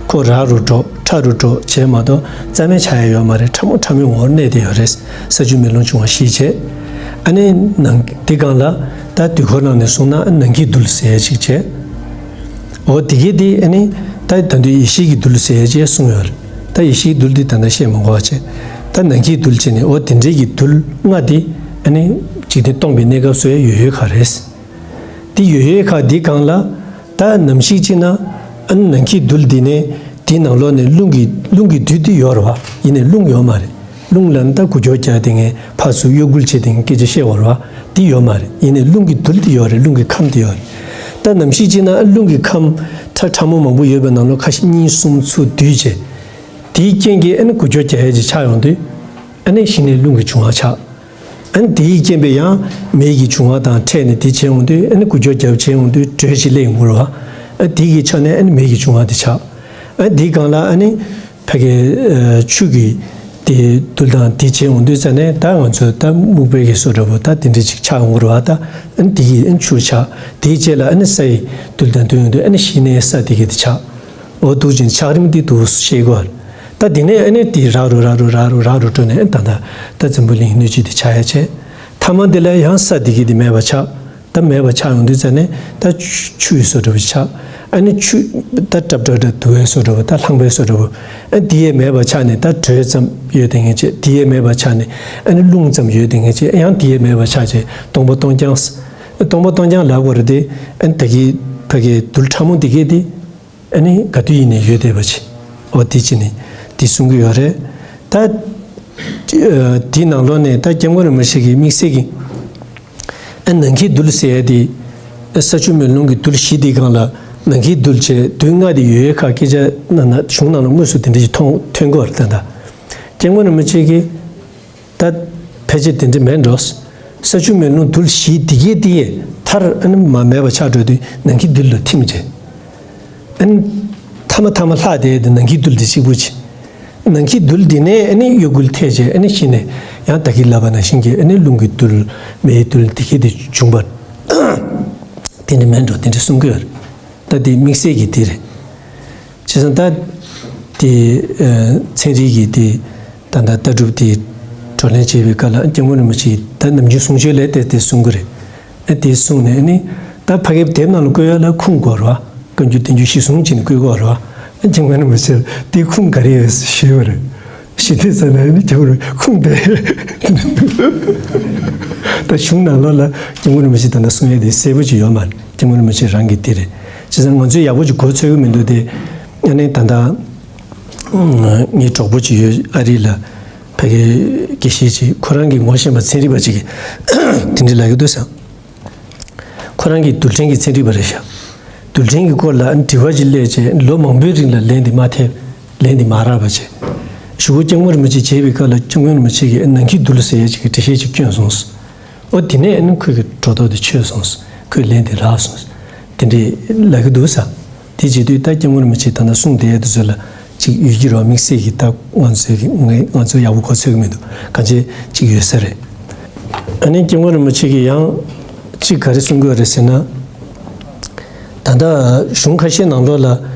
ཁོ་རག་རུ་འགྲོ་ཕྲ་རུ་འགྲོ་བྱས་མ་གཏོགས་རྩ་མེད་ཆགས་ཡ་ཡོད་མ་རེད། ཕྲ་མོ་ཕྲ་མོའི་ངོ་བོར་གནས་དེ་ཡོད་རེད། ས་ཆུ་མེ་རླུང་འབྱུང་བ་བཞི་བྱས། ཨ་ནི་ནང་དེ་སྒང་ལ་ད་དུས་འཁོར་ནང་ནས་གསུངས་ན་ནང་གི་རྡུལ་ཟེར་ཡ་ཅིག་བྱས། འོ་དེ་གི་དེ་ཨ་ནི་ད་ད་དུང་ཡེ་ཤེས་ཀྱི་རྡུལ་ཟེར་ཡ་ཅིག་གསུངས་ཡོད་རེད། ད་ཡེ་ཤེས་རྡུལ་འདི་ད་ལྟ་བཤད་མ་དགོས་པ་བྱས། ད་ནང་གི་རྡུལ་བྱས་ནས་འོ་དེ་འདྲའི་གི་རྡུལ་ལྔ་འདི་ཨ་ནི་འཇིག་རྟེན་སྟོང་པའི་གནས་སྐབས་སུ་ཡོད་ཡོད་ཁ་རེད། འདི་ཡོད་ཡོད་ཁ་འདི་སྒང་ལ་ད་ནམ་ཞིག་ཅིག་ན་ཨ་ནི་ནང་གི་རྡུལ་འདི་ནས་འདི་ནང་ལོགས་ནས་རླུང་གི་རླུང་གི་རྡུལ་འདི་ཡོད་རེད་བ། ཡིན་ནའི་རླུང་ཡོད་མ་རེད། རླུང་ལ་ནི་ད་འགུལ་སྐྱོད་རྒྱག་དེ་ངས་ཕར་ཚུར་གཡོ་འགུལ་བྱེད་དེ་ངས་སྐད་ཆ་བཤད་འོར་བ་འདི་ཡོད་མ་རེད། ཡིན་ནའི་རླུང་གི་རྡུལ་འདི་ཡོད་རེད། རླུང་གི་ཁམས་འདི་ཡོད་རེད། ད་ནམ་ཞིག་ཅིག་ན་ཨ་རླུང་གི་ཁམས་ཕྲ་ཕྲ་མོ་མང་པོ་ཡོད་པའི་ནང་ལོགས་ཁ་ཤས་གཉིས་གསུམ་ཚུར་བསྡུས་བྱས། དེའི་རྐྱེན་གྱིས་ཨ་ནི་འགུལ་སྐྱོད་རྒྱག་ཡས་ཅིག་ཆགས་ཡོང་དུས། ཨ་ནི་གཞི་ནས་རླུང་གི་འབྱུང་བ་ཆགས། ཨ་ནི་དེའི་རྐྱེན་པས་ཡང་མེ་ཡི་འབྱུང་བ་དང་འཕྲད་ནས་དེ་བྱས་ཡོང་དུས་ཨ་ནི་འགུལ་སྐྱོད་རྒྱབ་བྱས་ཡོང་དུས་དྲོད་ཅིག་སླེབས་ཡོང་གི་རེད་བ། ཨ་དེ་གི་ཆ་ནས་ཨ་ནི་མེ་ཡི་འབྱུང་བ་དེ་ཆགས། ཨ་དེའི་སྒང་ལ་ཨ་ནི་ཕ་གི་ཆུ་གི་དེ་རྡུལ་དང་དེ་བྱས་ཡོང་དུས་ཙ་ནས་ད་ང་ཚོ་ད་སྨུག་པའི་གི་བཟོ་འདྲ་པོ་ད་དེ་འདྲ་ཅིག་ཆགས་ཡོང་གི་རེད་བ། ད་ཨ་ནི་དེ་གི་ཨ་ནི་ཆུ་ཆགས། དེའི་རྗེས་ལ་ཨ་ནི་ས་ཡི་རྡུལ་དང་བསྡུར་ཡོང་དུས་ཨ་ནི་གཞི་ནས་ས་དེ་གི་དེ་ཆགས། འོ་འདུག་ཅིང་ཆགས་རིམ་འདི་འདུག་ཤེས་དགོས། ད་དེ་ནས་ཨ་ནི་དེ་རག་རུ་རག་རུ་རག་རུ་རག་རུ་འགྲོ་ནས་ཨ་ད་ད་ད་འཛམ་བུ་གླིང་སྣོད་བཅུད་དེ་ཆགས་ཡ་བྱས། ཐ་མ་དེ་ལ་ཡང་ས་དེ་གི་དེ་མེད་པ་ཆགས། ད་མེད་པ་ཆགས་ཡོང་དུས་ཙ་ནས་ད་ཆུ་ཆུ་ཡི་བཟོ་འདྲ་པོ་ཆགས། ཨ་ནི་ཆུ་ད་ཏྲབ་ཏྲབ་ཏྲབ་འདུ་བའི་བཟོ་འདྲ་པོ་ད་ལྷང་པའི་བཟོ་འདྲ་པོ། ཨ་དེ་ཡས་མེད་པ་ཆགས་ནས་ད་དྲོད་ཙམ་ཡོད་དེ་ངེས་བྱས། དེ་ཡས་མེད་པ་ཆགས་ནས་ཨ་ནི་རླུང་ཙམ་ཡོད་དེ་ངེས་བྱས། ཡང་དེ་ཡས་མེད་པ་ཆགས་བྱས་སྟོང་པ་སྟོང་རྐྱང་། སྟོང་པ་སྟོང་རྐྱང་ལབ་དགོས་རེད་དེ། ཨ་ནི་ད་གི་ཕ་གི་རྡུལ་ཕྲ་མོ་དེ་གས་དེ། ཨ་ནི་ག་དུས་ཡིན་ནའི་ཡོད་བསྡད་པ་ཅིག་འོ་དེ་ཅི་ནི་དེ་གསུང་གི་ཡོད་རེད། ད་ དེའི་ནང་ལོགས་ནས་ད་སྐྱབས་མགོན་རིན་པོ་ཆེ་གིས་དམིགས་བསལ་གྱི་ཨ་ནམ་མཁའི་རྡུལ་ཟེར་ཡ་དེ། ས་ཆུ་མེ་རླུང་གི་རྡུལ་བཞི་དེའི་སྒང་ལ་ནམ་མཁའི་རྡུལ་བྱས་རྡུལ་ལྔ་དེ་ཡོད་ཡོད་ཁ་སྐད་ཆ་ནང་ན་གཞུང་ནང་ལ་དངོས་སུ་དེ་འདྲ་ཞིག་མཐོང་ཐོན་གྱི་ཡོད་རེད་ད། ད་སྐྱབས་མགོན་རིན་པོ་ཆེ་གིས་ད་ཕལ་ཆེར་དེ་འདྲ་མེད་འགྲོ། ས་ཆུ་མེ་རླུང་རྡུལ་བཞི་དེ་གའི་དེ་ཡས་མཐར་ཨ་ནི་མ་མེད་པ་ཆགས་འགྲོ་དུས་ནམ་མཁའི་རྡུལ་ལ་ཐིམ་བྱས། ཨ་ནི་ཐ་མ་ཐ་མ་ལྷག་བསྡད་དེ་ནམ་མཁའི་རྡུལ་དེ་གཅིག་པུ་བྱས། ནམ་མཁའི་རྡུལ་འདི་ནས་ཨ་ནི་གཡོ་འགུལ་ཐེབས་བྱས་ཨ་ནི་གཞི་ནས་ཡང་ད་གིན་ལབ་པ་ནང་བཞིན་གྱི་ཨ་ནི་རླུང་གི་རྡུལ་མེའི་རྡུལ་དེ་གའི་དེ་བྱུང་བ། དེ་འདྲ་མེད་འགྲོ་དེ་འདྲ་གསུང་གི་ཡོད་རེད། ད་དེ་དམིགས་བསལ་གྱི་དེ་རེད། བྱས་ཙང་ད་དེ་ཚན་རིག་གི་དེ་ད་ལྟ་ལྟ་གྲུབ་དེ་བགྲོ་གླེང་བྱེད་པའི་སྐབས་ལ་སྐྱབས་མགོན་རིན་པོ་ཆེས་ད་ནམ་རྒྱུན་གསུང་ཆོས་ལས་དེ་དེ་གསུང་གི་རེད། ཨ་དེ་གསུངས་ནས་ཨ་ནི་ད་ཕ་གིའི་དེབ་ནང་ལ་བཀོད་ཡ་ལ་ཁུངས་དགོས་རེད་བ། བཀའ་འགྱུར་བསྟན་འགྱུར་གཞི་བཟུང་བྱས་ནས་བཀོད་དགོས་རེད་བ། ཨ་སྐྱབས་མགོན་རིན་པོ་ཆེར་དེ་ཁུངས་ག་རེ་ཡོད་ཞུས་པ་རེད། ཞུས་དུས་ཙམ་ལ་ཨ་ནི་སྐྱབས་མགོན་ཁུངས་དེ་ད་གཞུང་ནང་ལོགས་ལ་སྐྱབས་མགོན་རིན་པོ་ཆེ་ད་ལྟ་གསུང་ཡ་དེ་གསལ་པོ་ཅིག་ཡོད་མ་རེད། སྐྱབས་མགོན་རིན་པོ་ཆེ་རང་གི་དེ་རེད། བྱས་ཙང་ང་ཚོས་ཡག་པོ་ཅིག་གོ་ཚོད་ཀྱི་མི་འདུག་དེ། ཨ་ནི་ད་ལྟ་ངའི་གྲོགས་པོ་ཅིག་ཡོད་ཨ་རི་ལ། ཕ་གིའི་དགེ་བཤེས་ཅིག་ཁོ་རང་གི་ངོ་ཤེས་པ་ཚན་རིག་པ་ཅིག་གིས་དེ་འདྲ་ལབ་ཀྱི་འདུག་ཟེར། ཁོ་རང་གི་རྡུལ་ཕྲན་གྱི་ཚན་རིག་པ་རེད་ཤག་རྡུལ་ཕྲན་གྱི་སྐོར་ལ་དྲི་བ་ཅིག་སླེབས་བྱས་ལོ་མང་པོའི་རིང་ལ་ལན་དེ་མ་ཐེབས། ལན་དེ་མ་རག་པ་བྱས། གཞུག་གུ་སྐྱབས་མགོན་རིན་པོ་ཆེ་མཇལ་བའི་སྐབས་ལ་སྐྱབས་མགོན་རིན་པོ་ཆེ་གིས་ནམ་མཁའི་རྡུལ་ཟེར་ཡ་ཅིག་གི་འགྲེལ་བཤད་ཅིག་བསྐྱོན་སོང་། ཨོ་དེ་ནས་ཨ་ནི་ཁོའི་གི་སྒྲོ་འདོགས་དེ་ཆོད་སོང་། ཁོས་ལན་དེ་རག་སོང་། དེ་འདྲས་ལབ་ཀྱི་འདུག་ས། དེ་བྱེད་དུས་ད་སྐྱབས་མགོན་རིན་པོ་ཆེས་ད་ལྟ་གསུངས་བསྡད་དེ་ཚོ་ལ་ཅིག་ཡོད་ཀྱི་རེད་བ། དམིགས་བསལ་གྱི་ད་ང་ཚོའི་གི་ང་ང་ཚོ་ཡག་པོ་གོ་ཚོད་ཀྱི་མི་འདུག་གང་བྱས་ཅིག་ཡོད་ས་རེད། ཨ་ནི་སྐྱབས་མགོན་རིན་པོ་ཆེ་གིས་ཡང་ཅིག་ག་རེ་གསུང་གི་ཡོད་རེད་ཟེར་ན། ད་ལྟ་གཞུང་ཁ་ཤས་ནང་ལོགས་ལ་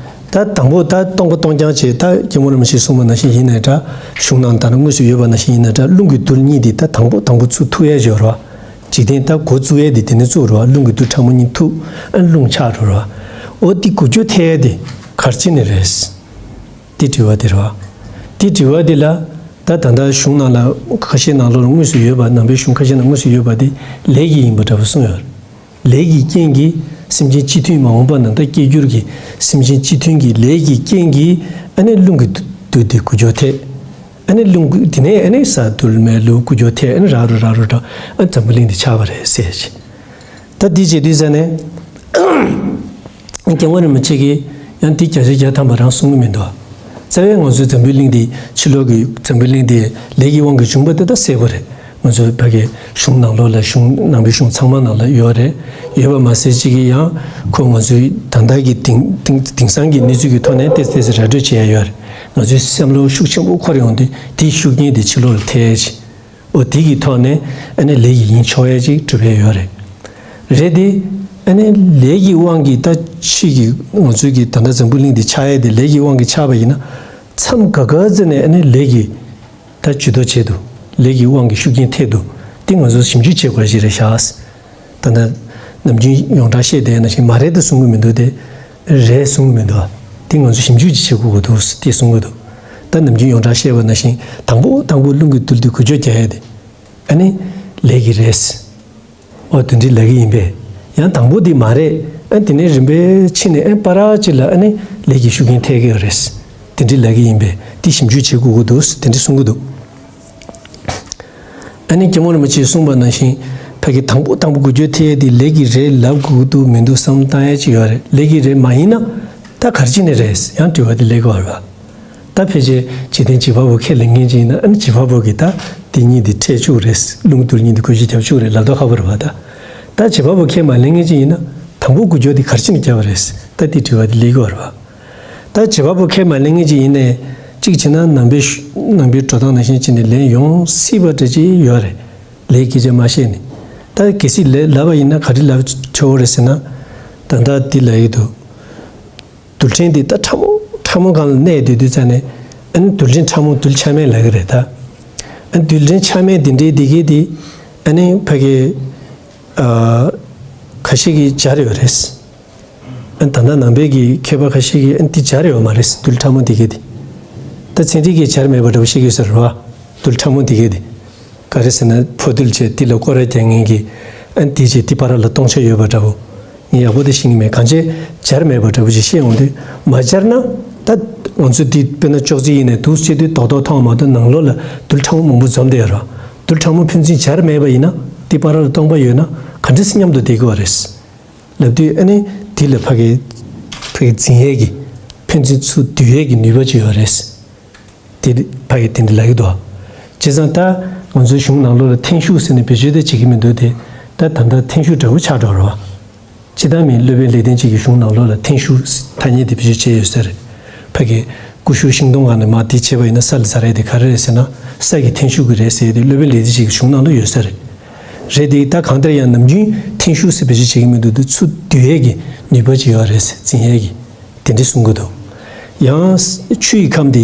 ད་དང་པོ་ད་སྟོང་པ་སྟོང་རྐྱང་བྱས་ད་སྐྱབས་མགོན་རིན་པོ་ཆེས་གསུངས་པ་ནང་བཞིན་ཡིན་ནའི་འདྲ། གཞུང་ནང་ད་ནི་དངོས་སུ་ཡོད་པ་ནང་བཞིན་ཡིན་ནའི་འདྲ། རླུང་གི་རྡུལ་གཉིས་དེ་ད་དང་པོ་དང་པོ་ཚུར་ཐུག་ཡ་ཡོད་རེད་བ། འཇིག་རྟེན་ད་འགོ་བཙུགས་ཡས་དེ་དེ་ནས་བཙུགས་རེད་བ། རླུང་གི་རྡུལ་ཕྲ་མོ་གཉིས་ཐུག་ཨ་རླུང་ཆགས་འགྲོ་རེད་བ། ཨོ་དེ་འགུལ་སྐྱོད་ཐེབས་ཡས་དེ་ག་རེ་བྱས་ནས་རེད། དེ་དྲི་བ་དེ་རེད་བ། དེ་དྲི་བ་དེ་ལ་ད་ད་ལྟ་གཞུང་ནང་ལ་ཁ་ཤས་ནང་ལོགས་ལ་དངོས་སུ་ཡོད་པ། ནང་པའི་གཞུང་ཁ་ཤས་ནང་དངོས་སུ་ཡོད་པ་དེ་ལས་ཀྱིས་ཡིན་པ་འདྲ་པོ་གསུངས་ཡོད་རེད། ལས་ཀྱི་རྐྱེན་གྱིས་སེམས་ཅན་སྤྱི་མཐུན་མ་འོངས་པ་ན་ད་སྐྱེ་འགྱུར་གྱི་སེམས་ཅན་སྤྱི་མཐུན་གྱི་ལས་ཀྱི་རྐྱེན་གྱིས་ཨ་ནི་རླུང་གི་རྡུལ་དེ་འགུལ་སྐྱོད་ཐེབས། ཨ་ནི་རླུང་དེ་ནས་ཨ་ནི་ས་རྡུལ་མེ་རླུང་འགུལ་སྐྱོད་ཐེབས་ཨ་ནི་རག་རུ་རག་རུ་འགྲོ་ཨ་འཛམ་བུ་གླིང་འདི་ཆགས་པ་རེད་ཟེར་ཅིག་ད་འདི་བྱེད་དུས་ཙ་ནས་སྐྱབས་མགོན་རིན་པོ་ཆེ་གིས་ཡང་འདི་བརྒྱ་ཆ་བརྒྱ་ཐམ་པ་རང་གསུང་གི་མི་འདུག་རྩ་བའི་ང་ཚོའི་འཛམ་བུ་གླིང་འདི་ཕྱི་ལོགས་ཀྱི་འཛམ་བུ་གླིང་འདི་ལས་ཀྱི་དབང་གིས་བྱུང་བ་དེ་ད་གསལ་པོ་རེད། ང་ཚོའི་ཕ་གི་གཞུང་ནང་ལོགས་ལ་གཞུང་ནང་པའི་གཞུང་ཚང་མ་ནང་ལ་ཡོད་རེད། ཡོད་པ་མ་ཟད་ཅིག་གིས་ཡང་ཁོ་ང་ཚོའི་ད་ལྟ་གི་དེང་དེང་དེང་སང་གི་གནས་ཚུལ་གྱི་ཐོག་ནས་ཏོག་ཙམ་ཏོག་ཙམ་ར་སྤྲོད་བྱེད་ཡ་ཡོད་རེད། ང་ཚོའི་བསམ་བློ་ཤུགས་ཆེན་པོ་འཁོར་ཡོང་དུས་དེའི་ཤུགས་རྐྱེན་དེ་ཕྱི་ལོགས་ལ་ཐལ་ཅིག་འོ་དེ་གི་ཐོག་ནས་ཨ་ནི་ལས་ཀྱི་ཡིན་ཆོག་ཡ་ཅིག་གྲུབ་ཡ་ཡོད་རེད། རེད་དེ། ཨ་ནི་ལས་ཀྱི་དབང་གིས་ད་ཕྱི་གི་ང་ཚོའི་གི་ད་ལྟ་འཛམ་བུ་གླིང་འདི་ཆགས་ཡ་དེ་ལས་ཀྱི་དབང་གིས་ཆགས་པ་ཡིན་ན། མཚམས་ག་ག་ཙམ་ནས་ཨ་ནི་ལས་ཀྱི་ད་ཇུས་གཏོགས་བྱེད་དུ། ལས་ཀྱི་དབང་གིས་ཤུགས་རྐྱེན་ཐེབས་དུ། དེ་ང་ཚོ་ཞིབ་འཇུག་བྱེད་དགོས་ཞིག་རེད་ཤག་ད་ལྟ་ནམ་རྒྱུན་ཡོངས་གྲགས་བཤད་བསྡད་ནང་བཞིན་མ་རེད་དུ་གསུང་གི་མི་འདུག་སྟེ། རེད་གསུང་གི་མི་འདུག་དེ་ང་ཚོ་ཞིབ་འཇུག་ཅིག་བྱེད་དགོས་ཀྱི་འདུག་དེ་གསུང་གི་འདུག་ད་ནམ་རྒྱུན་ཡོངས་གྲགས་བཤད་པ་ནང་བཞིན་དང་པོ་དང་པོ་རླུང་གི་རྡུལ་དེ་འགུལ་སྐྱོད་རྒྱག་ཡས་དེ། ཨ་ནི་ལས་ཀྱི་རེད། ཨོ་དེ་འདྲའི་ལས་ཀྱི་ཡིན་པས། ཡང་དང་པོ་དེ་མ་རེད། ཨ་དེ་ནས་རིམ་པས་ཕྱིན་ནས་ཨ་བར་ཅིག་ལ་ཨ་ནི་ལས་ཀྱི་ཤུགས་རྐྱེན་ཐེབས་ཀྱི་རེད། དེ་འདྲའི་ལས་ཀྱི་ཡིན་པས་དེ་ཞིབ་འཇུག་བྱེད་དགོས་ཀྱི་འདུག་དེ་འདྲ་གསུང་གི་འདུག་ཨ་ནི་སྐྱབས་མགོན་རིན་པོ་ཆེས་གསུངས་པ་ནང་བཞིན་ཕ་གི་དང་པོ་དང་པོ་འགུལ་སྐྱོད་ཐེབས་ཡས་དེ་ལས་ཀྱི་རེད་ལབ་དགོས་ཀྱི་འདུག་མི་འདུག་བསམ་བློ་བཏང་ཡས་ཅིག་ཡོད་རེད། ལས་ཀྱི་རེད་མ་ཡིན་ན་ད་ག་རེ་བྱས་ནས་རེད་ཡང་དྲི་བ་དེ་སླེབས་ཀྱི་ཡོད་རེད་པ། ད་ཕལ་ཆེར་འཇིག་རྟེན་བྱེད་པ་པོ་ཁས་ལེན་མཁན་ཅིག་ཡིན་ན་ཨ་ནི་བྱེད་པ་པོ་གིས་ད་དེ་གཉིས་དེ་འཕྲད་བཅུག་རེད། རླུང་རྡུལ་གཉིས་དེ་འགུལ་སྐྱོད་རྒྱབ་བཅུག་རེད་ལབ་མདོག་ཁ་པོ་རེད་པ་ད། ད་བྱེད་པ་པོ་ཁས་མ་ལེན་མཁན་ཅིག་ཡིན་ན་དང་པོ་འགུལ་སྐྱོད་དེ་ག་རེ་བྱས་ནས་བརྒྱབ་པ་རེད། ད་དེ་དྲི་བ་དེ་སླེབས་ཀྱི་ཡོད་རེད་པ། ད་བྱེད་པ་པོ་ཁས་མ་ལེན་མཁན་ཅིག་ཡིན་ནའི་གཅིག་བྱས་ན་ནང་པའི་ནང་པའི་འགྲོ་སྟངས་ནང་བཞིན་བྱས་ནས་ལན་ཡོང་སྲིད་པ་འདྲ་ཅིག་ཡོད་རེད། ལས་སྐད་ཆ་མ་བཤད་ནས། ད་གལ་སྲིད་ལས་ལབ་པ་ཡིན་ན་ག་རེ་ལབ་ཆོག་གི་རེད་ཟེར་ན། ད་ལྟ་འདི་ལབ་ཡི་འདུག་རྡུལ་ཕྲན་འདི་ད་ཕྲ་མོ་ཕྲ་མོ་སྒང་ལ་གནས་བསྡད་དུས་ཙ་ནས་ཨ་ནི་རྡུལ་ཕྲན་ཕྲ་མོ་རྡུལ་ཆ་མེད་ལབ་ཀྱི་རེད་ད། ཨ་ནི་རྡུལ་ཕྲན་ཆ་མེད་འདི་འདྲའི་འདི་གའི་འདི་ཨ་ནི་ཕ་གི་ཨ་ཁ་ཤས་ཀྱིས་སྦྱར་ཡོད་རེད། ཨ་ནི་ད་ལྟ་ནང་པའི་གི་མཁས་པ་ཁ་ཤས་ཀྱིས་ཨ་ནི་འདི་སྦྱར་ཡོད་མ་རེད། རྡུལ་ཕྲ་མོ་འདི་གའི་འདི། ད་ཚན་རིག་གིས་སྦྱར་མེད་པ་འདྲ་པོ་བཤད་ཀྱི་ཡོད་ས་རེད་བ། རྡུལ་ཕྲ་མོ་འདི་གའི་འདི། ག་རེ་ཟེར་ན་ཕོ་རྡུལ་བྱས་འདི་ལ་སྐོར་ར་རྒྱག་མཁན་གྱི་ཨ་ནི་འདི་བྱས་འདི་བར་ལ་སྟོང་ཆ་ཡོད་པ་འདྲ་པོ། ངས་ཡག་པོ་དེ་ཤེས་ཀྱི་མེད། གང་བྱས་སྦྱར་མེད་པ་འདྲ་པོ་ཅིག་བཤད་ཡོང་དུས་མ་སྦྱར་ན་ད་ ང་ཚོ་འདི་དཔེར་ན་ཅོག་ཙེ་ཡིན་ནས་འདུག་བྱས་དུས་རྡོག་རྡོག་མཐོང་མ་གཏོགས་ནང་ལོགས་ལ་རྡུལ་ཕྲ་མོ་མང་པོ་འཛོམས་བསྡད་ཡོད་རེད། རྡུལ་ཕྲ་མོ་ཕན་ཚུན་སྦྱར་མེད་པ་ཡིན་ན་འདི་བར་ལ་སྟོང་པ་ཡོད་ན་ག་འདྲ་སེ་མཉམ་དུ་བསྡད་དགོས་པ་རེད། ལབ་དུས་ཨ་ནི་དེ་ལ་ཕ་གི་ཕ་གི་འཛིན་ཡས་ཀྱི་ཕན་ཚུན་ཚུར་བསྡུ་ཡས་ཀྱི་ནུས་པ་ཅིག་ཡོད་རེད། དེ་ཕ་གི་དེ་འདྲ་ལབ་ཀྱི་འདུག་བྱས་ཙང་ད་ང་ཚོའི་གཞུང་ནང་ལོགས་ལ་ཐན་ཤུགས་ཟེར་ནས་བེད་སྤྱོད་དེ་བྱེད་ཀྱི་མི་འདུག་དེ་ད་ད་ལྟ་ཐན་ཤུགས་འདྲ་པོ་ཆགས་འགྲོ་རེད་བ། སྤྱིར་བཏང་མི་སློབ་དཔོན་ལེགས་ལྡན་འབྱེད་ཀྱི་གཞུང་ནང་ལོགས་ལ་ཐན་ཤུགས་ཐ་སྙད་དེ་བེད་སྤྱོད་བྱས་ཡོད་ས་རེད། ཕ་གི་ཀུ་ཤུ་ཤིང་སྡོང་སྒང་ནས་མར་དེ་བྱས་པ་ཡིན་ན་ས་ལ་འཛག་ཡས་དེ་ག་རེ་རེད་ཟེར་ན་ས་ཀྱི་ཐན་ཤུགས་ཀྱིས་རེད་ཟེར་ཡས་དེ་སློབ་དཔོན་ལེགས་ལྡན་འབྱེད་ཀྱི་གཞུང་ནང་ལ་ཡོད་ས་རེད། རེད་དེ་ད་གང་ལྟར་ཡང་ནམ་རྒྱུན་ཐན་ཤུགས་ཟེར་བེད་སྤྱོད་བྱེད་ཀྱི་མི་འདུག་དེ་ཚུར་བསྡུ་ཡས་ཀྱི་ནུས་པ་ཅིག་ཡོད་རེད་ཟེར་འཛིན་ཡས་ཀྱི་དེ་འདྲ་གསུང་གི་འདུག་ཡང་ཆུ་ཡི་ཁམས་དེ་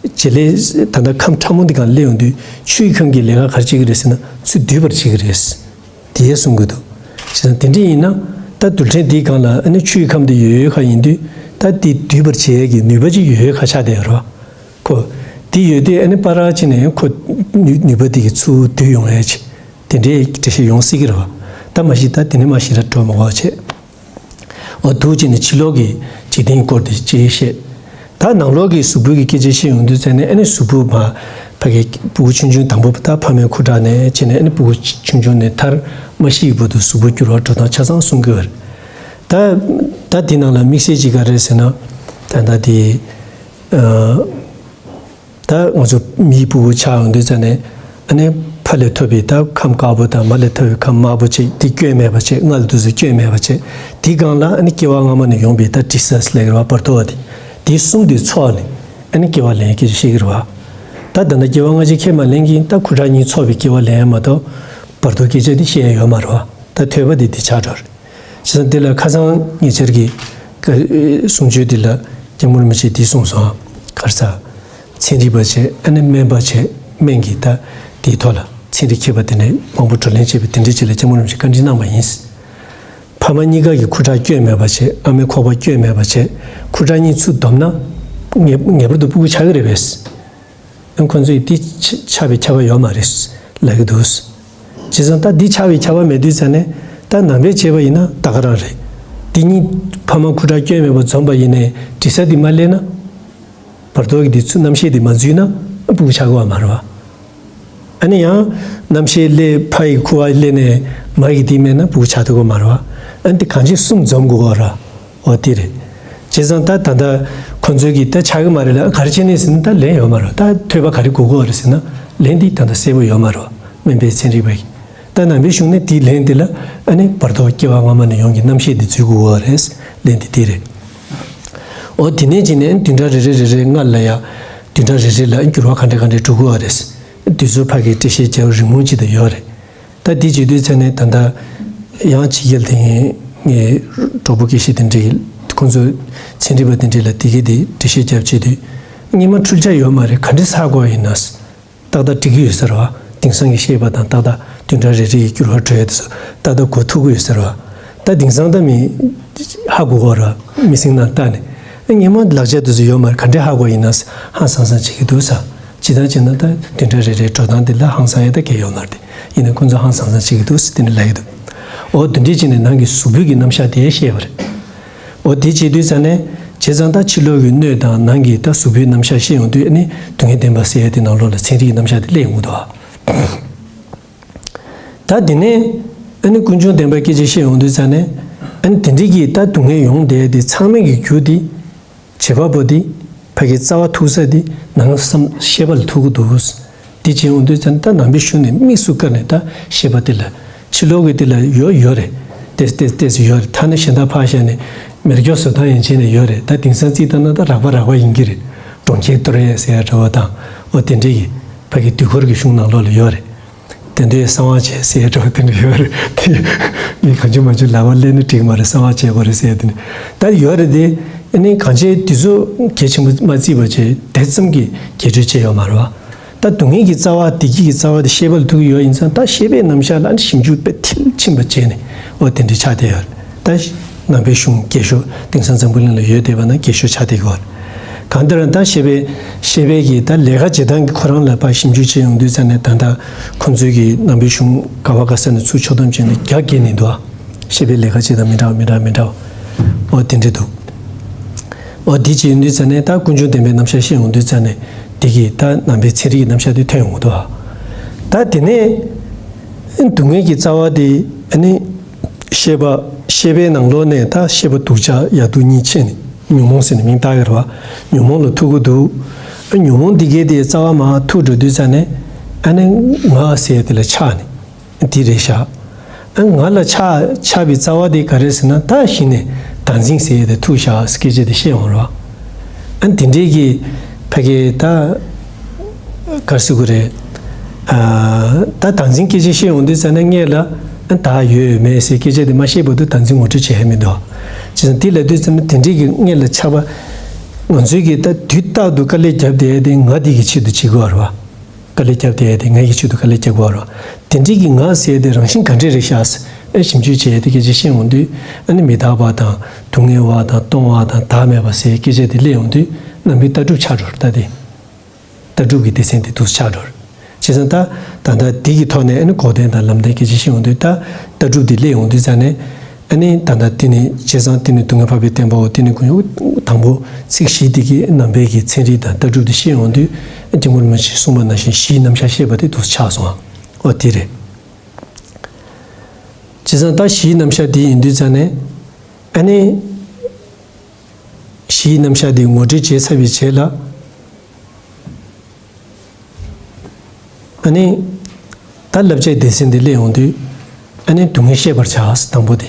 བྱེད་ལས་ད་ལྟ་ཁམས་ཕྲ་མོ་འདི་སྒང་སླེབས་ཡོང་དུས་ཆུ་ཡི་ཁམས་ཀྱི་ལས་ཀ་ག་རེ་བྱེད་ཀྱི་རེད་ཟེར་ན་ཚུར་བསྡུ་བར་བྱེད་ཀྱི་རེད། དེ་གསུང་གི་འདུག་བྱས་ཙང་དེ་འདྲ་ཡིན་ན་ད་རྡུལ་ཕྲན་འདིའི་སྒང་ལ་ཨ་ནི་ཆུ་ཡི་ཁམས་དེ་ཡོད་ཡོད་ཁ་ཡིན་དུས་ད་དེ་བསྡུ་བར་བྱེད་ཡས་ཀྱི་ནུས་པ་ཅིག་ཡོད་ཡོད་ཁ་ཆགས་བསྡད་ཡོད་རེད་བ། ཁོ་དེ་ཡོད་དུས་ཨ་ནི་པ་ར་ཅིག་ནས་ཁོ་ནུས་ནུས་པ་དེ་གི་ཚུར་བསྡུ་ཡོང་ཡས་ཅིག་དེ་འདྲའི་འགྲེལ་བཤད་ཡོང་སྲིད་ཀྱི་རེད་བ། ད་མ་གཞི་ད་དེ་ནས་མ་གཞི་ར་འགྲོ་མ་དགོས་བྱས། འོ་འདུག་བྱས་ནས་ཕྱི་ལོགས་ཀྱི་འཇིག་རྟེན་སྐོར་དེ་ཅིག་བཤད། ད་ནང་ལོགས་ཀྱི་གཟུགས་པོའི་གི་སྐད་ཆ་བཤད་ཡོང་དུས་ཙང་ནས་ཨ་ནི་གཟུགས་པོ་མ་ཕ་གི་སྤུ་གུ་ཆུང་ཆུང་དང་པོ་ད་ཕ་མའི་ཁུ་ཁྲག་ནས་བྱས་ནས་ཨ་ནི་སྤུ་གུ་ཆུང་ཆུང་ནས་མཐར་མ་ཤི་ཡི་བར་དུ་གཟུགས་པོ་འགྱུར་བ་འགྲོ་སྟངས་ཆ་ཚང་གསུང་གི་ཡོད་རེད། ད་ད་འདི་ནང་ལ་དམིགས་བསལ་ཅིག་ག་རེ་ཟེར་ན་ད་ད་དེ་ཨ། ད་ང་ཚོ་མིའི་སྤུ་གུ་ཆགས་ཡོང་དུས་ཙང་ནས་ཨ་ནི་ཕ་ལས་ཐོབ་པའི་ད་ཁམས་དཀར་པོ་དང་མ་ལས་ཐོབ་པའི་ཁམས་དམར་པོ་བྱས་དེ་སྐྱོན་མེད་པ་བྱས་མངལ་དུ་སུ་སྐྱོན་མེད་པ་བྱས་དེའི་སྒང་ལ་ཨ་ནི་སྐྱེ་བ་སྔ་མ་ནས་ཡོང་པའི་ད་དྲི་ཟ་ཟེར་ལབ་ཀྱི་རེད་བ་བར་དོ་བ་དེ་དེ་གསུམ་དེ་ཚོགས་ནས་ཨ་ནི་སྐྱེ་བ་ལེན་སྐད་ཆ་བཤད་ཀྱི་རེད་བ། ད་ད་ལྟ་སྐྱེ་བ་སྔ་ཕྱི་ཁས་མ་ལེན་གྱིན་ད་ཁུ་ཁྲག་གཉིས་ཚོགས་པའི་སྐྱེ་བ་ལེན་ཡ་མ་གཏོགས་བར་དོ་སྐད་ཆ་དེ་བཤད་ཡ་ཡོད་མ་རེད་བ། ད་ཐོས་པ་དེ་དེ་ཆགས་འགྲོ་རེད། བྱས་ཙང་འདི་ལ་ཁ་སང་ཉེ་ཆར་གྱི་ཀ་གསུང་ཆོས་འདི་ལ་སྐྱབས་མགོན་རིན་པོ་ཆེས་འདི་གསུངས་སོང་། ག་རེ་ཟ། ཚན་རིག་པ་བྱས་ཨ་ནི་སྨན་པ་བྱས་སྨན་གྱི་ད་དེའི་ཐོག་ལ་ཚན་རིག་མཁས་པ་དེ་འདྲའི་མང་པོ་བགྲོ་གླེང་བྱས་པའི་དེ་འདྲའི་ཅིག་ལ་སྐྱབས་མགོན་རིན་པོ་ཆེས་བཀའ་འདྲི་གནང་བ་ཡིན། ཕ་མ་གཉིས་ཀ་གི་ཁུ་ཁྲག་སྐྱོན་མེད་པ་བྱས་ཨ་མའི་ཁོག་པ་སྐྱོན་མེད་པ་བྱས་ཁུ་ཁྲག་གཉིས་ཚུར་བསྡོམས་ན་ངེས་ངེས་པར་དུ་སྤུ་གུ་ཆགས་ཀྱི་རེད་པས། ཨ་ཁོ་ཚོས་འདི་ཆ་ཆགས་པའི་ཁྱབ་པ་ཡོད་མ་རེད་ལབ་ཀྱི་འདུག་བྱས་ཙང་ད་འདི་ཆགས་པའི་ཁྱབ་པ་མེད་དུས་ཙང་ནས་ད་ནང་པས་བྱས་པ་ཡིན་ན་ད་ག་རང་རེད། འདི་གཉིས་ཕ་མ་ཁུ་ཁྲག་སྐྱོན་མེད་པ་འཛོམས་པ་ཡིན་ནའི་དྲི་ཟ་འདི་མ་ལེན་ན་བར་དོ་གི་འདི་ཚུར་རྣམ་ཤེས་འདི་མ་འཛུལ་ན་སྤུ་གུ་ཆགས་ཀྱི་ཡོད་མ་རེད་བ། ཨ་ནི་ཡང་རྣམ་ཤེས་སླེབས་ཕ་ཡི་ཁུ་བ་སླེབས་ནས་མ་ཡི་འདི་མེད་ན་སྤུ་གུ་ཆགས་ཐུབ་ཀྱི་ཡོད་མ་རེད་བ། ཨ་ནི་འདི་གང་ཅི་གསུམ་འཛོམས་དགོས་པ་རེད། འོ་དེ་རེད། བྱས་ཙང་ད་ད་ལྟ་ཁོ་ཚོའི་གི་ད་ཆགས་ཀྱི་མ་རེད་ལ་ག་རེ་བྱས་ནས་ཟེར་ན་ད་ལན་ཡོད་མ་རེད། ད་ཐོས་པ་ག་རེ་དགོས་ཀྱི་ཡོད་རེད་ཟེར་ན་ལན་འདི་ད་ལྟ་གསལ་པོ་ཡོད་མ་རེད། སྨན་པའི་ཚན་རིག་པས་ད་ནང་པའི་གཞུང་ནས་དེའི་ལན་འདི་ལ་ཨ་ནི་བར་དོ་སྐྱེ་བ་སྔ་མ་ནས་ཡོང་གི་རྣམ་ཤེས་འདི་འཛུལ་དགོས་ཀྱི་ཡོད་རེད། ལན་འདི་དེ་རེད། འོ་དེ་ནས་ཅིག་ནས་བདུན་ཕྲག་རེ་རེ་རེ་རེ་སྔ་ལ་ཡ་བདུན་ཕྲག་རེ་རེ་ལ་འགྱུར་བ་ག་འདྲ་ག་འདྲ་འགྲོ་གི་ཡོད་རེད། དུས་ཚོད་ཕ་གི་འགྲེལ་བཤད་བྱ་བ་རིང་མོ་ཅིག་ད་ཡོད་རེད། ད་འདི་བྱེད་དུས་ཚེ་ནས་ད་ལྟ་ཡང་ཕྱི་རྒྱལ་དེ་ངའི་གྲོགས་པོ་སྐད་ཤེས་དེ་འདྲས་ཁོང་ཚོ་ཚན་རིག་པ་དེ་འདྲས་ལ་དེ་གའི་དེ་འགྲེལ་བཤད་རྒྱབ་བྱེད་དུས་སྔོན་མ་འཕྲུལ་ཆ་ཡོད་མ་རེད། ག་འདྲས་ཧ་གོ་ཡིན་ན་ཏག་ཏག་འགྲིག་གི་ཡོད་ཟེར་བ། དེང་སང་གི་ཤེས་པ་དང་ཏག་ཏག་བདུན་ཕྲག་རེ་རེ་ཡི་འགྱུར་བ་འགྲོ་ཡ་དེ་ཚོ་ཏག་ཏག་གོ་ཐུབ་ཀྱི་ཡོད་ཟེར་བ། ད་དེང་སང་ད་མི་ཧ་གོ་གོ་ར་མི་སེང་ན་ལྟ་ནས་སྔོན་མ་ལག་ཆ་དེ་ཚོ་ཡོད་མ་རེད། ག་འདྲས་ཧ་གོ་ཡིན་ན་ཧང་སང་སང་བྱེད་ཀྱི་འདུག་ས། ཇི་ལྟར་བྱས་ན་ད་བདུན་ཕྲག་རེ་རེའི་འགྲོ་སྟངས་དེ་ལ་ཧང་སང་ཡ་ད་གལ་ཡོད་མ་རེད། ཡིན་ན་ཁོང་ཚོ་ཧང་སང་སང་བྱེད་ཀྱི་འདུག་ཟེར་དེ་ནས་ལབ་ཀྱི་འདུག་འོ་དེ་འདྲས་བྱས་ནས་ནང་གི་གཟུགས་པོའི་གི་རྣམ་གཞག་དེ་བཤད་པ་རེད། འོ་དེ་བྱེད་དུས་ཙང་ནས་བྱས་ཙང་ད་ཕྱི་ལོགས་ཀྱི་སྣོད་དང་ནང་གི་ད་གཟུགས་པོའི་རྣམ་གཞག་བཤད་ཡོང་དུས་ཨ་ནི་སྡུག་བསྔལ་བདེན་པ་ཟེར་ཡ་དེ་ནང་ལོགས་ལ་ཚན་རིག་གི་རྣམ་གཞག་དེ་སླེབས་ཡོང་གི་འདུག་ཨ། ད་དེ་ནས་ཨ་ནི་ཀུན་འབྱུང་བདེན་པའི་སྐད་ཆ་བཤད་ཡོང་དུས་ཙང་ནས་ཨ་ནི་དེ་འདྲས་ཀྱི་ད་སྡུག་བསྔལ་ཡོང་བསྡད་དེ་ཚང་མའི་གི་རྒྱུ་དེ་བྱེད་པ་པོ་དེ་ཕ་གི་རྩ་བ་ཐུག་ས་དེ་ནང་བསམ་ཤེས་པ་ལ་ཐུག་གི་འདུག་འདི་བྱེད་ཡོང་དུས་ཙང་ནས་ད་ནང་པའི་གཞུང་ནས་དམིགས་སུ་བཀར་ནས་ད་ཤེས་པ་དེ་ལ་ཕྱི་ལོགས་ཀྱི་དེ་ལ་ཡོད་ཡོད་རེད། ཏེས་ཏེས་ཏེས་ཡོད་རེད། ཐ་ན་གཞན་དག་ཕར་བཞག་ནས་མེ་སྒྱོགས་བཟོ་སྟངས་ཡན་ཆད་ནས་ཡོད་རེད། ད་དེང་སང་རྩིས་བཏང་ན་ད་རགས་པ་རགས་པ་ཡིན་གྱི་རེད། གྲོང་ཁྱེར་གཏོར་ཡས་ཟེར་ཡ་འདྲ་བ་དང་འོ་དེ་འདྲས་ཀྱི་ཕ་གི་དུས་འཁོར་གྱི་གཞུང་ནང་ལོགས་ལ་ཡོད་རེད། དེ་འདྲའི་གསང་བ་བྱས་ཟེར་ཡ་འདྲ་བ་དེ་འདྲ་ཡོད་རེད། དེ་ངས་གང་བྱུང་མང་བྱུང་ལབ་པ་ལབ་ན་འགྲིག་མ་རེད། གསང་བ་བྱས་དགོས་རེད་ཟེར་ཡ་དེ་ནི་ད་ཡོད་རེད། དེ་ཨ་ནི་གང་བྱས་དུས་ཚོད་གལ་ཆེན་པོ་མ་བརྩིས་པ་བྱས་དེ་ཙམ་གྱི་རྒྱས་སྤྲོས་བྱས་ཡོད་མ་རེད་བ། ད་སྡུག་བསྔལ་གྱི་རྩ་བ་བདེ་སྐྱིད་ཀྱི་རྩ་བ་དེ་ཤེས་པ་ལ་ཐུག་གི་ཡོད་ཡིན་ཙང་ད་ཤེས་པའི་རྣམ་གཞག་ལ་ཞིབ་འཇུག་དཔེ་མཐིལ་ཕྱིན་པ་བྱས་ནས་འོ་དེ་འདྲ་ཆགས་བསྡད་ཡོད་རེད། ད་ནང་པའི་གཞུང་རྒྱས་ཤོས་དེང་སང་འཛམ་བུ་གླིང་ལ་ཡོད་བསྡད་པ་ན་རྒྱས་ཤོས་ཆགས་བསྡད་ཀྱི་ཡོད་རེད། གང་ལྟར་ད་ཤེས་པའི་ཤེས་པའི་གི་ད་ལས་ཀ་བྱེད་སྟངས་ཀྱི་ཁོ་རང་ལ་ཕར་ཞིབ་འཇུག་བྱེད་ཡོང་དུས་ཙང་ནས་ད་ལྟ་ཁོང་ཚོའི་གི་ནང་པའི་གཞུང་ག་བ་ག་ས་ནས་ཚུར་ཕྱོགས་བསྡོམས་བྱས་ནས་རྒྱ་བསྐྱེད་ནས་འདུག་ཨ། ཤེས་པའི་ལས་ཀ་བྱེད་སྟངས་མི་འདྲ་བ་མི་འདྲ་བ་མི་འདྲ་བ་འོ་དེ་འདྲ་འདུག་འོ་དེ་བྱས་ཡོང་དུས་ཙ་ནས་ད་ཀུན་འབྱུང་བདེན་པའི་རྣམ་གཞག་བཤད་ཡོང་དུས་ཙ་ནས་དེ་གི་ད་ནང་པའི་ཚན་རིག་གི་རྣམ་གཞག་དེ་ཐོན་ཡོང་གི་འདུག་ད་དེ་ནས་སྡུག་བསྔལ་གྱི་རྩ་བ་དེ་ཨ་ནི་ཤེས་པ་ཤེས་པའི་ནང་ལོགས་ནས་ད་ཤེས་པ་སྡུག་ཅག་ཡག་སྡུག་གཉིས་ཕྱེ་ནས་ཉོན་མོངས་ཟེར་ནས་མིང་བཏགས་ཡོད་རེད་བ། ཉོན་མོངས་ལ་ཐུག་གི་འདུག་ཉོན་མོངས་འདི་གའི་དེ་རྩ་བ་མར་ཐུག་འགྲོ་དུས་ཙ་ནས་ཨ་ནི་ང་ཟེར་དེ་ལ་ཆགས་ནས། དེ་རེད་ཤག་ཨ་ང་ལ་ཆགས་ཆགས་པའི་རྩ་བ་དེ་ག་རེ་ཟེར་ན། ད་གཞི་ནས་བདག་འཛིན་ཟེར་ཡས་དེ་ཐུག་ཤག་སྐད་ཆ་དེ་བཤད་ཡོང་རོགས། ཨ་དེ་འདྲའི་གི་ཕ་གི་ད་ག་རེ་ཟེར་དགོས་རེད། ཨ་ད་བདག་འཛིན་སྐད་ཆ་བཤད་ཡོང་དུས་ཙ་ན་སྔོན་ལ་ཨ་བདག་ཡོད་མེད་ཟེར་སྐད་ཆ་དེ་མ་བཤད་བར་དུ་བདག་འཛིན་ངོ་སྤྲོད་བྱེད་ཡས་མི་འདུག་བྱས་ཙང་དེ་ལབ་དུས་ཙ་ན་དེ་འདྲའི་གི་སྔོན་ལ་ཆགས་པ་ང་ཚོའི་གི་ད་དུས་རྟག་ཏུ་དཀའ་ལས་རྒྱབ་བསྡད་ཡས་དེ་ང་དེ་གི་ཆེད་དུ་བྱེད་དགོས་རེད་བ། དཀའ་ལས་བརྒྱབ་བསྡད་ཡས་དེ་ང་གི་ཆེད་དུ་དཀའ་ལས་རྒྱག་དགོས་རེད། དེ་འདྲའི་གི་ང་ཟེར་ཡས་དེ་རང་བཞིན་ག་འདྲས་རེད་ཤག་ཟེར་ཨ་ཞིབ་འཇུག་བྱས་ཏེ་སྐད་ཆ་བཤད་ཡོང་དུས་ཨ་ནི་མི་རྟག་པ་དང་སྡུག་བསྔལ་བ་དང་སྟོང་བ་དང་བདག་མེད་པ་ཟེར་སྐད་ཆ་དེ་སླེབས་ཡོང་དུས་རྣམ་པའི་ལྟ་གྲུབ་ཆགས་འགྲོ་རེད། ད་དེ་ལྟ་གྲུབ་ཀྱི་སྡེ་ཚན་དེ་འདུག་ཆགས་འགྲོ་རེད། བྱས་ཙང་ད་ད་ལྟ་འདི་གི་ཐོག་ནས་ཨ་ནི་འགོག་བདེན་དང་ལམ་བདེན་སྐད་ཆ་བཤད་ཡོང་དུས་ད་ལྟ་གྲུབ་འདི་སླེབས་ཡོང་དུས་ཙ་ནས། ཨ་ནི་ད་ལྟ་དེ་ནི་བྱས་ཙང་དེ་ནི་སྡུག་བསྔལ་འཕགས་པའི་བརྟན་པའོ། དེ་ནི་ཀུན་དང་པོ་ཚིག་བཞི་དེ་གི་ནང་པའི་གི་ཚན་རིག་དང་ལྟ་གྲུབ་དེ་ཤེས་ཡོང་དུས་སྐྱབས་མགོན་རིན་པོ་ཆེས་གསུངས་པ་ནང་བཞིན་གཞིའི་རྣམ་གཞག་བཤད་པ་དེ་འདུག་ཆགས་སོང་། ཨོ་དེ་རེད། བྱས་ཙང་ད་གཞིའི་རྣམ་གཞག་དེ་ཡིན་དུས་ཙ་ནས་ཨ་ནི་གཞིའི་རྣམ་གཞག་དེ་ངོ་སྤྲོད་བྱས་ཚར་བའི་རྗེས་ལ། ཨ་ནི། ད་བསླབ་བྱའི་སྡེ་ཚན་འདི་སླེབས་ཡོང་དུས། ཨ་ནི་སྡུག་བསྔལ་ཤེས་པར་བྱ་ཟེར་དང་པོ་དེ།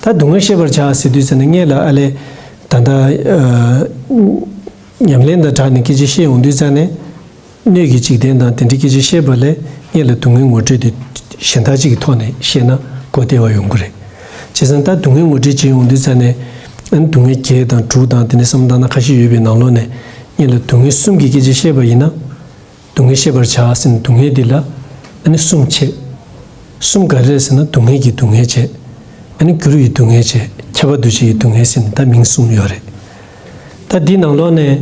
ད་སྡུག་བསྔལ་ཤེས་པར་བྱ་ཟེར་དུས་ཙ་ནས་སྔོན་ལ་ཨ་ལས། ད་ལྟ། ཨ། ཉམས་ལེན་དང་སྦྲགས་ནས་སྐད་ཆ་བཤད་ཡོང་དུས་ཙ་ནས། སྣོད་ཀྱི་འཇིག་རྟེན་དང་དེ་འདྲའི་སྐད་ཆ་བཤད་པ་ལས་སྔོན་ལ་སྡུག་བསྔལ་ངོ་སྤྲོད་དེ་གཞན་དག་ཅིག་གི་ཐོག་ནས་བཤད་ན་གོ་བདེ་བ་ཡོང་གི་རེད། བྱས་ཙང་ད་སྡུག་བསྔལ་ངོ་སྤྲོད་བྱེད་ཡོང་དུས་ཙ་ནས། ཨ་ནི་སྡུག་བསྔལ་བརྒྱད་དང་དྲུག་དང་དེ་འདྲའི་བསམ་བློ་བཏང་ན་ཁ་ཤས་ཡོད་པའི་ནང་ལོགས་ནས། སྔོན་ལ་སྡུག་བསྔལ་གསུམ་གྱི་སྐད་ཆ་བཤད་པ་ཡིན་ན། སྡུག་བསྔལ་ཤེས་པར་བྱ་ཟེར་ན་སྡུག་བསྔལ་འདི་ལ་ཨ་ནི་གསུམ་ཕྱེ། གསུམ་ག་རེ་རེད་ཟེར་ན་སྡུག་བསྔལ་གྱི་སྡུག་བསྔལ་བྱས། ཨ་ནི་འགྱུར་བའི་སྡུག་བསྔལ་བྱས། ཁྱབ་པ་འདུ་བྱེད་ཀྱི་སྡུག་བསྔལ་ཟེར་ནས་ད་མིང་གསུམ་ཡོད་རེད། ད་འདི་ནང་ལོགས་ནས་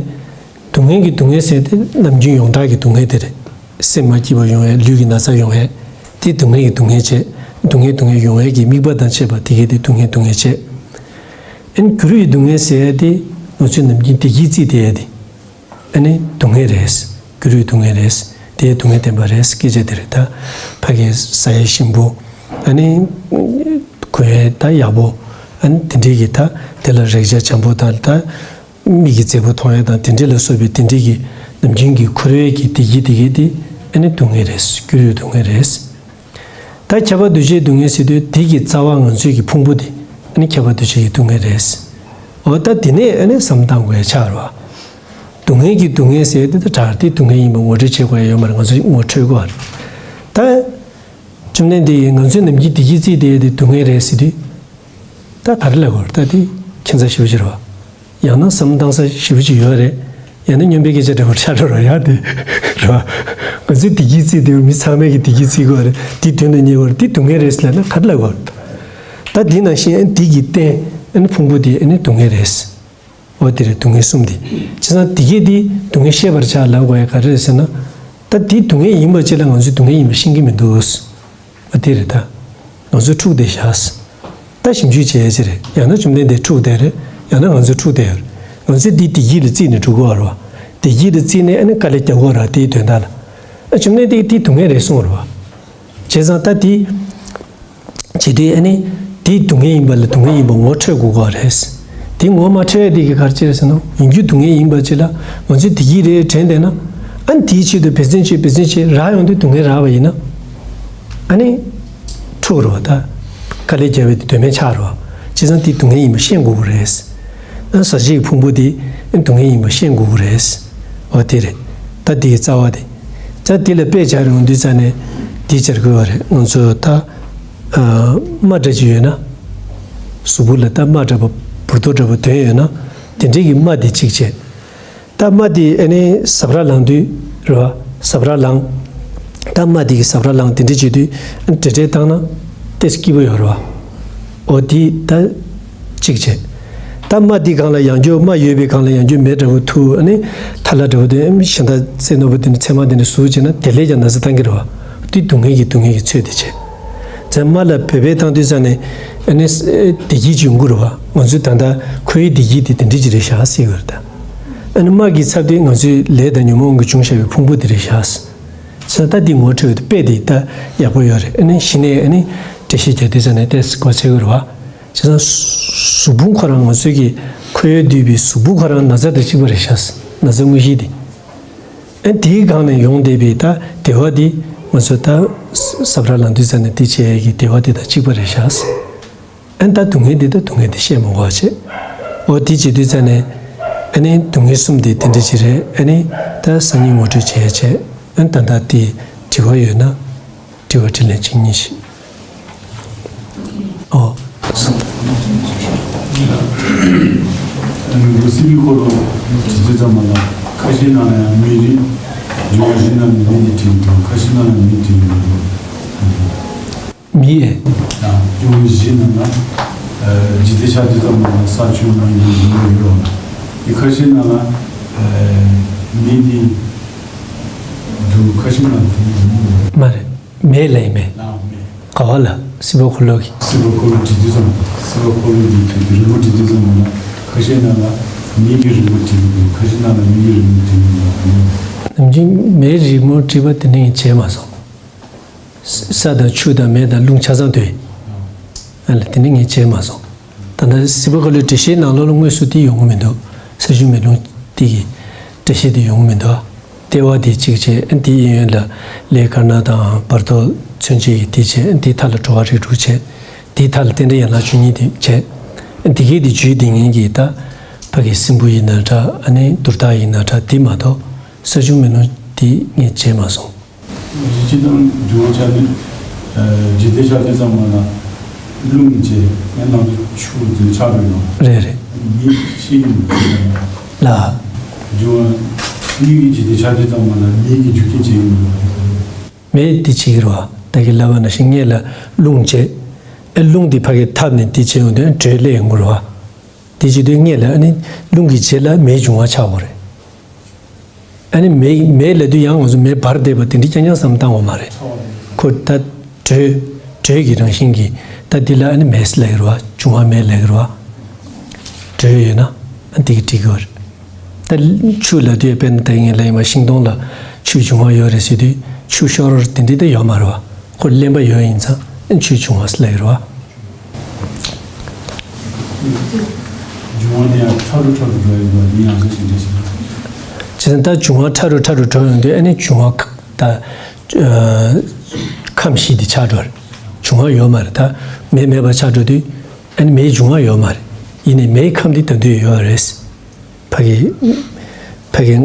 སྡུག་བསྔལ་གྱི་སྡུག་བསྔལ་ཟེར་དེ་ནམ་རྒྱུན་ཡོངས་གྲགས་ཀྱི་སྡུག་བསྔལ་དེ་རེད། སེམས་མ་སྐྱིད་པ་ཡོང་ཡས་ལུས་ཀྱི་ན་ཚ་ཡོང་ཡས་དེ་སྡུག་བསྔལ་གྱི་སྡུག་བསྔལ་བྱས། སྡུག་བསྔལ་སྡུག་བསྔལ་ཡོང་ཡས་ཀྱི་དམིགས་པ་དང་བཅས་པ་དེ་གས་དེ་སྡུག་བསྔལ་སྡུག་བསྔལ་བྱས། ཨ་ནི་འགྱུར་བའི་སྡུག་བསྔལ་ཟེར་ཡས་དེ་ང་ཚོས་ནམ་རྒྱུན་བདེ་སྐྱིད་བརྩིས་བསྡད་ཡས་དེ། ཨ་ནི་སྡུག་བསྔལ་རེད། འགྱུར་བའི་སྡུག་བསྔལ་རེད། དེའི་སྡུག་བསྔལ་བདེན་པ་རེད། སྐད་ཆ་དེ་རེད་ད། ཕ་གིའི་ཟ་ཡས་ཞིམ་པོ། ཨ་ནི་གོན་ཡས་ད་ཡག་པོ། ཨ་ནི་དེ་འདྲའི་གི་ད་དེ་ལ་རེག་བྱ་འཇམ་པོ་དང་ད་མིག་གི་མཛེས་པོ་མཐོང་ཡས་དང་དེ་འདྲའི་ལ་སོགས་པའི་དེ་འདྲའི་གི་ནམ་རྒྱུན་གྱི་འཁོར་བའི་གི་བདེ་སྐྱིད་དེ་གི་དེ་ཨ་ནི་སྡུག་བསྔལ་རེད། འགྱུར་བའི་སྡུག་བསྔལ་རེད། ད་ཁྱབ་པ་འདུ་བྱེད་སྡུག་བསྔལ་ཟེར་དུས་དེ་གི་རྩ་བ་ང་ཚོའི་གི་ཕུང་པོ་དེ་ཨ་ནི་ཁྱབ་པ་འདུ་བྱེད་ཀྱི་སྡུག་བསྔལ་རེད། འོ་ད་དེ་ནས་ཨ་ནི་བསམ་བཏང་དགོས་ཡ་ཆགས་རེད་བ། སྡུག་བསྔལ་གྱི་སྡུག་བསྔལ་ཟེར་དེ་ད་དྲག་དེ་སྡུག་བསྔལ་ཡིན་པ་ངོ་སྤྲོད་བྱེད་དགོས་ཡ་ཡོད་མ་རེད། ང་ཚོས་ངོ་འཕྲོད་དགོས་རེད། ད། བཅོམ་ལྡན་འདས་ཀྱིས་ང་ཚོའི་ནམ་རྒྱུན་བདེ་སྐྱིད་བརྩིས་བསྡད་ཡ་དེ་སྡུག་བསྔལ་རེད་ཟེར་དུས། ད་ག་རེ་ལབ་དགོས་རེད། ད་དེ་ཁྱད་མཚར་ཞེ་པོ་ཅིག་རེད་བ། ཡང་ན་བསམ་བཏང་ས་ཞེ་པོ་ཅིག་ཡོད་རེད། ཡང་ན་སྨྱོན་པའི་སྐད་ཆ་འདྲ་པོ་ཆགས་འགྲོ་ར་ཡ་དེ་ར། ང་ཚོའི་བདེ་སྐྱིད་བརྩིས་དེ་མི་ཚང་མས་ཀྱི་བདེ་སྐྱིད་བརྩི་དགོས་རེད། དེ་དོན་དུ་གཉེར་དགོས་རེད། དེ་སྡུག་བསྔལ་རེད་ཟེར་ལབ་ན་ག་རེ་ལབ་དགོས་རེད། ད་དེ་ནང་བཞིན་དེ་གི་རྟེན་ཨ་ནི་ཕུང་པོ་དེ་ཨ་ནི་སྡུག་བསྔལ་རེད། འོ་དེ་རེད། སྡུག་བསྔལ་གསུམ་དེ། བྱས་ཙང་དེ་གས་དེ་སྡུག་བསྔལ་ཤེས་པར་བྱ་ལབ་དགོས་ཡ་ག་རེ་རེད་ཟེར་ན། ད་དེ་སྡུག་བསྔལ་ཡིན་པ་ཅིག་ལ་ང་ཚོས་སྡུག་བསྔལ་ཡིན་པ་ཤེས་ཀྱི་མི་འདུག་འོ་དེ་རེད་ད། ང་ཚོས་འཁྲུག་བསྡད་བཞག་ད་ཞིབ་འཇུག་བྱེད་ཡ་ཅིག་རེད། ཡང་ན་བཅོམ་ལྡན་འདས་འཁྲུག་བསྡད་རེད། ཡང་ན་ང་ཚོས་འཁྲུག་བསྡད་ཡོད་རེད། ང་ཚོས་འདི་བདེ་སྐྱིད་ལ་བརྩིས་ནས་འགྲོ་དགོས་རེད་བ། བདེ་སྐྱིད་ལ་བརྩིས་ནས་ཨ་ནི་དཀའ་ལས་རྒྱག་དགོས་རེད། དེའི་དོན་དག་ལ། ཨ་བཅོམ་ལྡན་འདས་ཀྱིས་དེ་སྡུག་བསྔལ་རེད་གསུངས་རེད་བ། བྱས་ཙང་ད་དེ། བྱེད་དུས་ཨ་ནི། དེ་སྡུག་བསྔལ་ཡིན་པ་ལ་སྡུག་བསྔལ་ཡིན་པ་ངོ་འཕྲོད་དགོས་ཀྱི་རེད། དེ་ངོ་མ་འཕྲོད་ཡ་དེ་གི་ག་རེ་བྱེད་རེད་ཟེར་ན། ཡིན་རྒྱུ་སྡུག་བསྔལ་ཡིན་པ་ཅིག་ལ་ང་ཚོས་བདེ་སྐྱིད་རེད་དྲན་བསྡད་ན། ཨ་ནི་དེའི་ཆེད་དུ་འབད་བརྩོན་བྱེད་འབད་བརྩོན་བྱེད་རག་ཡོང་དུས་སྡུག་བསྔལ་རག་པ་ཡིན་ན། ཨ་ནི། འཁྲུག་རོ་ད། དཀའ་ལས་རྒྱབ་པའི་དེ་དོན་མེད་ཆགས་རོ། བྱས་ཙང་དེ་སྡུག་བསྔལ་ཡིན་པ་ཤེས་དགོས་ཀྱི་རེད། ཨ་ཟག་བཅས་ཀྱི་ཕུང་པོ་དེ་སྡུག་བསྔལ་ཡིན་པ་ཤེས་དགོས་ཀྱི་རེད། འོ་དེ་རེད། ད་དེའི་རྩ་བ་དེ། ད་དེ་ལ་དཔེ་སྦྱར་ཡོང་དུས་ཙ་ནས་དེ་སྦྱར་དགོས་པ་རེད། ང་ཚོ་ད། ཨ། རྨ་འདྲ་ཅིག་ཡོད་ན། གཟུགས་པོ་ལ་ད་རྨ་འདྲ་པོ་འབུར་ཏོ་འདྲ་པོ་དོན་ཡོད་ན། དེ་འདྲའི་གི་རྨ་དེ་གཅིག་བྱས། ད་རྨ་དེ་ཨ་ནི་ཟབ་ར་ལངས་དུས་རེད་བ། ཟབ་ར་ལངས། ད་རྨ་དེ་གི་ཟབ་ར་ལངས་དེ་འདྲ་བྱེད་དུས་ཨ་ནི་བྲེལ་བྲེལ་བཏང་ན་ཏོག་ཙམ་སྐྱིད་པོ་ཡོད་རེད་བ། འོ་དེ་ད་གཅིག་བྱས། ད་རྨ་དེ་སྒང་ལ་ཡང་བསྐྱར་རྨ་ཡོད་པའི་སྒང་ལ་ཡང་བསྐྱར་མེ་འདྲ་པོ་འཐུ། ཨ་ནི་ཐལ་བ་འདྲ་པོ་དེ་ཨ་ནི་གཞན་དག་རྩེ་རྣོན་པོ་དེ་ནི་ཚེར་མ་དེ་ནི་ཟུག་བྱས་ན་དེ་ལས་ཀྱང་ན་ཚ་བཏང་གི་རེད་བ། དེ་སྡུག་བསྔལ་གྱི་སྡུག་བསྔལ་གྱི་ཚོད་དེ་བྱས། ཚང་མ་ལ་བེད་སྤེལ་བཏང་དུས་ཙང་ནས་ཨ་ནི་བདེ་སྐྱིད་ཅིག་ཡོང་གི་རེད་བ། ང་ཚོའི་ད་ལྟ་ཁོར་ཡུག་བདེ་སྐྱིད་དེ་དེ་འདྲ་ཅིག་རེད་ཤག་ཟེར་གྱི་ཡོད་རེད་ད། ཨ་ནི་དམག་གི་ཚབ་དེ་ང་ཚོའི་ལས་དང་ཉོན་མོངས་ཀྱིས་བྱུང་བཞག་པའི་ཕུང་པོ་དེ་རེད་ཤག་ཟེར། ད་འདི་ངོ་འཕྲོད་དེ་དཔེ་དེ་ད་ཡག་པོ་ཡོད་རེད། ཨ་ནི་གཞི་ནས་ཨ་ནི་འགྲེལ་བཤད་རྒྱག་དུས་ཙང་ནས་ཏོག་ཙམ་གོ་ཚད་ཡོད་རེད་བ། བྱས་ཙང་གཟུགས་ཕུང་ཁོ་རང་ང་ཚོའི་གི་ཁོར་ཡུག་འདུས་པའི་གཟུགས་ཕུང་ཁོ་རང་ན་ཚ་དང་གཅིག་པ་རེད་ཤག་ཟེར། ན་ཚ་དངོས་གཞི་དེ། ཨ་དེའི་སྒང་ནས་ཡོང་བསྡད་པའི་ད་བདེ་བ་འདི་ང་ཚོ་ད་ས་བཀྲ་ལངས་དུས་ཙང་ནས་དེ་བྱས་ཡས་ཀྱི་བདེ་བ་འདི་དང་གཅིག་པ་རེད་ཤག་ཟེར། ཨ་ནི་ད་སྡུག་བསྔལ་འདི་ད་སྡུག་བསྔལ་འདི་བཤད་མ་དགོས་པ་བྱས། འོ་དེ་བྱེད་དུས་ཙང་ནས་ཨ་ནི་སྡུག་བསྔལ་གསུམ་འདི་དེ་འདྲ་ཅིག་རེད། ཨ་ནི་ད་སང་ཉིན་ངོ་སྤྲོད་བྱེད་ཡས་བྱས། ཨ་ནི་ད་ལྟ་དེ་དྲི་བ་ཡོད་ན། དྲི་བ་དྲིས་ལན་གཅིག་གཉིས་ཤིག་ཨོ། ལུས་པོ་སྲིད་པའི་འཁོར་ལོ་དེ་ཚོ་ཚང་མ་ལ་ཁ་ཤས་ནང་ལ་ཡང་མེ་རིགས། འབྱུང་བ་བཞི་ནང་ནས་མེ་དེ་བྲིས་འདུག་ཁ་ཤས་ནང་ལ་མེ་བྲིས་འདུག་མེ། ཡང་འབྱུང་བ་བཞི་ནང་ལ་འཇིག་རྟེན་ཆགས་དུས་ཙམ་པ་ལ་ས་ཆུ་མེ་ཡིན་ཡོད་ཡོད། དེ་ཁ་ཤས་ནང་ལ་མེ་དེ་འདུག་ཁ་ཤས་ནང་ལ་དེ་ཡིན་ཡོད། མ་རེད། མེ་ལ་ཡིན་མེ། ལ་མེ། ག་བ་ལ་སྲིད་པ་འཁོར་ལོ་གི། སྲིད་པ་འཁོར་ལོ་བྲིས་དུས་ཙམ། སྲིད་པ་འཁོར་ལོ་འདི་གི་རི་མོ་བྲིས་དུས་ཙམ་ལ་ཁ་ཤས་ནང་ལ་མེ་གི་རི་མོ་བྲིས་འདུག་ཁ་ཤས་ནང་ལ་མེ་གི་རི་མོ་བྲིས་འདུག་ནམ་རྒྱུན་མེའི་རི་མོ་བྲིས་པ་དེ་ནས་བྱས་མ་སོང་། ས་དང་ཆུ་དང་མེ་དང་རླུང་ཆ་ཚང་དུས། ཨ་ལ་དེ་ནས་ངས་བྱས་མ་སོང་། ད་ལྟ་སྲིད་པ་འཁོར་ལོའི་འགྲེལ་བཤད་ནང་ལོགས་ལ་དངོས་སུ་དེ་ཡོང་གི་མི་འདུག་ས་ཆུ་མེ་རླུང་དེ་གི་འགྲེལ་བཤད་དེ་ཡོང་གི་མི་འདུག་ལྟེ་བ་དེ་གཅིག་བྱས། དེའི་གཡས་གཡོན་ལ་ལས་དཀར་ནག་དང་བར་དོ་མཚོན་བྱེད་ཀྱི་དེ་བྱས། དེའི་མཐའ་ལ་འགྲོ་བ་རིགས་དྲུག་བྱས། དེའི་མཐའ་ལ་རྟེན་འབྲེལ་ཡན་ལག་བཅུ་གཉིས་དེ་བྱས། དེ་གའི་དེ་བརྒྱུད་དེ་ངེད་ཀྱི་ད་ཕ་གི་སྲིན་བུ་ཡིན་ན་འདྲ། ཨ་ནི་དུར་བདག་ཡིན་ན་འདྲ། དེ་མ་གཏོགས་ས་ཆུ་མེ་རླུང་དེ་ངས་བྱས་མ་སོང་། སྤྱིར་བཏང་འབྱུང་བ་ཆགས་དུས། འཇིག་རྟེན་ཆགས་དུས་ཙམ་པ་ལ་རླུང་བྱས། ཡང་ནང་དུ་ཆུ་དེ་ཆགས་པའི་ནང་། རེད་རེད། མེ་ཤི་ཡིན། ལ། འབྱུང་བ་དངོས་ཀྱི་འཇིག་རྟེན་ཆགས་དུས་ཙམ་པ་ལ་མེ་གི་རྒྱུ་རྐྱེན་བྱེད་ཡིན་པ། མེ་དེ་བྱེད་ཀྱི་རེད་བ། ད་གི་ལབ་པ་ནང་བཞིན་སྔོན་ལ་རླུང་བྱས། ཨེ་རླུང་དེ་ཕ་གི་འཐབ་ནས་དེ་བྱེད་ཡོང་དུས་དྲོད་སླེབས་ཡོང་གི་རེད་བ། དེ་བྱེད་དུས་སྔོན་ལ་ཨ་ནི་རླུང་གི་རྗེས་ལ་མེའི་འབྱུང་བ་ཆགས་དགོས་རེད། ཨ་ནི་མེ་མེ་ལབ་དུས་ཡང་ང་ཚོ་མེ་འབར་བསྡད་པ་དེ་འདྲ་རྐྱང་རྐྱང་བསམ་བཏང་བ་མ་རེད། ཁོ་ད་དྲོད་དྲོད་ཀྱི་རང་བཞིན་གྱིས་ད་འདི་ལ་ཨ་ནི་མེ་ལབ་ཀྱི་རེད་བ། འབྱུང་བ་མེ་ལབ་ཀྱི་རེད་བ། དྲོད་ཡོད་ན་ཨ་འདི་གི་འགྲིག་གི་རེད། ད་ཆུ་ལབ་དུས་དཔེར་ན་ད་ངས་ལབ་ཡིན་པ་ཤིང་སྡོང་ལ་ཆུའི་འབྱུང་བ་ཡོད་རེད་ཟེར་དུས་ཆུ་ཤོར་དེ་འདྲ་ད་ཡོད་མ་རེད་བ། ཁོ་རློན་པ་ཡོད་ཡིན་ཙང་ཨ་ཆུའི་འབྱུང་བ་ལབ་ཀྱི་རེད་བ། འབྱུང་བ་དེ་ཡང་ཕྲ་རུ་ཕྲ་རུ་འགྲོ་ཡོང་བ་འདི་ཡང་ཟེར་ཞིག་འདྲ་ཞིག་བྱས་ཙང་ད་འབྱུང་བ་ཕྲ་རུ་ཕྲ་རུ་འགྲོ་ཡོང་དུས་ཨ་ནི་འབྱུང་བ་ད་ཁམས་བཞི་དེ་ཆགས་འགྲོ་རེད། འབྱུང་བ་ཡོད་མ་རེད། ད་མེ་མེད་པ་ཆགས་འགྲོ་དུས་ཨ་ནི་མེའི་འབྱུང་བ་ཡོད་མ་རེད། ཡིན་ནའི་མེའི་ཁམས་དེ་ད་དུང་ཡོད་རེད། ཕ་གི་ཕ་གི་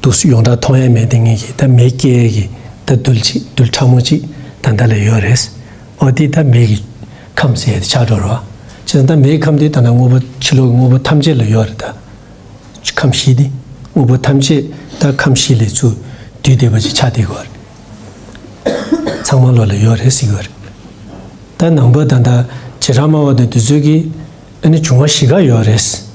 དུས་སུ་ཡོངས་གྲགས་མཐོང་ཡ་མེད་དེ་ངེད་ཀྱི་ད་མེ་སྐྱེ་ཡ་གི་ད་རྡུལ་ཅིག་རྡུལ་ཕྲ་མོ་ཅིག་ད་ལྟ་ལ་ཡོད་རེད། འོ་དེ་ད་མེ་གི་ཁམས་ཟེར་ཡ་དེ་ཆགས་འགྲོ་རེད་བ། བྱས་ཙང་ད་མེའི་ཁམས་དེ་ད་ལྟ་དངོས་པོ་ཕྱི་ལོགས་ཀྱི་དངོས་པོ་ཐམས་ཅད་ལ་ཡོད་རེད་ད། ཁམས་བཞི་དེ་དངོས་པོ་ཐམས་ཅད་ད་ཁམས་བཞི་ལས་ཚུར་བསྡུས་བསྡད་པ་ཅིག་ཆགས་བསྡད་ཀྱི་ཡོད་རེད། ཚང་མ་ལོགས་ལ་ཡོད་རེད་ཟེར་གྱི་ཡོད་རེད། ད་ནང་པ་ད་ལྟ་བྱེ་བྲག་སྨྲ་བ་དང་དེ་ཚོས་ཀྱིས་ཨ་ནི་འབྱུང་བ་བཞི་ཀ་ཡོད་རེད།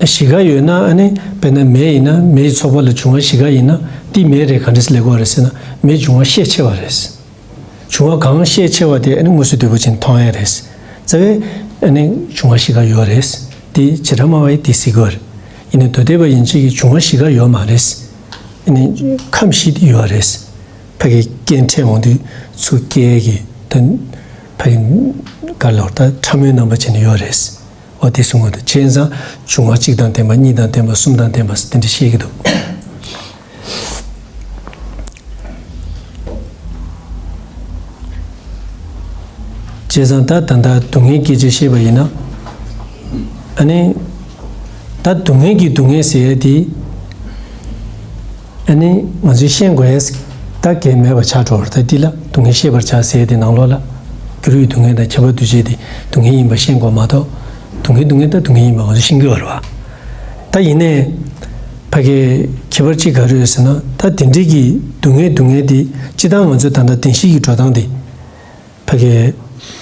བཞི་ཀ་ཡོད་ན་ཨ་ནི་དཔེར་ན་མེ་ཡིན་ན་མེའི་ཚོགས་པ་ལ་འབྱུང་བ་བཞི་ཀ་ཡིན་ན་དེ་མེ་རེད། ག་འདྲས་སེ་ལབ་དགོས་རེད་ཟེར་ན་མེའི་འབྱུང་བ་ཤས་ཆེ་བ་རེད། འབྱུང་བ་གང་ཤས་ཆེ་བ་དེ་ཨ་ནི་དངོས་སུ་དོད་པོ་ཅན་མཐོང་ཡ་རེད། རྩ་བའི་ཨ་ནི་འབྱུང་བ་བཞི་ཀ་ཡོད་རེད། དེ་བྱེ་བྲག་སྨྲ་བ་ཡིས་དེ་ཟེར་གྱི་ཡོད་རེད། ཡིན་ནའི་མདོ་སྡེ་པ་ཡན་ཆད་ཀྱི་འབྱུང་བ་བཞི་ཀ་ཡོད་མ་རེད། ཨ་ནི་ཁམས་བཞི་དེ་ཡོད་རེད། ཕ་གི་རྐྱེན་འཕྲད་འོང་དུས་ཚུར་སྐྱེ་ཡ་གི་ད་ཕ་གི་ག་ལོར་ད་ཕྲ་མོའི་རྣམ་པ་བྱས་ནས་ཡོད་རེད། འོ་དེ་གསུང་གི་འདུག་བྱས་ཙང་འབྱུང་བ་གཅིག་དང་ལྡན་པ་གཉིས་དང་ལྡན་པ་གསུམ་དང་ལྡན་པ་དེ་འདྲ་བཤད་ཀྱི་འདུག་བྱས་ཙང་ད་ད་ལྟ་སྡུག་བསྔལ་སྐད་ཆ་བཤད་པ་ཡིན་ན། ཨ་ནི་ད་སྡུག་བསྔལ་གྱི་སྡུག་བསྔལ་ཟེར་ཡ་དེ། ཨ་ནི་ང་ཚོས་ཤེས་དགོས་ཡས་ད་གལ་མེད་པ་ཆགས་འགྲོ་བ་རེད། ད་འདི་ལ་སྡུག་བསྔལ་ཤེས་པར་བྱ་ཟེར་ཡ་དེ་ནང་ལོགས་ལ་སྒྱུ་ལུས་སྡུག་བསྔལ་དང་ཁྱབ་པ་འདུ་བྱེད་དེ་སྡུག་བསྔལ་ཡིན་པ་ཤེས་དགོས་མ་གཏོགས། སྡུག་བསྔལ་སྡུག་བསྔལ་ད་སྡུག་བསྔལ་ཡིན་པ་ང་ཚོས་ཤེས་ཀྱི་ཡོད་རེད་བ། ད་ཡིན་ནའི་ཕ་གི་ཁྱད་པར་གཅིག་ག་རེ་ཡོད་ཟེར་ན། ད་དེ་འདྲའི་གི་སྡུག་བསྔལ་སྡུག་བསྔལ་དེ་སྤྱིར་བཏང་ང་ཚོས་ད་ལྟ་བདེན་བཞི་གི་འགྲོ་སྟངས་དེ། ཕ་གི་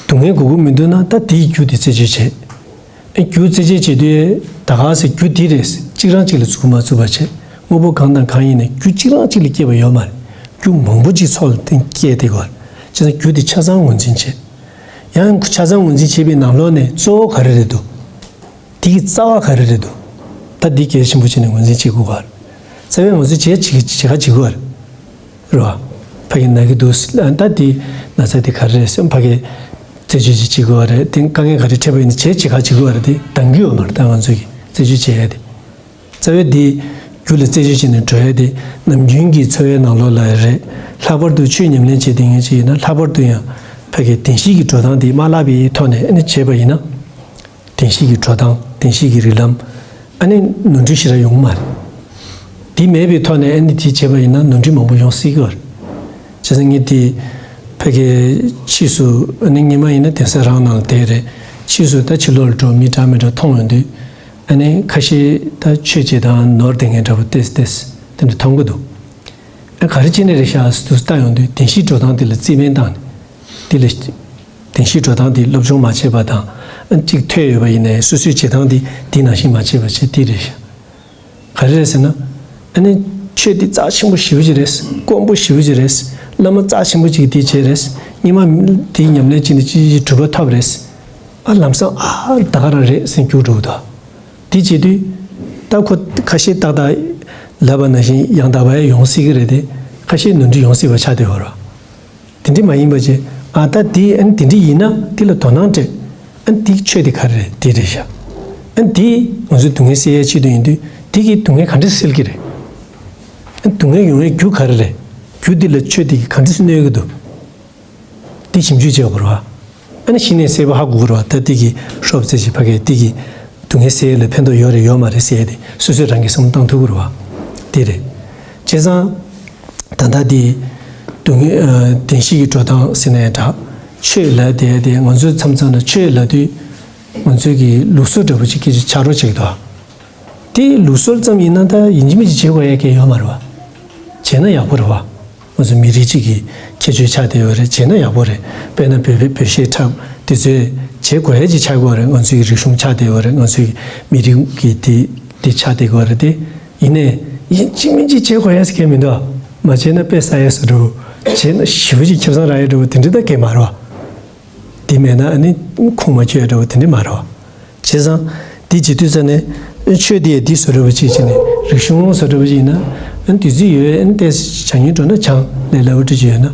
སྡུག་བསྔལ་དགོས་ཀྱི་མི་འདུག་ན་ད་དེའི་རྒྱུ་དེ་རྩད་གཅོད་བྱེད། ཨེ་རྒྱུ་རྩད་གཅོད་བྱེད་དུས་ད་ག་ཟེ་རྒྱུ་འདི་རེད་ཟེ་གཅིག་རང་གཅིག་ལ་ཚུགས་མ་ཚུགས་པ་བྱེད། དངོས་པོ་གང་དང་གང་ཡིན་ནའི་རྒྱུ་གཅིག་རང་གཅིག་ལ་སྐྱེས་པ་ཡོད་མ་རེད། རྒྱུ་མང་པོ་གཅིག་ཚོགས་ལ་བརྟེན་སྐྱེས་དེ་གོ། བྱས་ཙང་རྒྱུ་དེ་ཆ་ཚང་ངོས་འཛིན་བྱེད། ཡང་ཆ་ཚང་ངོས་འཛིན་བྱེད་པའི་ནང་ལོགས་ནས་གཙོ་བོ་ག་རེ་རེད་འདུག་དེ་གི་རྩ་བ་ག་རེ་རེད་འདུག་ད་འདི་གལ་ཆེན་པོ་བྱས་ནས་ངོས་འཛིན་བྱེད་དགོས་པ་རེད། རྩ་བའི་ངོས་འཛིན་བྱེད་བྱེད་བྱེད་ག་བྱེད་དགོས་པ་རེད། རེད་བ། ཕ་གི་ན་གི་འདུག་ད་འདི་ན་ཚ་དེ་ག་རེ་རེད་ཟེར་ཕ་གི་རྩད་གཅོད་ཅིག་བྱེད་དགོས་པ་རེད། དེ་དཀའ་ངལ་ག་རེ་འཕྲད་པ་ཡིན་ན་བྱེད་བྱེད་ག་བྱེད་དགོས་པ་རེད། དེ་འདང་གི་ཡོད་མ་རེད། ད་ང་ཚོ་གི་རྩད་གཅོད་བྱེད་ཡ་དེ། རྩ་བའི་འདི་རྒྱུ་ལ་རྩད་གཅོད་བྱས་ནས་འགྲོ་ཡ་དེ་ནམ་རྒྱུན་གྱི་འཚོ་བའི་ནང་ལོགས་ལ་རེད། ལྷག་པར་དུ་ཆོས་ཉམས་ལེན་བྱེད་བསྡད་མཁན་ཅིག་ཡིན་ན་ལྷག་པར་དུ་ཡང་ཕ་གི་བདེན་བཞི་གི་འགྲོ་སྟངས་དེ་མ་བརླག་པའི་ཐོག་ནས་ཨ་ནི་བྱས་པ་ཡིན་ན། བདེན་བཞི་གི་འགྲོ་སྟངས་བདེན་བཞི་གི་རིགས་ལམ་ཨ་ནི་ནོར་འཁྲུལ་ཞེ་དྲག་ཡོང་གི་མ་རེད། དེ་མེད་པའི་ཐོག་ནས་ཨ་ནི་དེ་བྱས་པ་ཡིན་ན་ནོར་འཁྲུལ་མང་པོ་ཡོང་སྲིད་ཀྱི་རེད། བྱས་ཙང་ངས་དེ་ཕ་གི་ཕྱིས་སུ་ཨ་ནི་སྔོན་མ་ཡིན་ན་གདན་ས་རང་ནང་ལ་བསྡད་རེད། ཕྱིས་སུ་ད་ཕྱི་ལོགས་ལ་འགྲོ་མི་འདྲ་མི་འདྲ་མཐོང་ཡོང་དུས། ཨ་ནི་ཁ་ཤས་ད་ཆོས་བྱེད་སྟངས་ནོར་བསྡད་མཁན་འདྲ་པོ་ཏེས་ཏེས་དེ་འདྲ་མཐོང་གི་འདུག་ཨ་ག་རེ་བྱས་ནས་རེད་ཤག་ཟེར་དུས་ལྟ་ཡོང་དུས་བདེན་བཞིའི་འགྲོ་སྟངས་དེ་ལ་རྩིས་སྤྲོད་བཏང་ནས། དེ་ལ་བདེན་བཞིའི་འགྲོ་སྟངས་དེ་སློབ་སྦྱོང་མ་བྱས་པ་དང་། ཨ་གཅིག་ཐོས་ཡོད་པ་ཡིན་ནའི་སོ་སོའི་བྱེད་སྟངས་དེ་དེ་ནང་བཞིན་མ་བྱས་པ་བྱས་དེ་རེད་ཤག་ག་རེ་རེད་ཟེར་ན། ཨ་ནི་ཆོས་འདི་རྩ་ཆེན་པོ་ཞེ་པོ་ཅིག་རེད། དཀོན་པོ་ཞེ་པོ་ཅིག་རེད། བླ་མ་རྩ་ཆེན་པོ་ཅིག་གིས་འདི་བྱས་རེད། སྔོན་མ་དེའི་ཉམས་ལེན་བྱས་ནས་ཅི་ཅི་གྲུབ་པ་ཐོབ་རེད། ཨ་ལམ་སང་ཨ་ད་ག་རང་རེད་ཟེར་རྒྱུགས་འགྲོ་གི་འདུག་དེ་བྱེད་དུས་ད་ཁོ་ཁ་ཤས་ཏག་ཏག་ལབ་པ་ནང་བཞིན་ཡང་དག་པ་ཡང་ཡོང་སྲིད་ཀྱི་རེད་དེ། ཁ་ཤས་ནོར་འཁྲུལ་ཡོང་སྲིད་པ་ཆགས་བསྡད་ཡོད་རེད། དེ་འདྲ་མ་ཡིན་པ་བྱས། ཨ་ད་དེ་ཨ་ནི་དེ་འདྲ་ཡིན་ན་དེ་ལ་དོ་སྣང་སྤྲད། ཨ་ནི་དེ་ཆོས་དེ་ག་རེ་རེད། དེ་རེད་ཤག་ཨ་ནི་དེ་ང་ཚོའི་སྡུག་བསྔལ་སེལ་ཡའི་ཆེད་དུ་ཡིན་དུས་དེ་གིས་སྡུག་བསྔལ་ག་འདྲ་སེལ་གྱི་རེད། ཨ་ནི་སྡུག་བསྔལ་ཡོང་བའི་རྒྱུ་ག་རེ་རེད། རྒྱུ་དེ་ལ་ཆོས་དེ་གིས་ག་འདྲ་གནོད་ཀྱི་འདུག་དེ་ཞིབ་འཇུག་བྱེད་དགོས་རེད་བ། ཨ་ནི་གཞི་ནས་གསལ་པོ་ཧ་གོ་གི་རེད་བ། ད་དེ་གི་ཧྲོབ་ཙེ་ཞིག་ཕ་གིའི་དེ་གི་སྡུག་བསྔལ་སེལ་ཡ་ལ་ཕན་ཐོགས་ཡོད་རེད་ཡོད་མ་རེད་ཟེར་ཡ་དེ་སོ་སོས་རང་གིས་བསམ་བློ་བཏང་ཐུབ་ཀྱི་རེད་བ། དེ་རེད། བྱས་ཙང་། ད་ལྟ་དེ། སྡུག་བསྔལ་ཨ་བདེན་བཞི་གི་འགྲོ་སྟངས་ཟེར་ན་ཡང་འདྲ། ཆོས་ལབ་དེ་དེ་ང་ཚོའི་མཚམས་མཚམས་ལ་ཆོས་ལབ་དུས། ང་ཚོའི་གི་ལུགས་སྲོལ་འདྲ་པོ་ཅིག་སྐད་ཆ་ཆགས་རོགས་བྱེད་ཀྱི་འདུག་དེ་ལུགས་སྲོལ་ཙམ་ཡིན་ན་ད་ཡིན་གཅིག་མིན་གཅིག་བྱེད་དགོས་ཡ་གང་ཡོད་མ་རེད་བ། བྱས་ན་ཡག་པོ་རེད་བ། ང་ཚོ་མི་རིགས་གཅིག་གི་ཁྱད་ཆོས་ཆགས་བསྡད་ཡོད་རེད། བྱས་ན་ཡག་པོ་རེད། དཔེར་ན་བོད་བོད་བཤད་འཁྲབ་དེ་ཚོས་བྱེད་དགོས་ཡ་ཅིག་ཆགས་ཀྱི་ཡོད་རེད། ང་ཚོའི་གི་རིག་གཞུང་ཆགས་བསྡད་ཡོད་རེད། ང་ཚོའི་གི་མི་རིགས་གི་དེ་དེ་ཆགས་བསྡད་ཀྱི་ཡོད་རེད་དེ། ཡིན་ནའི་ཡིན་གཅིག་མིན་གཅིག་བྱེད་དགོས་ཡ་ཟེར་མཁན་མི་འདུག་མ་བྱས་ན་དཔེ་ཟ་ཡ་ཟེར་འགྲོ། བྱས་ན་ཞེ་པོ་ཅིག་ཁེ་བཟང་རག་ཡ་འགྲོ་དེ་འདྲ་ད་གས་མ་རེད་བ། དེ་མེད་ན་ཨ་ནི་ཁུངས་མ་འཁྱོལ་ཡ་འདྲ་བོ་དེ་འདྲ་མ་རེད་བ། བྱས་ཙང་། འདི་བྱེད་དུས་ཙ་ནས་ཆོས་འདི་ཡ་འདི་བཟོ་འདྲ་བོ་ཅིག་བྱས་ནས་རིག་གཞུང་བཟོ་འདྲ་བོ་ཅིག་ཡིན་ན། ཨ་ནི་དུས་ཚོད་ཡོད་ཨ་ནི་ཏོག་ཙམ་བྱ་ངན་འགྲོ་ན་བྱང་ལས་སླ་བོ་འདྲ་ཅིག་ཡོད་ན།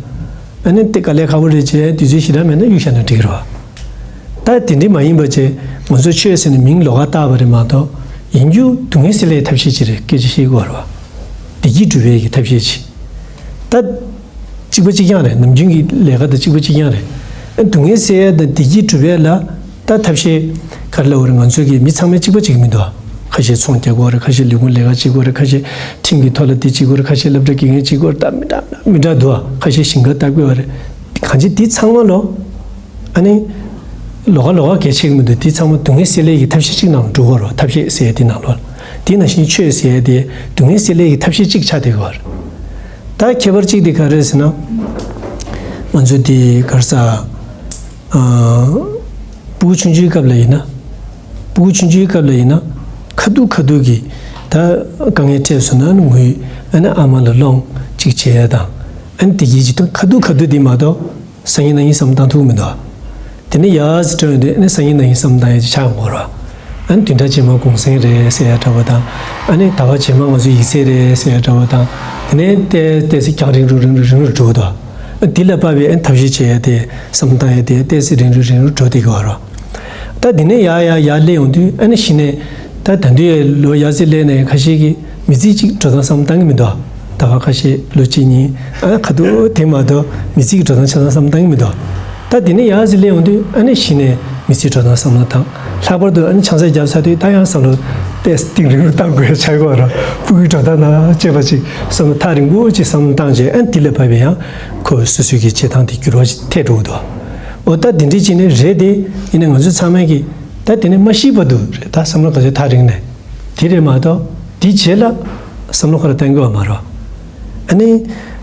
ཨ་ནི་དེ་དཀའ་ལས་ཁག་པོ་རེད་བྱས་དུས་ཚོད་ཞེ་དྲག་མེད་ན་གཡུག་བཞག་ན་འགྲིག་གི་རེད་བ། ད་དེ་འདྲ་མ་ཡིན་པ་བྱས་ང་ཚོ་ཆོས་ཟེར་ནས་མིང་ལོགས་ཀ་བཏགས་པ་རེད་མ་གཏོགས་ཡིན་རྒྱུ་སྡུག་བསྔལ་སེལ་ཡའི་ཐབས་ཤེས་ཅིག་རེད་སྐད་ཆ་བཤད་དགོས་རེད་བ། བདེ་སྐྱིད་སྒྲུབ་པའི་གི་ཐབས་ཤེས་ཅིག་ད། གཅིག་པ་གཅིག་རྐྱང་རེད། ནམ་རྒྱུན་གྱི་ལས་ཀ་དང་གཅིག་པ་གཅིག་རྐྱང་རེད། ཨ་སྡུག་བསྔལ་སེལ་ཡ་དང་བདེ་སྐྱིད་སྒྲུབ་ཡ་ལ་ད་ཐབས་ཤེས་ག་རེ་ལབ་དགོས་རེད། ང་ཚོའི་གི་མི་ཚང་མས་གཅིག་པ་གཅིག་མི་འདུག་ཁ་ཤས་ཚོང་རྒྱག་གི་ཡོད་རེད། ཁ་ཤས་ལས་ཁུངས་ལས་ཀ་བྱེད་ཀྱི་ཡོད་རེད། ཁ་ཤས་ཁྲིམས་ཀྱི་ཐོག་ལ་དེ་བྱེད་ཀྱི་ཡོད་རེད། ཁ་ཤས་སློབ་གྲྭ་དགེ་རྒན་བྱེད་ཀྱི་ཡོད་རེད། ད་མི་འདྲ་མི་འདྲ་འདུག་ཁ་ཤས་ཞིང་ཁ་བཏབ་ཀྱི་ཡོད་རེད། གང་ཅི་དེ་ཚང་མ་ལོ། ཨ་ནི། ལོགས་ཀ་ལོགས་ཀ་གལ་ཆེ་གི་མི་འདུག་དེ་ཚང་མ་སྡུག་བསྔལ་སེལ་ཡ་གི་ཐབས་ཤེས་གཅིག་ནང་ལ་འགྲོ་གི་ཡོད་རེད། ཐབས་ཤེས་ཟེར་ཡ་དེ་ནང་ལོགས་ལ། དེ་ནང་བཞིན་ཆོས་ཟེར་ཡ་དེ་སྡུག་བསྔལ་སེལ་ཡ་གི་ཐབས་ཤེས་གཅིག་ཆགས་བསྡད་ཀྱི་ཡོད་རེད། ད་ཁྱད་པར་གཅིག་དེ་ག་རེ་རེད་ཟེར་ན། ང་ཚོ་དེ་ག་རེ་ཟ། ཨ། སྤུ་གུ་ཆུང་ཆུང་སྐབས་ལ་ཡིན་ན། སྤུ་གུ་ཆུང་ཆུང་སྐབས་ལ་ཡིན་ན། ཁ་ཐུག་ཁ་ཐུག་གི་ད་དཀའ་ངལ་འཕྲད་སོང་ན་ངུས། ཨ་ནི་ཨ་མ་ལ་སློང་གཅིག་བྱེད་ཡ་དང་། ཨ་ནི་དེ་གི་གཅིག་ཏུ་ཁ་ཐུག་ཁ་ཐུག་དེ་མ་གཏོགས། སང་ཉིན་གནངས་ཉིན་བསམ་བློ་བཏང་ཐུབ་ཀྱི་མི་འདུག་དེ་ནས་ཡར་ཙམ་འགྲོ་ཡོང་དུས་ཨ་ནི་སང་ཉིན་གནངས་ཉིན་བསམ་བློ་བཏང་ཡ་ཅིག་ཆགས་ཡོང་གི་རེད། ཨ་ནི་བདུན་ཕྲག་རྗེས་མ་གུང་སེང་རེད་ཟེར་ཡ་འདྲ་བོ་དང་། ཨ་ནི་ཟླ་བ་རྗེས་མ་ང་ཚོ་ཡིག་ཚད་རེད་ཟེར་ཡ་འདྲ་བོ་དང་། དེ་ནས་ཏོག་ཙམ་ཏོག་ཙམ་རྒྱང་རིང་རུ་རིང་རུ་རིང་རུ་འགྲོ་གི་འདུག་ཨ་འདི་ལ་དཔག་པའི་ཨ་ནི་ཐབས་ཤེས་བྱེད་ཡ་དེ་བསམ་བློ་བཏང་ཡ་དེ་ཏོག་ཙམ་རིང་རུ་རིང་རུ་འགྲོ་བསྡད་ཀྱི་ཡོད་རེད། ད་དེ་ནས་ཡར་ཡར་ཡར་སླེབས་ཡོང་དུས་ཨ་ནི་གཞི་ནས་ད་ད་དུང་ཡ་ལོ་ཡར་ཙམ་སླེབས་ནས་ཁ་ཤས་ཀྱིས་མི་ཚེ་གཅིག་འགྲོ་སྟངས་བསམ་བློ་བཏང་གི་མི་འདུག་ད་བར་ཁ་ཤས་ལོ་གཅིག་གཉིས་ཨ་ཁ་ཐུག་དེ་མ་གཏོགས་མི་ཚེ་གི་འགྲོ་སྟངས་ཆ་ཚང་བསམ་བློ་བཏང་གི་མི་འདུག་ད་དེ་ནས་ཡར་ཙམ་སླེབས་ཡོང་དུས་ཨ་ནི་གཞི་ནས་མི་ཚེ་འགྲོ་སྟངས་བསམ་བློ་བཏང་། ལྷག་པར་དུ་ཨ་ནི་ཆང་ས་བརྒྱབ་ཚར་དུས་ད་ཡང་བསམ་བློ་ཏོག་ཙམ་གཏིང་རིང་རུ་བཏང་དགོས་ཡ་ཆགས་ཀྱི་ཡོད་རེད། སྤུ་གུའི་འགྲོ་སྟངས་དང་བཅས་པ་ཅིག་བསམ་བློ་ཐག་རིང་པོ་ཅིག་བསམ་བློ་བཏང་རྗེས་ཨ་ནི་དེ་ལ་བབས་པའི་ཡང་ཁོ་སོ་སོའི་གི་བྱེད་སྟངས་དེ་འགྱུར་བ་ཞིག་ཐེབས་འགྲོ་གི་འདུག་འོ་ད་དེ་འདྲ་བྱས་ནས་རེད་དེ། ཡིན་ནའི་ང་ཚོ་ཚང་མས་གི་ད་དེ་ནས་མ་ཤི་བར་དུ་རེད། ད་བསམ་བློ་ག་ཚོད་ཐག་རིང་ནས་དེ་རེད་མ་གཏོགས་དེའི་རྗེས་ལ་བསམ་བློ་ཁོ་རང་གཏོང་གི་ཡོད་མ་རེད། ཨ་ནི་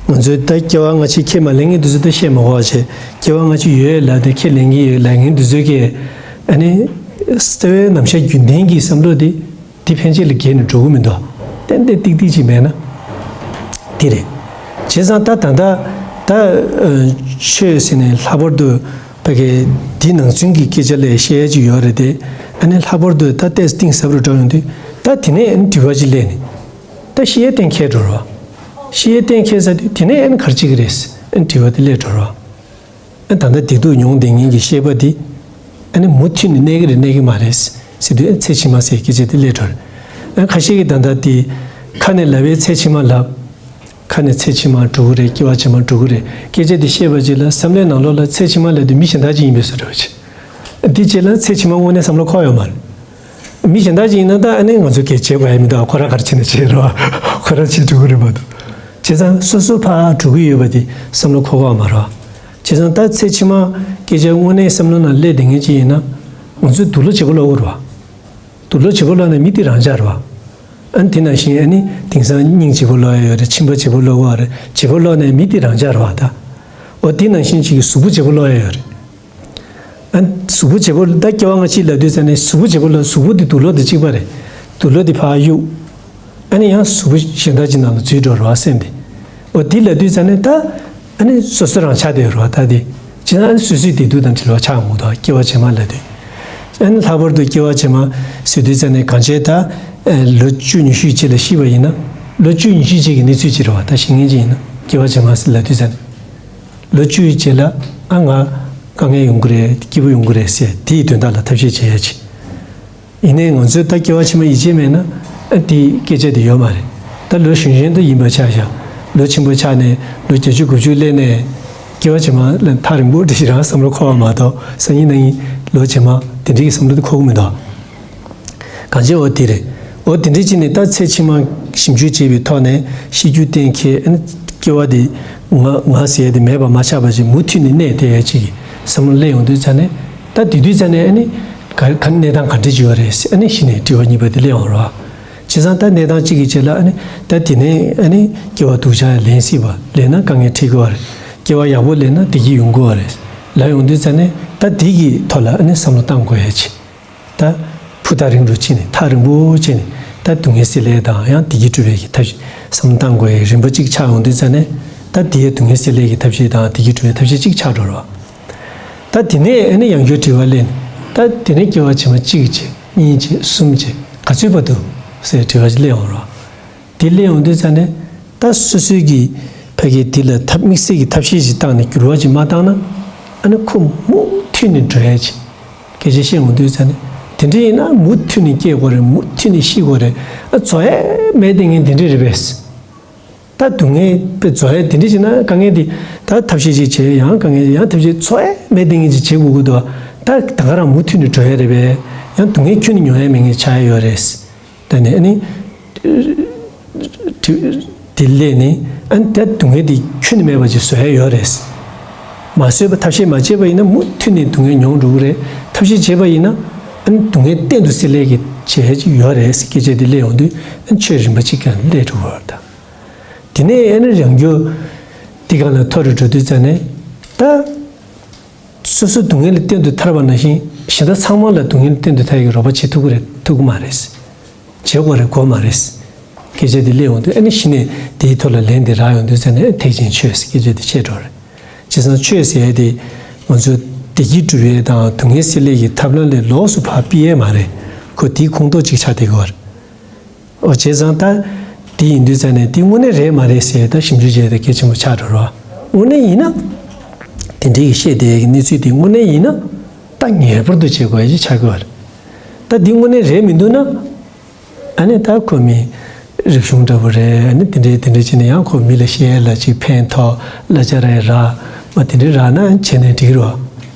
ང་ཚོས་ད་སྐྱེ་བ་སྔ་ཕྱི་ཁས་མ་ལེན་མཁན་དེ་ཚོ་ད་བཤད་མ་དགོས་པ་བྱས། སྐྱེ་བ་སྔ་ཕྱི་ཡོད་ལབ་དེ་ཁས་ལེན་གྱི་ཡོད་ལབ་མཁན་དེ་ཚོས་གི་ཨ་ནི་རྩ་བའི་ནམ་ཞག་རྒྱུན་ལྡན་གྱི་བསམ་བློ་དེ། དེ་ཕན་ཆད་ལ་འགྱེལ་ནས་འགྲོ་གི་མི་འདུག་ཏན་ཏན་ཏིག་ཏིག་ཅིག་མེད་ན། དེ་རེད། བྱས་ཙང་ད་ད་ལྟ་ ད་ཆོས་ཟེར་ནས་ལྷག་པར་དུ་ཕ་གི་འདི་ནང་ཚུན་གྱི་སྐད་ཆ་ལས་བཤད་ཡ་ཅིག་ཡོད་རེད་དེ། ཨ་ནི་ལྷག་པར་དུ་ད་ཏོག་ཙམ་གཏིང་ཟབ་རུ་འགྲོ་ཡོང་དུས་ད་དེ་ནས་ཨ་ནི་དྲི་བ་ཅིག་སླེབས་ནས་ད་བཤད་ཡ་གཏན་འཁེལ་འགྲོ་རོགས། བཤད་ཡ་གཏན་འཁེལ་ཚར་དུས་དེ་ནས་ཨ་ནི་ག་རེ་བྱེད་ཀྱི་རེད་ཟེར་ཨ་ནི་དྲི་བ་དེ་སླེབས་འགྲོ་རོགས། ཨ་ད་ལྟ་བདེ་སྡུག་མྱོང་བསྡད་མཁན་གྱི་ཤེས་པ་འདི་ཨ་ནི་མུ་མཐུད་ནས་གནས་ཀྱི་རེད་གནས་ཀྱི་མ་རེད་ཟེར་དུས་ཨ་ཚེ་ཕྱི་མ་ཟེར་སྐད་ཆ་དེ་སླེབས་འགྲོ་རེད། ཨ་ཁ་ཤས་ཀྱིས་ད་ལྟ་དེ་ཁ་ནས་ལབ་པའི་ཚེ་ཕྱི་མ་ལབ། ཁ་ནས་ཚེ་ཕྱི་མ་འགྲོ་གི་རེད། སྐྱེ་བ་ཕྱི་མ་འགྲོ་གི་རེད། སྐད་ཆ་དེ་བཤད་པ་རྗེས་ལ་བསམ་བློའི་ནང་ལོགས་ལ་ཚེ་ཕྱི་མ་ལབ་དུས་མི་གཞན་དག་ཅིག་ཡིན་པའི་བཟོ་འདྲ་བ་ཅིག་འདི་རྗེས་ལ་ཚེ་ཕྱི་མ་དངོས་གནས་བསམ་བློ་འཁོར་ཡོད་མ་རེད། མི་གཞན་དག་ཅིག་ཡིན་ན་ད་ཨ་ནི་ང་ཚོ་སྐད་བྱེད་དགོས་ཡ་མི་འདུག་ཁོ་རང་ག་རེ་བྱེད་ན་བྱེད་རོགས། ཁོ་རང་བྱེད་འགྲོ་གི་རེད་མ་གཏོགས། བྱས་ཙང་སོ་སོ་ཕར་འགྲོ་གི་ཡོད་པ་དེ་བསམ་བློ་འཁོར་གི་ཡོད་མ་རེད། བྱས་ཙང་ད་ཚེ་ཕྱི་མ་སྐད་ཆ་དངོས་གནས་བསམ་བློ་ནང་སླེབས་བསྡད་མཁན་ཅིག་ཡིན་ན་ང་ཚོས་དུག་ལོག་བརྗེ་པོ་ལོག་གི་རེད་བ། དུག་ལོག་བརྗེ་པོ་ལོག་ནས་མི་དེ་རང་ཆགས་རེད་བ། ཨ་ནི་དེ་ནང་བཞིན་ཨ་ནི་དེང་སང་སྙིང་བརྗེ་པོ་ལོག་ཡ་ཡོད་རེད། མཆིན་པ་བརྗེ་པོ་ལོག་གི་ཡོད་རེད། བརྗེ་པོ་ལོག་ནས་མི་དེ་རང་ཆགས་རེད་བ་ད། འོ་དེ་ནང་བཞིན་ཅིག་གི་གཟུགས་པོ་བརྗེ་པོ་ལོག་ཡ་ཡོད་རེད། ཨ་གཟུགས་པོ་བརྗེ་པོ་ད་སྐྱེ་བ་སྔ་ཕྱི་ལབ་དུས་ཙ་ནས་གཟུགས་པོ་བརྗེ་པོ་ལ་གཟུགས་པོ་དེ་དུག་ལོག་དང་གཅིག་པ་རེད། དུག་ལོག་དེ་ཕར་གཡུག་ཨ་ནི་ཡང་གཟུགས་པོ་གཞན་དག་ཅིག་ནང་ལ་འཛུལ་འགྲོ་རེད་བ་སེམས་དེ། འོ་དེ་ལབ་དུས་ཙ་ནས་ད་ཨ་ནི་སོ་སོ་རང་ཆགས་བསྡད་རེད་བ་ད་དེ། བྱས་ན་ཨ་ནི་སོ་སོའི་བདེ་སྡུག་དང་འབྲེལ་བ་ཆགས་འོང་གི་འདུག་སྐྱེ་བ་རྗེས་མ་ལབ་དུས། ཨ་ནི་ལྷག་པར་དུ་སྐྱེ་བ་རྗེས་མ་ཟེར་དུས་ཙ་ནས་གང་བྱས་ད་ལོ་བཅུ་ཉི་ཤུ་རྗེས་ལ་ཤི་བ་ཡིན་ན་ལོ་བཅུ་ཉི་ཤུ་རྗེས་ཀྱི་གནས་ཚུལ་ཅིག་རེད་བ་ད་ཤི་མཁན་ཅིག་ཡིན་ན་སྐྱེ་བ་རྗེས་མ་ཟེར་ལབ་དུས་ཙ་ནས། ལོ་བཅུའི་རྗེས་ལ་ཨ་ང་དཀའ་ངལ་ཡོང་གི་རེད་སྐྱིད་པོ་ཡོང་གི་རེད་ཟེར་དེའི་དོན་དག་ལ་ཐབས་ཤེས་བྱེད་ཡ་ཆེ། ཡིན་ནའི་ང་ཚོས་ད་སྐྱེ་བ་ཕྱི་མ་ཡིད་ཆེས་མེད་ན་ཨ་དེའི་སྐད་ཆ་དེ་ཡོད་མ་རེད། ད་ལོ་གཞོན་གཞོན་དུ་ཡིན་པ་ཆ་བཞག་ལོ་ཆེན་པོ་ཆགས་ནས་ལོ་བརྒྱད་ཅུ་དགུ་བཅུ་སླེབས་ནས་སྐྱེ་བ་ཕྱི་མ་ལ་ཐག་རིང་པོ་འདྲ་ཞིག་རང་བསམ་བློ་འཁོར་བ་མ་གཏོགས་སང་ཉིན་གནངས་ཉིན་ལོ་རྗེས་མ་དེ་འདྲའི་བསམ་བློ་དེ་འཁོར་གི་མི་འདུག་གང་ཅི་འོ་དེ་རེད། འོ་དེ་འདྲའི་ཅི་ནས་ད་ཚེ་ཕྱི་མ་ཞིབ་འཇུག་བྱས་པའི་ཐོག་ནས་ཤི་རྒྱུ་གཏན་འཁེལ་ཨ་ནི་སྐྱེ་བ་དེ་ང་ང་ཟེར་ཡ་དེ་མེད་པ་མ་ཆགས་པ་ཅིག་མུ་མཐུད་ནས་གནས་བསྡད་ཡ་ཅིག་བསམ་བློ་སླེབས་ཡོང་དུས་ཙ་ནས་ད་དེ་དུས་ཙ་ནས་ཨ་ནི་ག་ག་གནས་སྟངས་ག་འདྲ་ཅིག་ཡོད་རེད་ཨ་ནི་གཞི་ནས་དྲི་བ་གཉིས་པ་དེ་སླེབས་ཡོང་རོགས། བྱས་ཙང་ད་གནས་སྟངས་གཅིག་གི་རྗེས་ལ་ཨ་ནི་ད་དེ་ནས་ཨ་ནི་སྐྱེ་བ་སྡུག་ཅག་ལེན་སྲིད་པ་ལེན་ན་དཀའ་ངལ་འཕྲད་ཀྱི་ཡོད་རེད། སྐྱེ་བ་ཡག་པོ་ལེན་ན་བདེ་སྐྱིད་ཡོང་གི་ཡོད་རེད་ལབ་ཡོང་དུས་ཙ་ནས་ད་དེ་གི་ཐོག་ལ་ཨ་ནི་བསམ་བློ་བཏང་དགོས་ཡ་ཅིག་ད་ཕུ་ཐག་རིང་རུ་ཕྱིན་ནས་ཐག་རིང་པོ་ཕྱིན་ནས་ད་སྡུག་བསྔལ་སེལ་ཡས་དང་ཡང་བདེ་སྐྱིད་སྒྲུབ་པའི་གི་ཐབས་ཤེས་བསམ་བློ་བཏང་དགོས་ཡའི་རིམ་པ་གཅིག་ཆགས་ཡོང་དུས་ཙ་ནས་ད་དེའི་སྡུག་བསྔལ་སེལ་ཡས་ཀྱི་ཐབས་ཤེས་དང་བདེ་སྐྱིད་སྒྲུབ་པའི་ཐབས་ཤེས་གཅིག་ཆགས་འགྲོ་རོགས། ད་དེ་ནས་ཨ་ནི་ཡང་བསྐྱར་དྲི་བ་སླེབས་ནས་ད་དེ་ནས་སྐྱེ་བ་ཕྱི་མ་གཅིག་བྱས་གཉིས་བྱས་གསུམ་བྱས་ག་ཚོད་བར་དུ་ཟེར་དྲི་བ་ཅིག་སླེབས་ཡོང་རོགས། དེ་སླེབས་ཡོང་དུས་ཙ་ནས་ད་སོ་སོའི་གི་ཕ་གི་དེ་ལ་ཐབས་དམིགས་བསལ་གྱི་ཐབས་ཤེས་ཅིག་བཏང་ནས་འགྱུར་བ་ཅིག་མ་བཏང་ན་ཨ་ནི་ཁོ་མུ་མཐུད་ནས་འགྲོ་ཡ་ཅིག་སྐད་ཆ་བཤད་འོང་དུས་ཙ་ནས་དེ་འདྲ་ཡིན་ན་མུ་མཐུད་ནས་སྐྱེ་དགོས་རེད་མུ་མཐུད་ནས་ཤི་དགོས་རེད་ཨ་རྫོགས་ཡ་མེད་དེ་ངས་དེ་འདྲ་རེད་པས། ད་སྡུག་བསྔལ་དཔེ་རྫོགས་ཡ་དེ་འདྲ་བྱས་ན་དཀའ་ངལ་དེ་ད་ཐབས་ཤེས་ཅིག་བྱས་ཡང་དཀའ་ངལ་ཡང་ཐབས་ཤེས་རྫོགས་ཡ་མེད་དེ་ངས་ཅིག་བྱེད་དགོས་ཀྱི་འདུག་ད་ད་ག་རང་མུ་མཐུད་ནས་འགྲོ་ཡ་རེད་པས་ཡང་སྡུག་བསྔལ་ཁྱོན་ནས་མྱོང་ཡ་མེད་ངས་ཆགས་ཡ་ཡོད་རེད། ད་ནི་ཨ་ནི་དེ་ལས་ནི་ཨ་ནི་ད་སྡུག་བསྔལ་དེ་ཁྱོན་ནས་མེད་པ་ཅིག་བཟོ་ཡ་ཡོད་རེད། མ་བཟོས་པ་ཐབས་ཤེས་མ་བྱས་པ་ཡིན་ན་མུ་མཐུད་ནས་སྡུག་བསྔལ་མྱོང་འགྲོ་གི་རེད། ཐབས་ཤེས་བྱས་པ་ཡིན་ན་ཨ་ནི་སྡུག་བསྔལ་གཏན་དུ་སེལ་ཡ་གི་བྱས་ཡ་ཅིག་ཡོད་རེད་ཟེར་སྐད་ཆ་དེ་སླེབས་ཡོང་དུས་ཨ་ནི་ཆོས་རིམ་པ་གཅིག་ག་སླེབས་འགྲོ་གི་རེད་ད། དེ་ནས་ཨ་ནི་ཡང་བསྐྱར་འདི་ག་ལ་མཐོ་རུ་འགྲོ་དུས་ཙ་ནས་ད། སོ་སོ་སྡུག་བསྔལ་ལས་གཏན་དུ་ཐར་བ་ནང་བཞིན་གཞན་དག་ཚང་མ་ལ་སྡུག་བསྔལ་ལས་གཏན་དུ་ཐར་ཡག་གི་རོགས་པ་བྱེད་ཐུབ་ཀྱི་རེད་ཐུབ་ཀྱི་མ་རེད། བྱེད་དགོས་རེད་དགོས་མ་རེད། སྐད་ཆ་དེ་སླེབས་ཡོང་དུས་ཨ་ནི་གཞི་ནས་དེའི་ཐོག་ལ་ལན་དེ་རག་ཡོང་དུས་ཙ་ནས་ཐེག་ཆེན་ཆོས་ཟེར་སྐད་ཆ་དེ་བཤད་འགྲོ་རེད། བྱས་ཙང་ཆོས་ཟེར་ཡ་དེ་ང་ཚོ་བདེ་སྐྱིད་སྒྲུབ་ཡས་དང་སྡུག་བསྔལ་སེལ་ཡས་ཀྱི་ཐབས་ལམ་ལས་ལོགས་སུ་ཕར་ཕུད་ཡས་མ་རེད། ཁོ་དེའི་ཁོངས་གཏོགས་གཅིག་ཆགས་བསྡད་ཀྱི་ཡོད་རེད། འོ་བྱས་ཙང་ད་དེ་ཡིན་དུས་ཙ་ནས་དེ་དངོས་གནས་རེད་མ་རེད་ཟེར་ད་ཞིབ་འཇུག་བྱས་ཏེ་གལ་ཆེན་པོ་ཆགས་འགྲོ་རོགས། དངོས་གནས་ཡིན་ན་དེ་འདྲའི་བཤད་བསྡད་ཡག་གི་གནས་ཚུལ་དེ་དངོས་གནས་ཡིན་ན་ད་ངེས་པར་དུ་བྱེད་དགོས་ཡ་ཅིག་ཆགས་ཀྱི་ཡོད་རེད། ད་དེ་དངོས་གནས་རེད་མི་འདུག་ན་ཨ་ནི་ད་ཁོ་མི་རིག་གཞུང་འདྲ་པོ་རེད་ཨ་ནི་དེ་འདྲའི་དེ་འདྲའི་བྱས་ནས་ཡང་ཁོ་མི་ལ་བཤད་ཡ་ལ་ཅིག་ཕན་ཐོགས་གླ་ཆ་རག་ཡ་རག་མ་དེ་འདྲའི་རག་ན་བྱས་ནས་འགྲིག་གི་རེད་བ།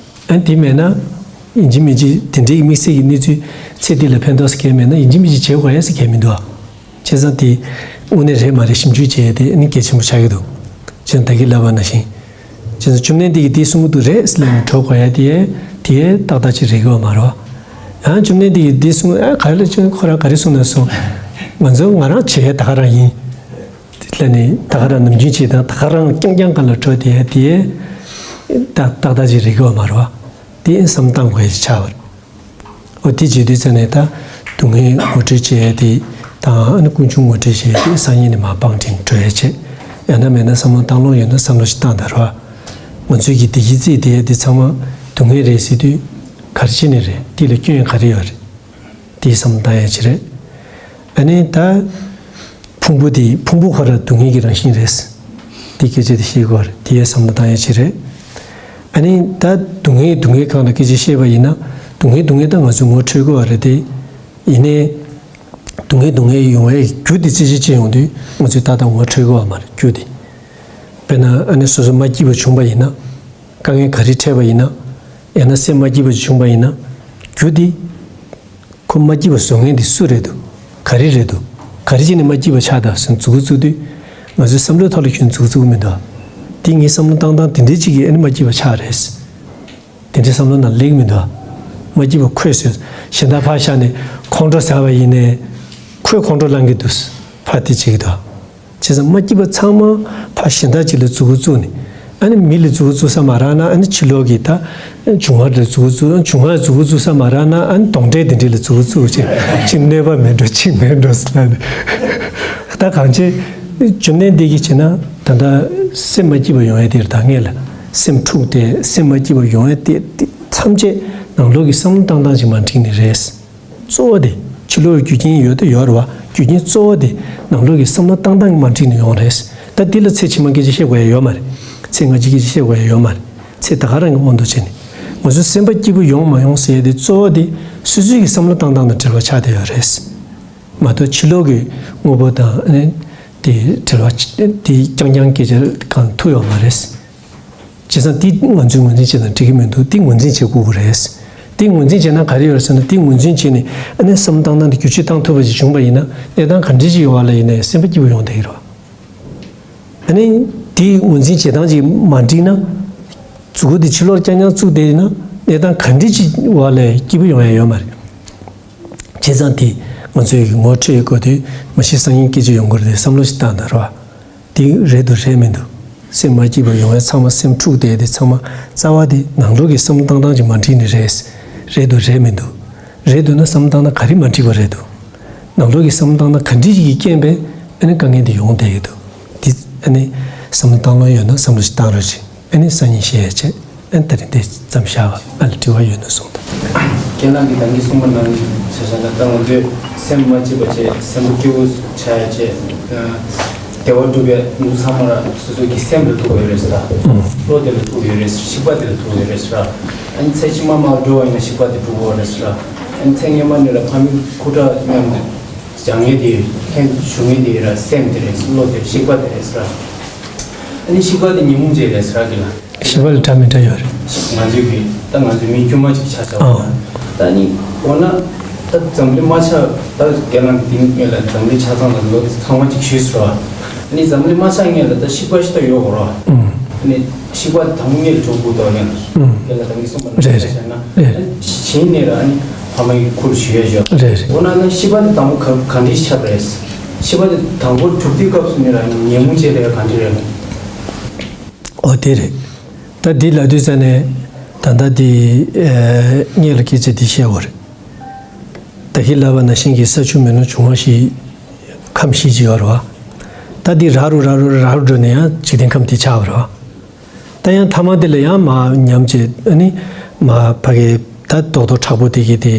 ཨ་དེ་མེད་ན། ཡིན་གཅིག་མིན་གཅིག་དེ་འདྲའི་དམིགས་བསལ་གྱི་གནས་ཚུལ་ཚེ་འདི་ལ་ཕན་ཐོགས་ཟེར་མཁན་མེད་ན་ཡིན་གཅིག་མིན་གཅིག་བྱེད་དགོས་ཡ་ཟེར་མཁན་མི་འདུག་ཨ། བྱས་ཙང་དེ་དངོས་གནས་རེད་མ་རེད་ཞིབ་འཇུག་བྱས་ཏེ་ཨ་ནི་གལ་ཆེན་པོ་ཆགས་ཀྱི་འདུག་ཅེས་ད་གིན་ལབ་པ་ནང་བཞིན། བྱས་ཙང་བཅོམ་ལྡན་འདས་ཀྱིས་འདི་གསུང་གི་འདུག་རེད་ཟེར་ལབ་ནས་འགྲོ་དགོས་ཡ་དེ་དེ་ཏག་ཏག་ཅིག་རེད་གི་བ་མ་རེད་བ། ཡང་བཅོམ་ལྡན་འདས་ཀྱིས་འདི་གསུང་ཨ་ག་རེ་ལབ་ཅེ་ཁོ་རང་ག་རེ་གསུང་ན་གསུང་། ང་ཚོ་ང་རང་བྱེད་ཡ་ད་ག་རང་ཡིན། དེ་ལ་ནི་ད་ག་རང་ནམ་རྒྱུན་བྱེད་སྟངས་ད་ག་རང་རྐྱང་རྐྱང་ག་ལ་འགྲོ་དེ་དེ་ད་ཏག་ཏག་ཅིག་རེད་གི་བ་མ་རེད་བ། དེ་བསམ་བཏང་དགོས་ཡ་ཅིག་ཆགས་པ་རེད། འོ་དེ་བྱེད་དུས་ཙ་ནས་ད་སྡུག་བསྔལ་ངོ་སྤྲོད་བྱེད་ཡ་དེ་དང་ཨ་ནི་ཀུན་འབྱུང་ངོ་སྤྲོད་བྱེད་ཡ་དེ་སང་ཉིན་ནས་མར་སྤང་དྲན་འགྲོ་ཡ་བྱེད། ཡང་ན་མེད་ན་བསམ་བློ་བཏང་ལོང་ཡོད་ན་བསམ་བློ་ཞིག་བཏང་དང་རོ། ང་ཚོའི་གི་བདེ་སྐྱིད་རྩིས་དེ་དེ་ཚང་མ་སྡུག་བསྔལ་རེད་ཟེར་དུས་ག་རེ་བྱས་ནས་རེད། དེ་ལ་སྐྱོན་ག་རེ་ཡོད་རེད། དེའི་བསམ་བློ་བཏང་ཡ་ཅིག་རེད། ཨ་ནི་ད་ཕུང་པོ་དེ་ཕུང་པོ་ཁོ་རང་སྡུག་བསྔལ་གྱི་རང་བཞིན་རེད། དེ་སྐད་ཆ་དེ་ཤེས་དགོས་རེད། དེའི་བསམ་བློ་བཏང་ཡ་ཅིག་རེད། ཨ་ནི་ད་སྡུག་བསྔལ་སྡུག་བསྔལ་སྒང་ལ་སྐད་ཆ་བཤད་པ་ཡིན་ན། སྡུག་བསྔལ་སྡུག་བསྔལ་ད་ང་ཚོས་ངོ་འཕྲོད་དགོས་པ་རེད་དེ། ཡིན་ནའི། སྡུག་བསྔལ་སྡུག་བསྔལ་ཡོང་བའི་རྒྱུ་དེ་རྩད་གཅོད་བྱེད་ཡོང་དུས་ང་ཚོས་ད་ལྟ་ངོ་འཕྲོད་དགོས་པ་མ་རེད། རྒྱུ་དེ། དཔེར་ན་ཨ་ནི་སོ་སོ་མ་སྐྱིད་པ་བྱུང་པ་ཡིན་ན། དཀའ་ངལ་ག་རེ་འཕྲད་པ་ཡིན་ན། ཡང་ན་སེམས་མ་སྐྱིད་པ་བྱུང་པ་ཡིན་ན། རྒྱུ་དེ། ཁོ་མ་སྐྱིད་པ་བཟོ་མཁན་དེ་སུ་རེད་འདུག་ག་རེ་རེད་འདུག་ག་རེ་བྱས་ནས་མ་སྐྱིད་པ་ཆགས་དང་ཟེར་མཛུབ་གུ་བཙུགས་དུས། ང་ཚོའི་བསམ་བློའི་ཐོག་ལ་ཁྱོན་མཛུབ་གུ་བཙུགས་མི་འདུག་དེ་ངའི་བསམ་བློ་བཏང་སྟངས་དེ་འདྲའི་གཅིག་གིས་ཨ་ནི་མ་སྐྱིད་པ་ཆགས་རེད། དེ་འདྲའི་བསམ་བློ་ནང་སླེབས་མི་འདུག་མ་སྐྱིད་པ་ཁོས་ཟེར་གཞན་དག་ཕར་བཞག་ནས་ཁོང་ཁྲོ་ཟ་བ་ཡིན་ནའི། ཁོས་ཁོང་ཁྲོ་ལངས་ཀྱི་འདུག་ཕར་དེ་བྱེད་ཀྱི་འདུག་བྱས་ཙང་མ་སྐྱིད་པ་ཚང་མ་ཕར་གཞན་དག་ཅིག་ལ་མཛུབ་གུ་བཙུགས་ནས། ཨ་ནི་མི་ལ་མཛུབ་གུ་བཙུགས་ས་མ་རག་ན་ཨ་ནི་ཕྱི་ལོགས་ཀྱི་ད་འབྱུང་བ་ལ་མཛུབ་གུ་བཙུགས། འབྱུང་བ་ལ་མཛུབ་གུ་བཙུགས་ས་མ་རག་ན་ཨ་ནི་གདོན་འདྲེ་དེ་འདྲ་ལ་མཛུབ་གུ་བཙུགས་བྱས། ཅིག་གནོད་པ་མེད་འགྲོ་ཅིག་མེད་འགྲོ་ཟེར་ལབ་ནས། ད་གང་བྱས། རྒྱུ་མཚན་འདི་གིས་བྱས་ན་ད་ལྟ་སེམས་མ་སྐྱིད་པ་ཡོང་ཡ་དེ་རེད། ད་སྔོན་ལ་སེམས་འཁྲུགས་ཏེ་སེམས་མ་སྐྱིད་པ་ཡོང་ཡ་དེ་དེ་ཐམས་ཅད་ནང་ལོགས་ཀྱི་བསམ་བློ་བཏང་སྟངས་ཅིག་མ་འགྲིག་ནི་རེད། གཙོ་བོ་དེ་ཕྱི་ལོགས་རྒྱུ་རྐྱེན་ཡོད་དུ་ཡོད་རེད་བ། རྒྱུ་རྐྱེན་གཙོ་བོ་དེ་ནང་ལོགས་ཀྱི་བསམ་བློ་བཏང་སྟངས་མ་འགྲིག་ནས་ཡོང་རེད། ད་འདི་ལ་ཚེ་ཕྱི་མ་སྐད་ཆ་བཤད་དགོས་ཡ་ཡོད་མ་རེད། ཚེ་སྔ་ཕྱི་སྐད་ཆ་བཤད་དགོས་ཡ་ཡོད་མ་རེད། ཚེ་ད་ག་རང་གི་དབང་དུ་བྱས་ནས་ང་ཚོའི་སེམས་པ་སྐྱིད་པོ་ཡོང་མ་ཡོང་ཟེར་ཡ་དེ་གཙོ་བོ་དེ་སོ་སོའི་གི་བསམ་བློ་བཏང་སྟངས་དང་འབྲེལ་བ་ཆགས་བསྡད་ཡོད་རེད། མ་གཏོགས་ཕྱི་ལོགས་ཀྱི་དངོས་པོ་དང་ཨ་ནི་དེ་འབྲེལ་བ་དེ་རྐྱང་རྐྱང་སྐད་ཆ་གང་ཐུག་ཡོད་མ་རེད། བྱས་ཙང་འདི་ང་ཚོས་ངོས་འཛིན་བྱེད་དང་འགྲིག་གི་མི་འདུག་འདི་ངོས་འཛིན་བྱེད་དགོས་ཀྱི་རེད། འདི་ངོས་འཛིན་བྱས་ན་ག་རེ་ཡོད་རེད་ཟེར་ན། འདི་ངོས་འཛིན་བྱས་ནས་ཨ་ནི་བསམ་བློ་བཏང་སྟངས་འདི་བསྒྱུར་བཅོས་བཏང་ཐུབ་པ་ཞིག་བྱུང་པ་ཡིན་ན་གནས་སྟངས་ག་འདྲ་ཞིག་ཡོད་པ་ལ་ཡིན་ནའི་སེམས་པ་སྐྱིད་པོ་ཡོང་བསྡད་ཀྱི་རེད། ཨ་ནི་འདི་ངོས་འཛིན་བྱེད་སྟངས་ཅིག་མ་འགྲིག་ན། མཛུབ་གུ་འདི་ཕྱི་ལོགས་རྐྱང་རྐྱང་བཙུགས་བསྡད་ཡིན་ན་གནས་སྟངས་ག་འདྲ་ཞིག་ཡོད་པ་ལ་སྐྱིད་པོ་ཡོང་ཡ་ཡོད་མ་རེད། བྱས་ཙང་དེ་ང་ཚོས་ངོ་འཕྲོད་དགོས་དུས་མ་གཞི་སང་ཉིན་སྐད་ཆ་ཡོང་གི་རེད་བསམ་བློ་ཞིག་བཏང་དང་རོ། དེ་རེད་འདུག་རེད་མི་འདུག་སེམས་མ་སྐྱིད་པ་ཡོང་བའི་ཚང་མ་སེམས་འཁྲུགས་བསྡད་དེ་ཚང་མ་རྩ་བ་དེ་ནང་ལོགས་ཀྱི་བསམ་བློ་བཏང་སྟངས་ཀྱིས་མ་འགྲིག་ནི་རེད། རེད་འདུག་རེད་མི་འདུག་རེད་འདུག་ན་བསམ་བློ་བཏང་སྟངས་ག་རེ་མ་འགྲིག་པ་རེད་འདུག་ནང་ལོགས་ཀྱི་བསམ་བློ་བཏང་སྟངས་ག་འདྲ་ཞིག་གི་རྐྱེན་པས་ཨ་ནི་དཀའ་ངལ་འདི་ཡོང་བསྡད་ཡོད་འདུག་དེ་ཨ་ནི་བསམ་བློ་བཏང་ལོང་ཡོད་ན་བསམ་བློ་ཞིག་བཏང་རོགས་བྱེད། ཨ་ནི་སང་ཉིན་བཤད་ཡ་བྱས། ཨ་ནི་ད་རིང་དེ་ཙམ་བཞག་པ། ཨ་ལ་དྲི་བ་ཡོད་ན་གསུངས་དང་། ཁྱེད་རང་གིས་ད་གིན་གསུངས་པ་ནང་བཞིན་བྱས་ན་ད་ང་ཚོས་སེམས་མ་སྐྱིད་པ་བྱས། སེམས་པ་སྐྱིད་པོ་ཆགས་ཡ་བྱས། བདེ་བ་སྒྲུབ་པའི་འདུག་ཚང་མ་ར་སོ་སོ་གི་སེམས་ལ་ཐུག་ཡོད་རེད་ཟེར། བློ་དེ་ལ་ཐུག་ཡོད་རེད་ཟེར། གཤིས་པ་དེ་ལ་ཐུག་ཡོད་རེད་ཟེར། ཨ་ནི་ཚེ་ཕྱི་མ་མར་འགྲོ་བ་ཡིན་ན་གཤིས་པ་དེ་འགྲུབ་ཡོད་རེད་ཟེར། ཨ་ནི་ཚེ་སྔོན་མ་ནས་ར་ཕ་མའི་སྐུ་དགྲ་མཉམ་དུ་སྦྱང་མཁན་དེ་ལྷན་ཞུགས་མཁན་དེ་ར་སེམས་དེ་རེད། བློ་དེ་གཤིས་པ་དེ་རེད་ཟེར། ཨ་ནི་གཤིས་པ་དེ་ཉོན་མོངས་ཅན་རེད་ཟེར་གི་ལ། གཤིས་པ་ལ་འདྲ་མི་འདྲ་ཡོད་རེད། ང་ཚོའི་གི་ད་ང་ཚོའི་མི་དཀྱུས་མ་ཅིག་ཆགས་ཆགས་པ། ཨ་ད་ནི་འོ་ན་ད་འཛམ་གླིང་མ་ཆགས་ད་རྒན་ལགས་འདི་སྔོན་ལ་འཛམ་གླིང་ཆགས་སྟངས་ལ་ལོ་ཚང་མ་ཅིག་ཞུས་ཟེར་བ། ཨ་ནི་འཛམ་གླིང་མ་ཆགས་སྔོན་ལ་ད་གཤིས་པ་ཞིག་ད་ཡོད་དགོས་རེད་བ། ཨ་ནི་གཤིས་པ་དང་པོ་སྔོན་ལ་འཇོག་དགོས་འདུག་ཡང་། ཨུམ། དེ་ལ་ད་གིན་གསུངས་པ་རེད་རེད། བྱས་ན་རེད། གཞི་ནས་ར་ཨ་ནི་ཕ་མ་ཡི་ཁུར་ཞུ་ཡ་ཞོག་རེད་རེད། འོ་ན་ན་གཤིས་པ་དེ་དང་པོ་ག་ག་འདྲ་ཆགས་པ་རེད། གཤིས་པ་དེ་དང་པོ་གྲུབ་དུས་སྐབས་སུ་ནས་ར་ཉོན་མོངས་ཅན་རེད་ག་འདྲ་རེད། འོ་དེ་རེད། ད་འདི་ལབ་དུས་ཙ་ནས་ད་ལྟ་འདི་ཨེ་སྔོན་ལ་སྐད་ཆ་འདི་བཤད་པ་རེད། ད་གིན་ལབ་པ་ནང་བཞིན་གྱི་ས་ཆུ་མེ་རླུང་འབྱུང་བ་བཞི། ཁམས་བཞི་ཅིག་ཡོད་རེད་བ། ད་འདི་རག་རུ་རག་རུ་རག་རུ་འགྲོ་ནས་ཡང་འཇིག་རྟེན་ཁམས་འདི་ཆགས་པ་རེད་བ། ད་ཡང་ཐ་མ་དེ་ལ་ཡང་མར་ཉམས་བྱས། ཨ་ནི་མར་ཕ་གི་ད་རྡོག་རྡོག་མཁྲེགས་པོ་དེ་གི་དེ་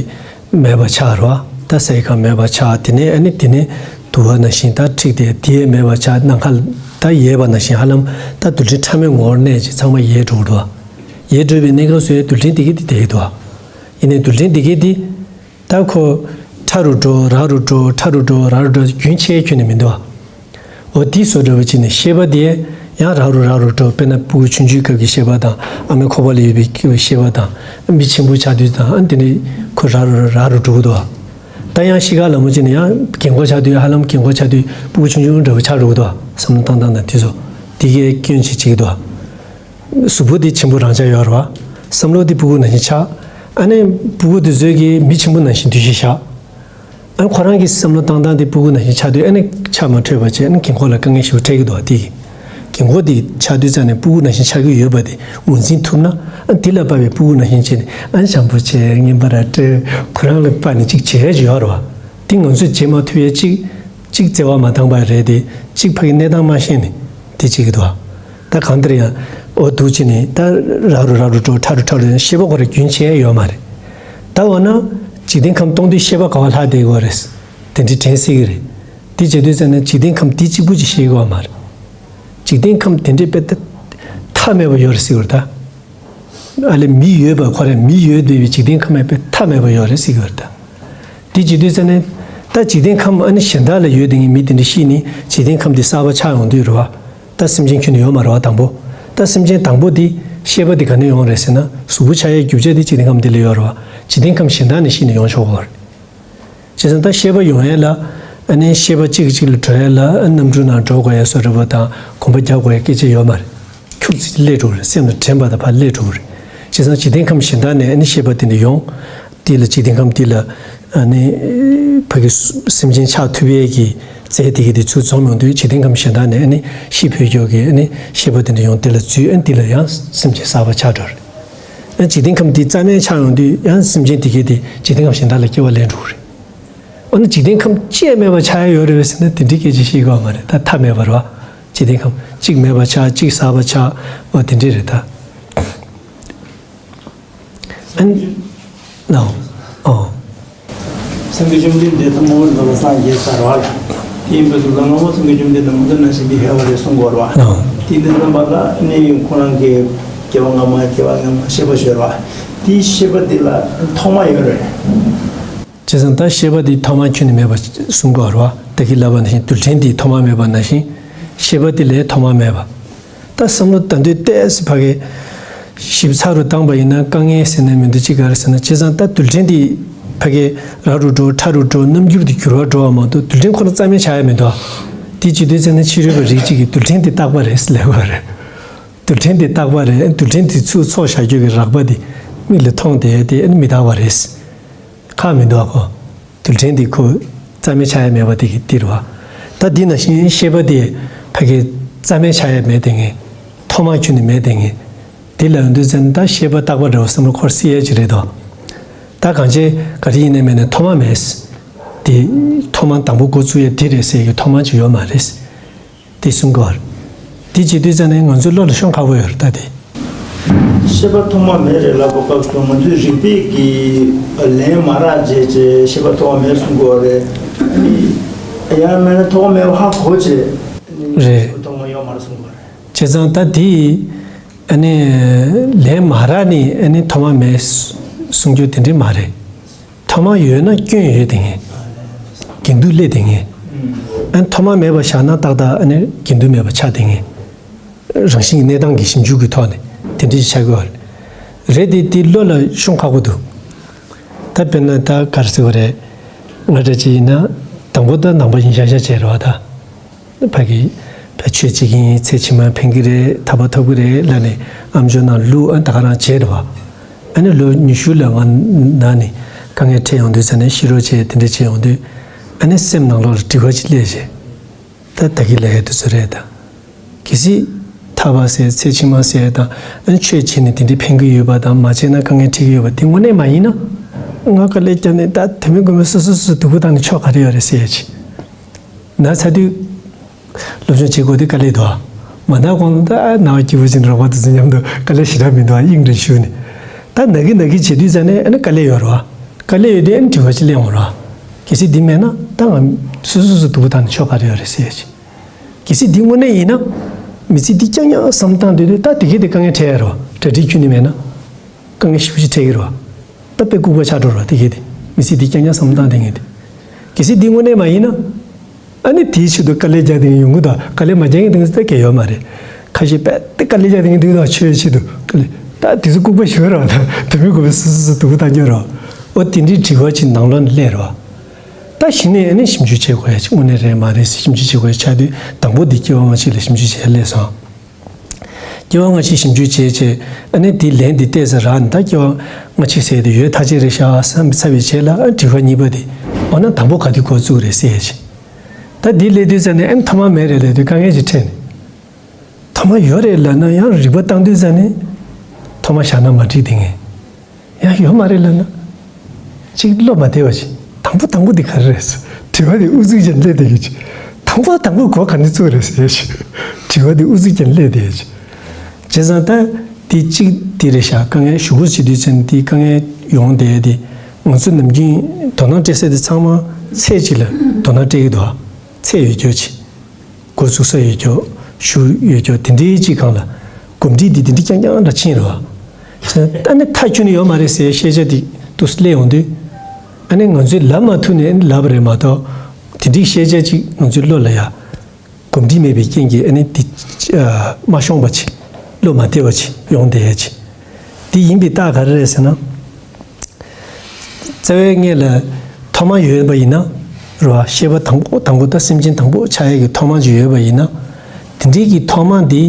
མེད་པ་ཆགས་རོ། ད་ས་ཡི་ཁམས་མེད་པ་ཆགས། དེ་ནས་ཨ་ནི་དེ་ནས་དུ་བ་ནང་བཞིན་ད་འཁྲིགས་ཏེ་དེ་ཡས་མེད་པ་ཆགས། ནམ་མཁའ་ད་ཡས་པ་ནང་བཞིན་ཧ་ལམ་ད་རྡུལ་ཕྲན་ཕྲ་མོའི་ངོ་བོར་གནས་ཀྱི་ཚང་མ་ཡས་འགྲོ་གི་འདུག་ཡས་འགྲོ་བའི་གནས་སྐབས་སུ་ཡང་རྡུལ་ཕྲན་དེ་གི་དེ་དེ་གི་འདུག་ཡིན་ནའི་རྡུལ་ཕྲན་དེ་གི་དེ། ད་ཁོ་ཕྲ་རུ་འགྲོ་རག་རུ་འགྲོ་ཕྲ་རུ་འགྲོ་རག་རུ་འགྲོ་རྒྱུན་ཆད་ཁྱོན་ནས་མི་འདུག་འོ་དེ་བཟོ་འདྲ་བོ་ཅིག་ནས་ཤེས་པ་དེ་ཡང་རག་རུ་རག་རུ་འགྲོ། དཔེར་ན་སྤུ་གུ་ཆུང་ཆུང་སྐབས་ཀྱི་ཤེས་པ་དང་ཨ་མའི་ཁོག་པ་ལ་ཡོད་པའི་ཤེས་པ་དང་མི་ཆེན་པོ་ཆགས་དུས་དང་ཨ་དེ་ནས་ཁོ་རག་རུ་རག་རུ་འགྲོ་གི་འདུག་ད་ཡང་ཤི་ཁ་ལ་མོ་ཅིག་ནས་ཡང་རྒན་གོག་ཆགས་དུས་ཧ་ལམ་རྒན་གོག་ཆགས་དུས་སྤུ་གུ་ཆུང་ཆུང་འདྲ་བོ་ཆགས་འགྲོ་གི་འདུག་བསམ་བློ་བཏང་སྟངས་དང་དེ་ཚོ་དེ་གའི་སྐྱོན་ཅིག་བྱེད་ཀྱི་འདུག་གཟུགས་པོ་དེ་ཆེན་པོ་རང་ཆགས་ཡོད་རེད་བ། བསམ་བློ་དེ་སྤུ་གུ་ནང་བཞིན་ཆགས། ཨ་ནི་སྤུ་གུ་དེ་ཚོས་ཀྱིས་མི་ཆེན་པོ་ནང་བཞིན་འདུ་ཤེས་བཞག་ཨ་ནི་ཁོ་རང་གི་བསམ་བློ་བཏང་སྟངས་དེ་སྤུ་གུ་ནང་བཞིན་ཆགས་དུས་ཨ་ནི་ཆགས་མ་འཕྲོད་པ་བྱས། ཨ་ནི་རྒན་གོག་ལ་དཀའ་ངལ་ཞེ་པོ་འཕྲད་ཀྱི་འདུག་དེ་གི་རྒན་གོག་དེ་ཆགས་དུས་ཙ་ནས་སྤུ་གུ་ནང་བཞིན་ཆགས་ཀྱི་ཡོད་པ་དེ་ངོས་འཛིན་ཐུབ་ན། ཨ་ནི་དེ་ལ་དཔག་པའི་སྤུ་གུ་ནང་བཞིན་བྱས་ནས་ཨ་ནི་བྱམས་པོ་བྱས་རྔན་པ་ར་སྤྲད་ཁོ་རང་ལ་དཔག་ནས་ཅིག་བྱས་ཡོད་རེད་བ། དེ་ང་ཚོས་བྱེད་མ་ཐུབ་ཡས་གཅིག་གཅིག་བརྩེ་བ་མ་འདང་པ་རེད་དེ། གཅིག་ཕ་གི་གནས་སྟངས་མ་ཤེས་ནས། དེ་བྱེད་ཀྱི་འདུག་ད་གང་ལྟར་ཡང་འོ་འདུག་བྱས་ནས་ད་རག་རུ་རག་རུ་འགྲོ་ཕྲ་རུ་ཕྲ་རུ་ཤེས་པ་ཁོ་ར་རྒྱུན་ཆད་ཡོད་མ་རེད། ད་འོ་ན་འཇིག་རྟེན་ཁམས་སྟོང་དུས་ཤེས་པ་ག་བ་ལྷག་བསྡད་ཡོད་རེད། དེ་འདྲའི་དྲན་སྲིད་ཀྱི་རེད། དེ་བྱེད་དུས་ཙམ་ན་འཇིག་རྟེན་ཁམས་དེ་གཅིག་པུ་ཅིག་ཤེས་ཀྱི་ཡོད་མ་རེད། འཇིག་རྟེན་ཁམས་དེ་འདྲའི་དཔེ་ད་མཐའ་མེད་པ་ཡོད་རེད་ཟེར་བ་རེད་ད། ཨ་ལས་མི་ཡོད་པ་ཁོ་རང་མི་ཡོད་བསྡད་པའི་འཇིག་རྟེན་ཁམས་དཔེ་མཐའ་མེད་པ་ཡོད་རེད་ཟེར་གྱི་ཡོད་རེད་ད། དེ་བྱེད་དུས་ཙམ་ནས་ད་འཇིག་རྟེན་ཁམས་ཨ་ནི་གཞན་དག་ལ་ཡོད་དེ་ངས་མི་དེ་འདྲ་ཤི་ནས་འཇིག་རྟེན་ཁམས་དེ་གསར་པ་ཆགས་ཡོང་དུས་རེད་བ། ད་སེམས་ཅན་ཁྱོན་ནས་ཡོད་མ་རེད་བ་དང་པོ། ད་སེམས་ཅན་དང་པོ་དེ་ཤེས་པ་དེ་ག་ནས་ཡོང་རེད་ཟེར་ན་གཟུགས་པོ་ཆགས་ཡའི་རྒྱུ་ཆ་དེ་འཇིག་རྟེན་ཁམས་དེ་ལ་ཡོད་རེད་བ། འཇིག་རྟེན་ཁམས་གཞན་དག་ནས་ཤི་ནས་ཡོང་ཆོག་གི་རེད། བྱས་ཙང་ད་ཤེས་པ་ཡོང་ཡས་ལ་ཨ་ནི་ཤེས་པ་གཅིག་གཅིག་ལ་འགྲོ་ཡས་ལ་ཨ་རྣམ་འགྱུར་ནང་འགྲོ་དགོས་ཡས་བཟོ་འདྲ་པོ་དང་གོམ་པ་རྒྱག་དགོས་ཡས་སྐད་ཆ་ཡོད་མ་རེད། ཁྱུག་ཙམ་སླེབས་འགྲོ་གི་རེད། སེམས་ལ་དྲན་པ་དང་ཕར་སླེབས་འགྲོ་གི་རེད། བྱས་ཙང་འཇིག་རྟེན་ཁམས་གཞན་དག་ནས་ཨ་ནི་ཤེས་པ་དེ་འདྲ་ཡོང་། དེ་ལ་འཇིག་རྟེན་ཁམས་དེ་ལ་ཨ་ནི་ཕ་གི་སེམས་ཅན་ཆགས་ཐུབ་ཡས་ཀྱི་རྫས་དེ་གི་དེ་ཚུར་འཛོམས་ཡོང་དུས་འཇིག་རྟེན་ཁམས་གཞན་དག་ནས་ཨ་ནི་ཤི་འཕོས་ཀྱོག་གི་ཨ་ནི་ཤེས་པ་དེ་འདྲ་ཡོང་དེ་ལ་འཛུལ་ཨ་ནི་དེ་ལ་ཡང་སེམས་ཅན་གསར་པ་ཆགས་འགྲོ་རེད། ཨ་འཇིག་རྟེན་ཁམས་དེ་རྩ་མེད་ཆགས་ཡོང་དུས་ཡང་སེམས་ཅན་དེ་གས་དེ་འཇིག་རྟེན་ཁམས་གཞན་དག་ལ་སྐྱེ་བ་ལེན་འགྲོ་གི་རེད། ཨ་ནི་འཇིག་རྟེན་ཁམས་གཅིག་མེད་པ་ཆགས་ཡ་ཡོད་རེད་པས་ཟེར་ན་དེ་འདྲའི་སྐད་ཆ་བཤད་ཀྱི་ཡོད་མ་རེད། ད་མཐའ་མེད་པ་རེད་བ། འཇིག་རྟེན་ཁམས་གཅིག་མེད་པ་ཆགས་གཅིག་གསར་པ་ཆགས་འོ་དེ་འདྲས་རེད་ད། ཨ་ནི། ཨོ། ཨོ། སངས་རྒྱས་བཅོམ་ལྡན་འདས་ཐོག་མར་འགྲོ་བ་སངས་རྒྱས་ས་རེད་བ། དེ་ཡིན་པའི་ཚུལ་ལ་སྔ་མོ་སངས་རྒྱས་བཅོམ་ལྡན་འདས་མུ་སྟེགས་ནང་བཞིན་གྱི་ཧེ་བ་རེད་གསུང་གི་ཡོད་རེད་བ། ཨོ། དེ་དུས་ཙམ་པ་ལ་ནི་ཁོ་རང་གི་སྐྱེ་བ་སྔ་མ་སྐྱེ་བ་སྔ་མ་ཤེས་པ་ཤོར་བ། དེའི་ཤེས་པ་འདི་ལ་ཐོག་མ་ཡོད་རེད། བྱས་ཙང་ད་ཤེས་པ་འདི་ཐོག་མ་ཁྱོན་ནས་མེད་པ་གསུང་གི་ཡོད་རེད་བ། ད་གིན་ལབ་པ་ནང་བཞིན་རྡུལ་ཕྲན་འདི་ཐོག་མ་མེད་པ་ནང་བཞིན་ཤེས་པ་འདི་ལས་ཐོག་མ་མེད་པ། ད་བསམ་བློ་ད་འདོད་ཏོག་ཙམ་ཕ་གི་ཞིབ་ཚགས་རུ་བཏང་པ་ཡིན་ན་དཀའ་ངལ་ཟེར་ན་མི་འདུག་ཅི་ག་རེ་ཟེར་ན་བྱས་ཙང་ད་རྡུལ་ཕྲན་འདི་ཕ་གི་རག་རུ་འགྲོ་ཕྲ་རུ་འགྲོ་རྣམ་འགྱུར་འདི་འགྱུར་བ་འགྲོ་བ་མ་གཏོགས་རྡུལ་ཕྲན་ཁོ་ན་རྩ་མེད་ཆགས་ཡ་མི་འདུག་དེ་བྱེད་དུས་ཙམ་ན་ཕྱི་རོལ་པ་རིགས་གཅིག་གིས་རྡུལ་ཕྲན་འདི་རྟག་པ་རེད་ལབ་པ་རེད། རྡུལ་ཕྲན་འདི་རྟག་པ་རེད། རྡུལ་ཕྲན་འདི་ཚུར་ཚོགས་བཞག་རྒྱུ་གི་རགས་པ་འདི་མིག་ལ་མཐོང་བསྡད་དེ་མི་རྟག་པ་རེད། ཁག་མི་འདུག་གོ། རྡུལ་ཕྲན་འདི་ཁོ་རྩ་མེད་ཆགས་ཡ་མེད་པ་དེ་གི་འདི་རེད་བ། ད་འདི་ནང་བཞིན་ཤེས་པ་དེ་ཕ་གི་རྩ་མེད་ཆགས་ཡ་མེད་དེ་ངེས། ཐོག་མ་ཁྱོན་ནས་མེད་དེ་ངེས། འདི་ལ་ཡོང་དུས་ཙམ་ད་ཤེས་པ་རྟག་པ་འདྲ་བོ་བསམ་བློ་འཁོར་སྲིད་ཡ་ཅིག་རེད་དོ། ད་གང་བྱས་ག་རེ་ཡིན་ནའི་མེད་ནའི་ཐོག་མ་མེད། དེ་ཐོག་མ་དང་པོ་འགོ་བཙུགས་ཡ་འདི་རེད་ཟེར་གི་ཐོག་མ་ཅིག་ཡོད་མ་རེད། དེ་གསུང་གི་ཡོད་རེད། དེ་བྱེད་དུས་ཙམ་ནས་ང་ཚོའི་བློ་ལ་ཤོང་ཁག་པོ་ཡོད་རེད་ད་དེ། ཤེས་པ་ཐོག་མ་མེད་རེད་ལབ་པའི་སྐབས་སུ་ང་ཚོའི་རིགས་པས་ཀྱི་ལན་མ་རག་བྱས་བྱས་ཤེས་པ་ཐོག་མ་མེད་གསུང་གི་ཡོད་རེད། ཡང་མིན་ན་ཐོག་མ་མེད་པ་ཧ་གོ་བྱས་རེད། ཤེས་པ་ཐོག་མ་ཡོད་མ་རེད་གསུང་གི་ཡོད་རེད། བྱས་ཙང་ད་དེ་ཨ་ནི་ལན་མ་རག་ནས་ཨ་ནི་ཐོག་མ་མེད་གསུང་རྒྱུ་དེ་འདྲས་མ་རེད། ཐོག་མ་ཡོད་ན་སྐྱོན་ཡོད་དེ་ངེས། དགེ་འདུན་སླེབས་དེ་ངེས། ཨ་ནི་ཐོག་མ་མེད་པ་བཞག་ན་ཏག་ཏག་ཨ་ནི་དགེ་འདུན་མེད་པ་ཆགས་དེ་ངེས། རང་བཞིན་གྱི་གནས་སྟངས་ཀྱི་ཞིབ་འཇུག་གི་ཐོག་ནས་དེ་འདྲ་ཞིག་ཆགས་ཀྱི་ཡོད་རེད། རེད་དེ་དེ་བློ་ལ་ཤོང་ཁག་པོ་འདུག་ད་དཔེར་ན་ད་ག་རེ་ཟེར་བ་རེད། ང་འདྲ་ཅིག་ཡིན་ན་དང་པོ་ད་ནང་པ་ཡིན་ཤག་ཤག་བྱས་རེད་བ་ད། ཕ་གི་ཕ་ཆོས་བྱེད་ཀྱི་ཡིན། ཚེ་ཕྱི་མ་ཕན་གྱི་རེད། ཐར་པ་ཐོབ་ཀྱི་རེད་ལབ་ནས་ཨམ་ཅོག་ནང་བླུགས། ཨ་ད་ག་རང་བྱས་རེད་བ། ཨ་ནི་ལོ་ཉི་ཤུ་ལ་ང་ན་ནས་དཀའ་ངལ་འཕྲད་ཡོང་དུས་ཙ་ནས་ཤི་རོགས་བྱས་དེ་འདྲ་བྱས་ཡོང་དུས་ཨ་ནི་སེམས་ནང་ལོགས་ལ་དྲི་བ་ཅིག་སླེབས་བྱས། ད་ད་གི་ལབ་ཡ་དེ་ཚོ་རེད་ད། གལ་སྲིད་ཐར་པ་ཟེར་ཚེ་ཕྱི་མ་ཟེར་དང་ཨ་ནི་ཆོས་བྱས་ནས་དེ་འདྲའི་ཕན་གྱི་ཡོད་པ་དང་མ་བྱས་ན་དཀའ་ངལ་འཕྲད་ཀྱི་ཡོད་པ་དེ་དངོས་གནས་མ་ཡིན་ན། ང་དཀའ་ལས་བརྒྱབ་ནས་ད་དོན་མེད་དགོས་མེད་སོ་སོ་སོ་སོ་སྡུག་པོ་བཏང་ནས་ཆོག་ག་རེ་ཡོད་རེད་ཟེར་ཡ་ཅིག་ན་ཚ་དུས། སློབ་སྦྱོང་བྱེད་དགོས་དེ་དཀའ་ལས་འདུག་མ་ན་གོང་ད་ན་བ་སྐྱིད་པོ་ཅན་རོགས་པ་དེ་ཚོ་མཉམ་དུ་དཀའ་ལས་ཞེ་དྲག་མི་འདུག་དབྱིངས་རེ་ཞུ་ནས། ད་ན་གི་ན་གི་བྱེད་དུས་ཙ་ནས་ཨ་ནི་དཀའ་ལས་ཡོད་རེད་བ། དཀའ་ལས་ཡོད་དུས་ཨ་ནི་དྲི་བ་ཅིག་སླེབས་འོང་རེད་བ། གལ་སྲིད་འདི་མེད་ན་ད་ང་སོ་སོ་སོ་སྡུག་པོ་བཏང་ནས་ཆོག་ག་རེ་ཡོད་རེད་ཟེར་ཡ་ཅིག་གལ་སྲིད་འདི་དངོས་གནས་ཡིན་ན། མི་ཚེ་འདི་རྐྱང་རྐྱང་བསམ་བཏང་སྡོད་དུས་ད་དེ་གས་དེ་དཀའ་ངལ་འཕྲད་ཡ་རེད་བ། གྲ་སྒྲིག་ཁྱོན་ནས་མེད་ན། དཀའ་ངལ་ཞེ་པོ་ཅིག་འཕྲད་ཀྱི་རེད་བ། ད་དཔེ་ལྐུགས་པ་ཆགས་འགྲོ་རེད་བ་དེ་གས་དེ། མི་ཚེ་འདི་རྐྱང་རྐྱང་བསམ་བཏང་བསྡད་མཁན་དེ། གལ་སྲིད་འདི་དངོས་གནས་མ་ཡིན་ན། ཨ་ནི་དེའི་ཆེད་དུ་དཀའ་ལས་རྒྱག་བསྡད་མཁན་ཡོང་གི་འདུག་དཀའ་ལས་མ་རྒྱག་མཁན་དེ་ཚོ་ད་གལ་ཡོད་མ་རེད། ཁ་ཤས་དཔེ་དེ་དཀའ་ལས་རྒྱག་བསྡད་མཁན་འདུག་ད་ཆོས་ཆེད་དུ་དཀའ་ལས། ད་དེ་ཚོ་ལྐུགས་པ་ཞིག་རེད་བ། ད་དོན་མེད་དགོས་པའི་སོ་སོ་སོ་སྡུག་པོ་བཏང་རྒྱུ་རེད་བ། འོ་དེ་འདྲའི་དྲི་བ་ཅིག་ནང་ལོགས་ནས་སླེབས་རེད་བ། ད་གཞི་ནས་ཨ་ནི་ཞིབ་འཇུག་བྱེད་དགོས་ཡ་ཅིག་དངོས་གནས་རེད་མ་རེད་ཟེར་ཞིབ་འཇུག་བྱེད་དགོས་ཡ་ཆགས་དུས་དང་པོ་འདི་སྐྱེ་བ་སྔ་ཕྱི་ལ་ཞིབ་འཇུག་བྱེད་ཡ་སླེབས་སོང་། སྐྱེ་བ་སྔ་ཕྱི་ཞིབ་འཇུག་བྱས་བྱས་ཨ་ནི་དེའི་ལན་འདི་ཏོག་ཙམ་རག་ནས་ད་སྐྱེ་བ་སྔ་ཕྱི་ཟེར་དེ་ཡོད་ཐག་ཆོད་རེད་ཤག་བསམ་ཚར་བའི་རྗེས་ལ་ཨ་དྲི་བ་གཉིས་པ་དེ་འོ་ན་དང་པོ་ག་དུས་འགོ་བཙུགས་རེད་ཟེར་ཡ་ཅིག་ད་འདི་སླེབས་དུས་ཙ་ནས་ཨ་ནི་ཐོག་མ་མེད་རེད་ལབ་དུས་དཀའ་ངལ་ཅིག་འཕྲད་ནས། ཐོག་མ་ཡོད་རེད་ལབ་ན་ཡང་རིག་པ་བཏང་དུས་ཙ་ནས་ཐོག་མ་བཞག་ན་མ་འགྲིག་དེ་ངས། ཡང་ཡོད་མ་རེད་ལབ་ན། ཅིག་བློ་མ་བདེ་བ་ཞིག་དང་པོ་དང་པོ་འདི་ག་རེ་རེད། དྲི་བ་འདི་ཨུ་ཚུགས་ཅན་སླེབས་བསྡད་ཀྱི་ཅིག་དང་པོ་དང་པོ་འགོ་ག་ནས་བཙུགས་རེད་ཟེར་ཞིག་དྲི་ དྲི་བ་དེ་ཨུ་ཚུགས་ཀྱང་སླེབས་བསྡད་ཡོད་ཅིག་བྱས་ཙང་ད་དེ་གཅིག་དེ་རེད་ཤག་དཀའ་ངལ་ཞུ་སྒོ་བྱེད་དུས་ཙམ་དེ་དཀའ་ངལ་ཡོང་བསྡད་དེ། ང་ཚོ་ནམ་རྒྱུན་དོ་སྣང་སྤྲད་ས་དེ་ཚང་མ་ཚད་ཅིག་ལ་དོ་སྣང་སྤྲད་ཀྱི་འདུག་ཚད་ཡོད་རྒྱུ་ཅིག་འགོ་ཚུགས་ས་ཡོད་རྒྱུ། ཤུགས་ཡོད་རྒྱུ་དེ་འདྲའི་ཅིག་སྒང་ལ་གོམས་འདྲིས་འདི་དེ་འདྲའི་རྐྱང་རྐྱང་ལ་ཕྱིན་རེད་བ། ཨ་ནི་མཐའ་འཁྱོལ་ནི་ཡོད་མ་རེད་ཟེར་བཤད་བྱ་དེ་འདུག་སླེབས་ཡོང་དུས། ཨ་ནི་ང་ཚོས་ལབ་མ་ཐུབ་ནས་ཨ་ནི་ལབ་པ་རེད་མ་གཏོགས། དེ་འདྲའི་བཤད་བྱ་ཅིག་ང་ཚོའི་བློ་ལ་ཡ་གོམས་འདྲིས་མེད་པའི་རྐྱེན་གྱིས་ཨ་ནི་དེ་མ་ཤོང་བ་ཅིག་བློ་མ་བདེ་བ་ཅིག་ཡོང་བསྡད་ཡ་ཅིག་དེ་ཡིན་པའི་རྟགས་ག་རེ་རེད་ཟེར་ན། རྩ་བའི་སྔོན་ལ་ཐོག་མ་ཡོད་པ་ཡིན་ན། རེད་བ། ཤེས་པ་དང་པོ་དང་པོ་ད་སེམས་ཅན་དང་པོ་ཆགས་ཡས་ཀྱི་ཐོག་མ་ཅིག་ཡོད་པ་ཡིན་ན། དེ་འདྲའི་གི་ཐོག་མ་འདི་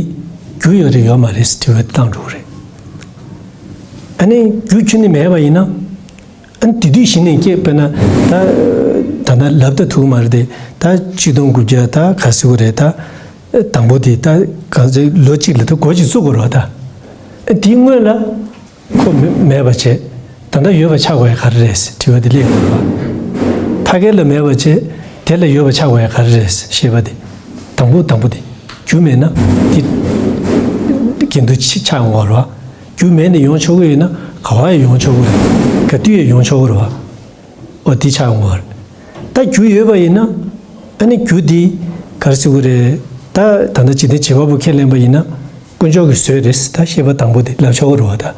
རྒྱུ་ཡོད་རེད་ཡོད་མ་རེད་ཟེར་དྲི་བ་དེ་བཏང་འགྲོ་གི་རེད། ཨ་ནི་རྒྱུ་ཁྱོན་ནས་མེད་པ་ཡིན་ན། ཨ་ནི་དེ་དུས་གཞི་ནས་སྐྱེས་དཔེར་ན་ད། ད་ལྟ་ལབ་ད་ཐུབ་ཀྱི་མ་རེད་དེ། ད་ཆིག་སྟོང་དགུ་བརྒྱ་ད་ག་ཟེར་དགོས་རེད་ད། དང་པོ་དེ་ད་གང་ཚེ་ལོ་གཅིག་ལ་ད་སྒོ་གཅིག་བཙུགས་དགོས་རེད་བ་ད། ཨ་དེའི་སྔོན་ལ། ཁོ་མེ་མེད་པ་བྱས། ད་ལྟ་ཡོད་པ་ཆགས་དགོས་ཡ་ག་རེ་རེད་ཟེར་དྲི་བ་དེ་སླེབས་ཡོང་བ། ཕ་གི་ལ་མེད་པ་བྱས། དེ་ལ་ཡོད་པ་ཆགས་དགོས་ཡ་ག་རེ་རེད་ཟེར་ཤེས་པ་དེ། དང་པོ་དང་པོ་དེ། རྒྱུ་མེད་ན་དེ་འགལ་འདུ་ཆགས་ཡོང་བ་རེད་བ། རྒྱུ་མེད་ནས་ཡོང་ཆོག་གི་ཡོད་ན་ག་བ་ཡང་ཡོང་ཆོག་གི་རེད། ག་དུས་ཡང་ཡོང་ཆོག་གི་རེད་བ། འོ་དེ་ཆགས་ཡོང་བ་རེད། ད་རྒྱུ་ཡོད་པ་ཡིན་ན། ཨ་ནི་རྒྱུ་དེ་ག་རེ་ཟེར་དགོས་རེད། ད་ད་ལྟ་འཇིག་རྟེན་བྱེད་པ་པོ་ཁས་ལེན་པ་ཡིན་ན། དཀོན་མཆོག་གི་བཟོས་རེད་ཟེར་ད་ཤེས་པ་དང་པོ་དེ་ལབ་ཆོག་གི་རེད་བ་ད།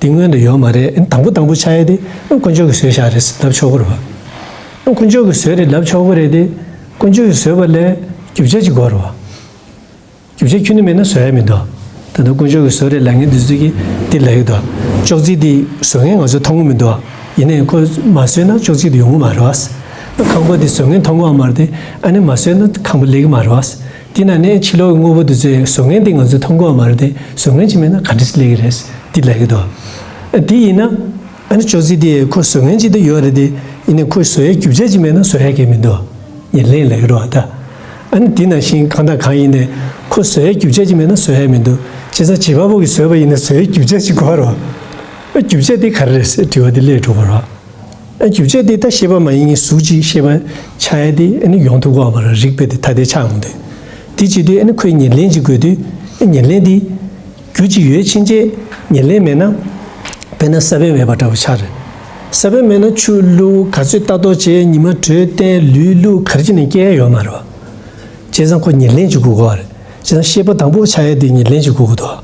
དེ་སྔོན་དུ་ཡོད་མ་རེད། དང་པོ་དང་པོ་ཆགས་ཡས་དེ་དཀོན་མཆོག་གིས་བཟོས་བཞག་རེད་ལབ་ཆོག་གི་རེད་བ། དཀོན་མཆོག་གིས་བཟོས་རེད་ལབ་ཆོག་གི་རེད་དེ། དཀོན་མཆོག་གིས་བཟོས་པ་ལས་རྒྱུ་ཆ་ཅིག་དགོས་རེད་བ། རྒྱུ་ཆ་ཁྱོན་ནས་མེད་ན་བཟོ་ཡ་མི་འདུག་ད་ལྟ་དཀོན་མཆོག་གིས་བཟོས་རེད་ལབ་མཁན་དེ་ཚོ་གིས་དེ་ལབ་ཀྱི་འདུག་ཅོག་ཙེ་དེ་བཟོ་མཁན་ང་ཚོས་མཐོང་གི་མི་འདུག་ཡིན་ནའི་ཁོས་མ་བཟོས་ན་ཅོག་ཙེ་དེ་ཡོང་གི་མ་རེད་བ། ཁང་པ་དེ་བཟོ་མཁན་མཐོང་གི་མ་རེད་དེ། ཨ་ནི་མ་བཟོས་ན་ཁང་པ་ལེགས་ཀྱི་མ་རེད་བ། དེ་ན་ནས་ཕྱི་ལོགས་ཀྱི་དངོས་པོ་དེ་ཚོའི་བཟོ་མཁན་དེ་ང་ཚོས་མཐོང་གི་མ་རེད་དེ། བཟོ་མཁན་ཅིག་མེད་ན་ག་འདྲ་སེ་ལེགས་ཀྱི་རེད། དེ་ལབ་ཀྱི་འདུག་ཨ་དེ་ཡིན་ན། ཨ་ནི་ཅོག་ཙེ་དེ་ཁོ་བཟོ་མཁན་ཅིག་ད་ཡོད་རེད་དེ། ཡིན་ནའི་ཁོས་བཟོ་ཡའི་རྒྱུ་ཆ་ཅིག་མེད་ན་བཟོ་ཡ་གང་ཡང་མི་འདུག་ཉེར་ལེན་ལབ་ཀྱི་རེད་བ་ད། ཨ་ནི་དེ་ནང་བཞིན་གང་དང་གང་ཡིན་ནའི་ཁོས་བཟོ་ཡའི་རྒྱུ་ཆ་ཅིག་མེད་ན་བཟོ་ཡ་མི་འདུག་བྱས་ཙང་བྱེད་པ་པོ་གིས་བཟོས་པ་ཡིན་ན་བཟོ་ཡའི་རྒྱུ་ཆ་ཅིག་དགོས་རེད་བ། ཨ་རྒྱུ་ཆ་དེ་ག་རེ་རེད་ཟེར་དྲི་བ་དེ་སླེབས་འགྲོ་བ་རེད་བ། ཨ་རྒྱུ་ཆ་དེ་ད་ཤེས་པ་མ་ཡིན་གཟུགས་ཅིག་ཤེས་པ་ཆགས་ཡ་དེ་ཨ་ནི་ཡོང་ཐུབ་ཀྱི་ཡོད་མ་རེད། རིགས་པས་དེ་ཐ་དད་ཆགས་ཡོང་དུས། དེ་བྱེད་དུས་ཨ་ནི་ཁོས་ཉེར་ལེན་ཅིག་དགོས་དུས། ཨ་ཉེར་ལེན་དེ། རྒྱུ་ཅིག་ཡོད་ཕྱིན་ཆད་ཉེར་ལེན་མེད་ན། དཔེར་ན་ས་བོན་མེད་པ་འདྲ་བོ་ཆགས་རེད། ས་བོན་མེད་ན་ཆུ་བླུགས། ག་ཚོད་ལྟ་རྟོག་བྱས། ཉི་མ་དྲོས་བསྟན། ལུད་བླུགས། ག་རེ་བྱས་ནས་སྐྱེ་ཡ་ཡོད་མ་རེད་བ། བྱས་ཙང་ཁོ་ཉེར་ལེན་ཅིག་དགོས་ཀྱི་ཡོད་རེད། བྱས་ཙང་ཤེས་པ་དང་པོ་ཆགས་ཡ་དེ་ཉེར་ལེན་ཅིག་དགོས་ཀྱི་འདུག་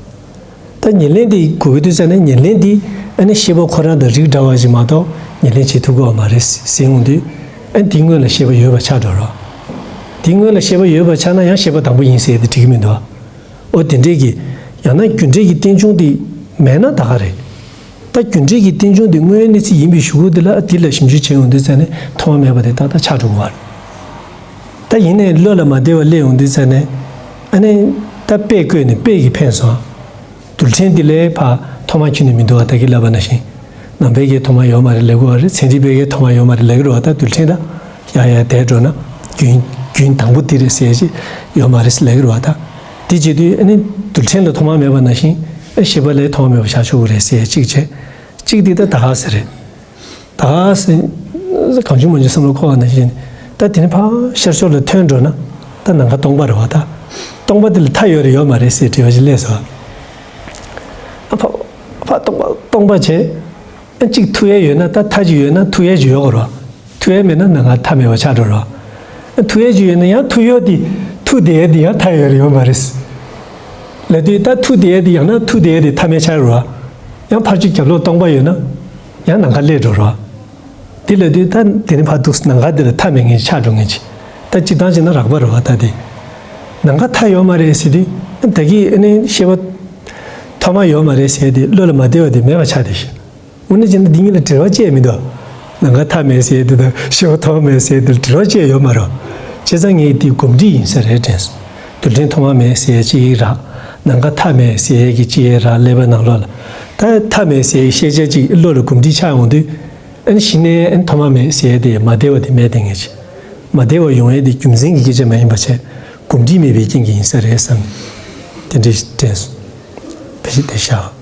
ད་ཉེར་ལེན་དེ་དགོས་ཀྱི་འདུག་ཟེར་ན། ཉེར་ལེན་དེ་ཨ་ནི་ཤེས་པ་ཁོ་རང་དང་རིགས་འདྲ་བ་ཞིག་མ་གཏོགས་ཉེར་ལེན་བྱེད་ཐུབ་ཀྱི་ཡོད་མ་རེད་ཟེར་ཡོང་དུས། ཨ་ནི་དེའི་སྔོན་ལ་ཤེས་པ་ཡོད་པ་ཆགས་འགྲོ་རོགས། དེའི་སྔོན་ལ་ཤེས་པ་ཡོད་པ་ཆགས་ན་ཡང་ཤེས་པ་དང་པོ་ཡིན་ཟེར་ཡ་དེ་འགྲིག་གི་མི་འདུག་ཨོ་དེ་འདྲས་ཀྱི། ཡང་ན་རྒྱུ་འབྲས་ཀྱི་རྟེན་འབྱུང་དེ་མེད་ན་ད་ག་རེད། ད་རྒྱུ་འབྲས་ཀྱི་རྟེན་འབྱུང་དེ་དངོས་ཡོད་གནས་ཚུལ་ཡིན་པའི་གཞུག་གུ་དེ་ལ་དེ་ལ་ཞིབ་འཇུག་བྱེད་ཡོང་དུས་ཙང་ནས་ཐོག་མ་མེད་པ་དེ་ཏག་ཏག་ཆགས་འགྲོ་གི་རེད། ད་ཡིན་ནའི་བློ་ལ་མ་བདེ་བ་སླེབས་ཡོང་དུས་ཙང་ནས། ཨ་ནི། ད་དཔེ་བཀོད་ནས་དཔེ་གིས་ཕན་སོང་། རྡུལ་ཕྲན་དེ་ལས་ཕར་ཐོག་མ་ཁྱོན་ནས་མི་འདུག་བ། ད་གིན་ལབ་པ་ནང་བཞིན། ནང་པའི་གི་ཐོག་མ་ཡོད་མ་རེད་ལབ་ཀྱི་ཡོད་རེད། ཚན་རིག་པའི་གི་ཐོག་མ་ཡོད་མ་རེད་ལབ་ཀྱི་རེད་བ། ད་རྡུལ་ཕྲན་ད། ཡ་ཡ་དེ་འགྲོ་ན། རྒྱུན་རྒྱུན་དང་པོ་དེ་རེད་ཟེར་ཅིག་ཡོད་མ་རེད་ཟེར་ལབ་ཀྱི་རེད་བ་ད། དེ་བྱེད་དུས་ཨ་ནི་རྡུལ་ཕྲན་ལ་ཐོག་མ་མེད་པ་ནང་བཞིན། ཨ་ཤེས་པ་ལ་ཐོག་མ་མེད་པ་བཞག་ཆོག་གི་རེད་ཟེར་གཅིག་བྱས། གཅིག་དེ་ད་ད་ག་ཟེར་རེད། ད་ག་ཟེར། གང་བྱུང་མང་བྱུང་བསམ་བློ་འཁོར་བ་ནང་བཞིན། ད་དེ་ནས་ཕར་ཤར་ཕྱོགས་ལ་ཐོན་འགྲོ་ན། ད་ནམ་མཁའ་སྟོང་པ་རེད་བ་ད། སྟོང་པ་དེ་ལ་མཐའ་ཡོད་རེད་ཡོད་མ་རེད་ཟེར་དྲི་བ་ཞིག་སླེབས་སོང་། ཨ་ཕ། ཕ་སྟོང་པ་སྟོང་པ་བྱས། ཨ་གཅིག་ཐུག་ཡས་ཡོད་ན་ད་མཐའ་གཅིག་ཡོད་ན་ཐུག་ཡས་གཅིག་ཡོད་དགོས་རེད་བ། ཐུག་ཡས་མེད་ན་ནམ་མཁའ་མཐའ་མེད་པ་ཆགས་འགྲོ་རེད་བ། ཨ་ཐུག་ཡས་གཅིག་ཡོད་ན་ཡང་ཐུག་ཡས་དེ་ཐུག་བསྡད་ཡས་དེ་ཡང་མཐའ་ཡོད་རེད་ཡོད་མ་རེད། ལབ་དུས་ད་ཐུག་བསྡད་ཡས་དེ་ཡང་ན་ཐུག་བསྡད་ཡས་དེ་མཐའ་མེད་ཆགས་རེད་བ། ཡང་ཕར་ཕྱོགས་རྒྱབ་ལོགས་སྟོང་པ་ཡོད་ན། ཡང་ནམ་མཁའ་སླེབས་འགྲོ་རེད་བ། དེ་ལབ་དུས་ད་དེ་ནས་ཕར་འདུག་ནམ་མཁའ་འདི་ལ་མཐའ་མེད་མཁན་ཆགས་འགྲོ་མཁན་ཅིག་ད་སྤྱིར་བཏང་བྱས་ན་རགས་པ་རེད་བ་ད་དེ། ནམ་མཁའ་མཐའ་ཡོད་མ་རེད་ཟེར་དུས། ད་གིན་ཨ་ནི་ཤེས་པ་ཐོག་མ་ཡོད་མ་རེད་ཟེར་དེ་བློ་ལ་མ་བདེ་བ་དེ་མེད་པ་ཆགས་བསྡད་ཤག་དངོས་གནས་བྱས་ན་འདི་གཉིས་ལ་འབྲེལ་བ་ཅི་ཡང་མི་འདུག་ནམ་མཁའ་མཐའ་མེད་ཟེར་དེ་དང་ཤེས་པ་ཐོག་མ་མེད་ཟེར་དེ་ལ་འབྲེལ་བ་ཅི་ཡང་ཡོད་མ་རེད། བྱས་ཙང་ངས་འདི་གོམས་འདྲིས་ཡིན་ས་རེད་དྲན་སོང་། རྡུལ་ཕྲན་ཐོག་མ་མེད་ཟེར་ཅིག་རག་ནམ་མཁའ་མཐའ་མེད་ཟེར་གི་ཅིག་རག་ཀླད་པའི་ནང་ལོགས་ལ། ད་མཐའ་མེད་ཟེར་བཤད་བྱ་ཅིག་བློ་ལ་གོམས་འདྲིས་ཆགས་ཡོང་དུས། ཨ་ནི་གཞི་ནས་ཨ་ནི་ཐོག་མ་མེད་ཟེར་དེ་མ་བདེ་བ་དེ་མེད་དེ་ངེས་ཅི། མ་བདེ་བ་ཡོང་ཡས་དེ་རྒྱུ་མཚན་གྱི་སྐད་ཆ་མ་ཡིན་པ་བྱས། གོམས་འདྲིས་མེད་པའི་རྐྱེན་གྱིས་ཡིན་ས་རེད་བསམ། དེ་འདྲའི་དྲན་སོང་། བེད་སྤྱོད་དེ་བཞག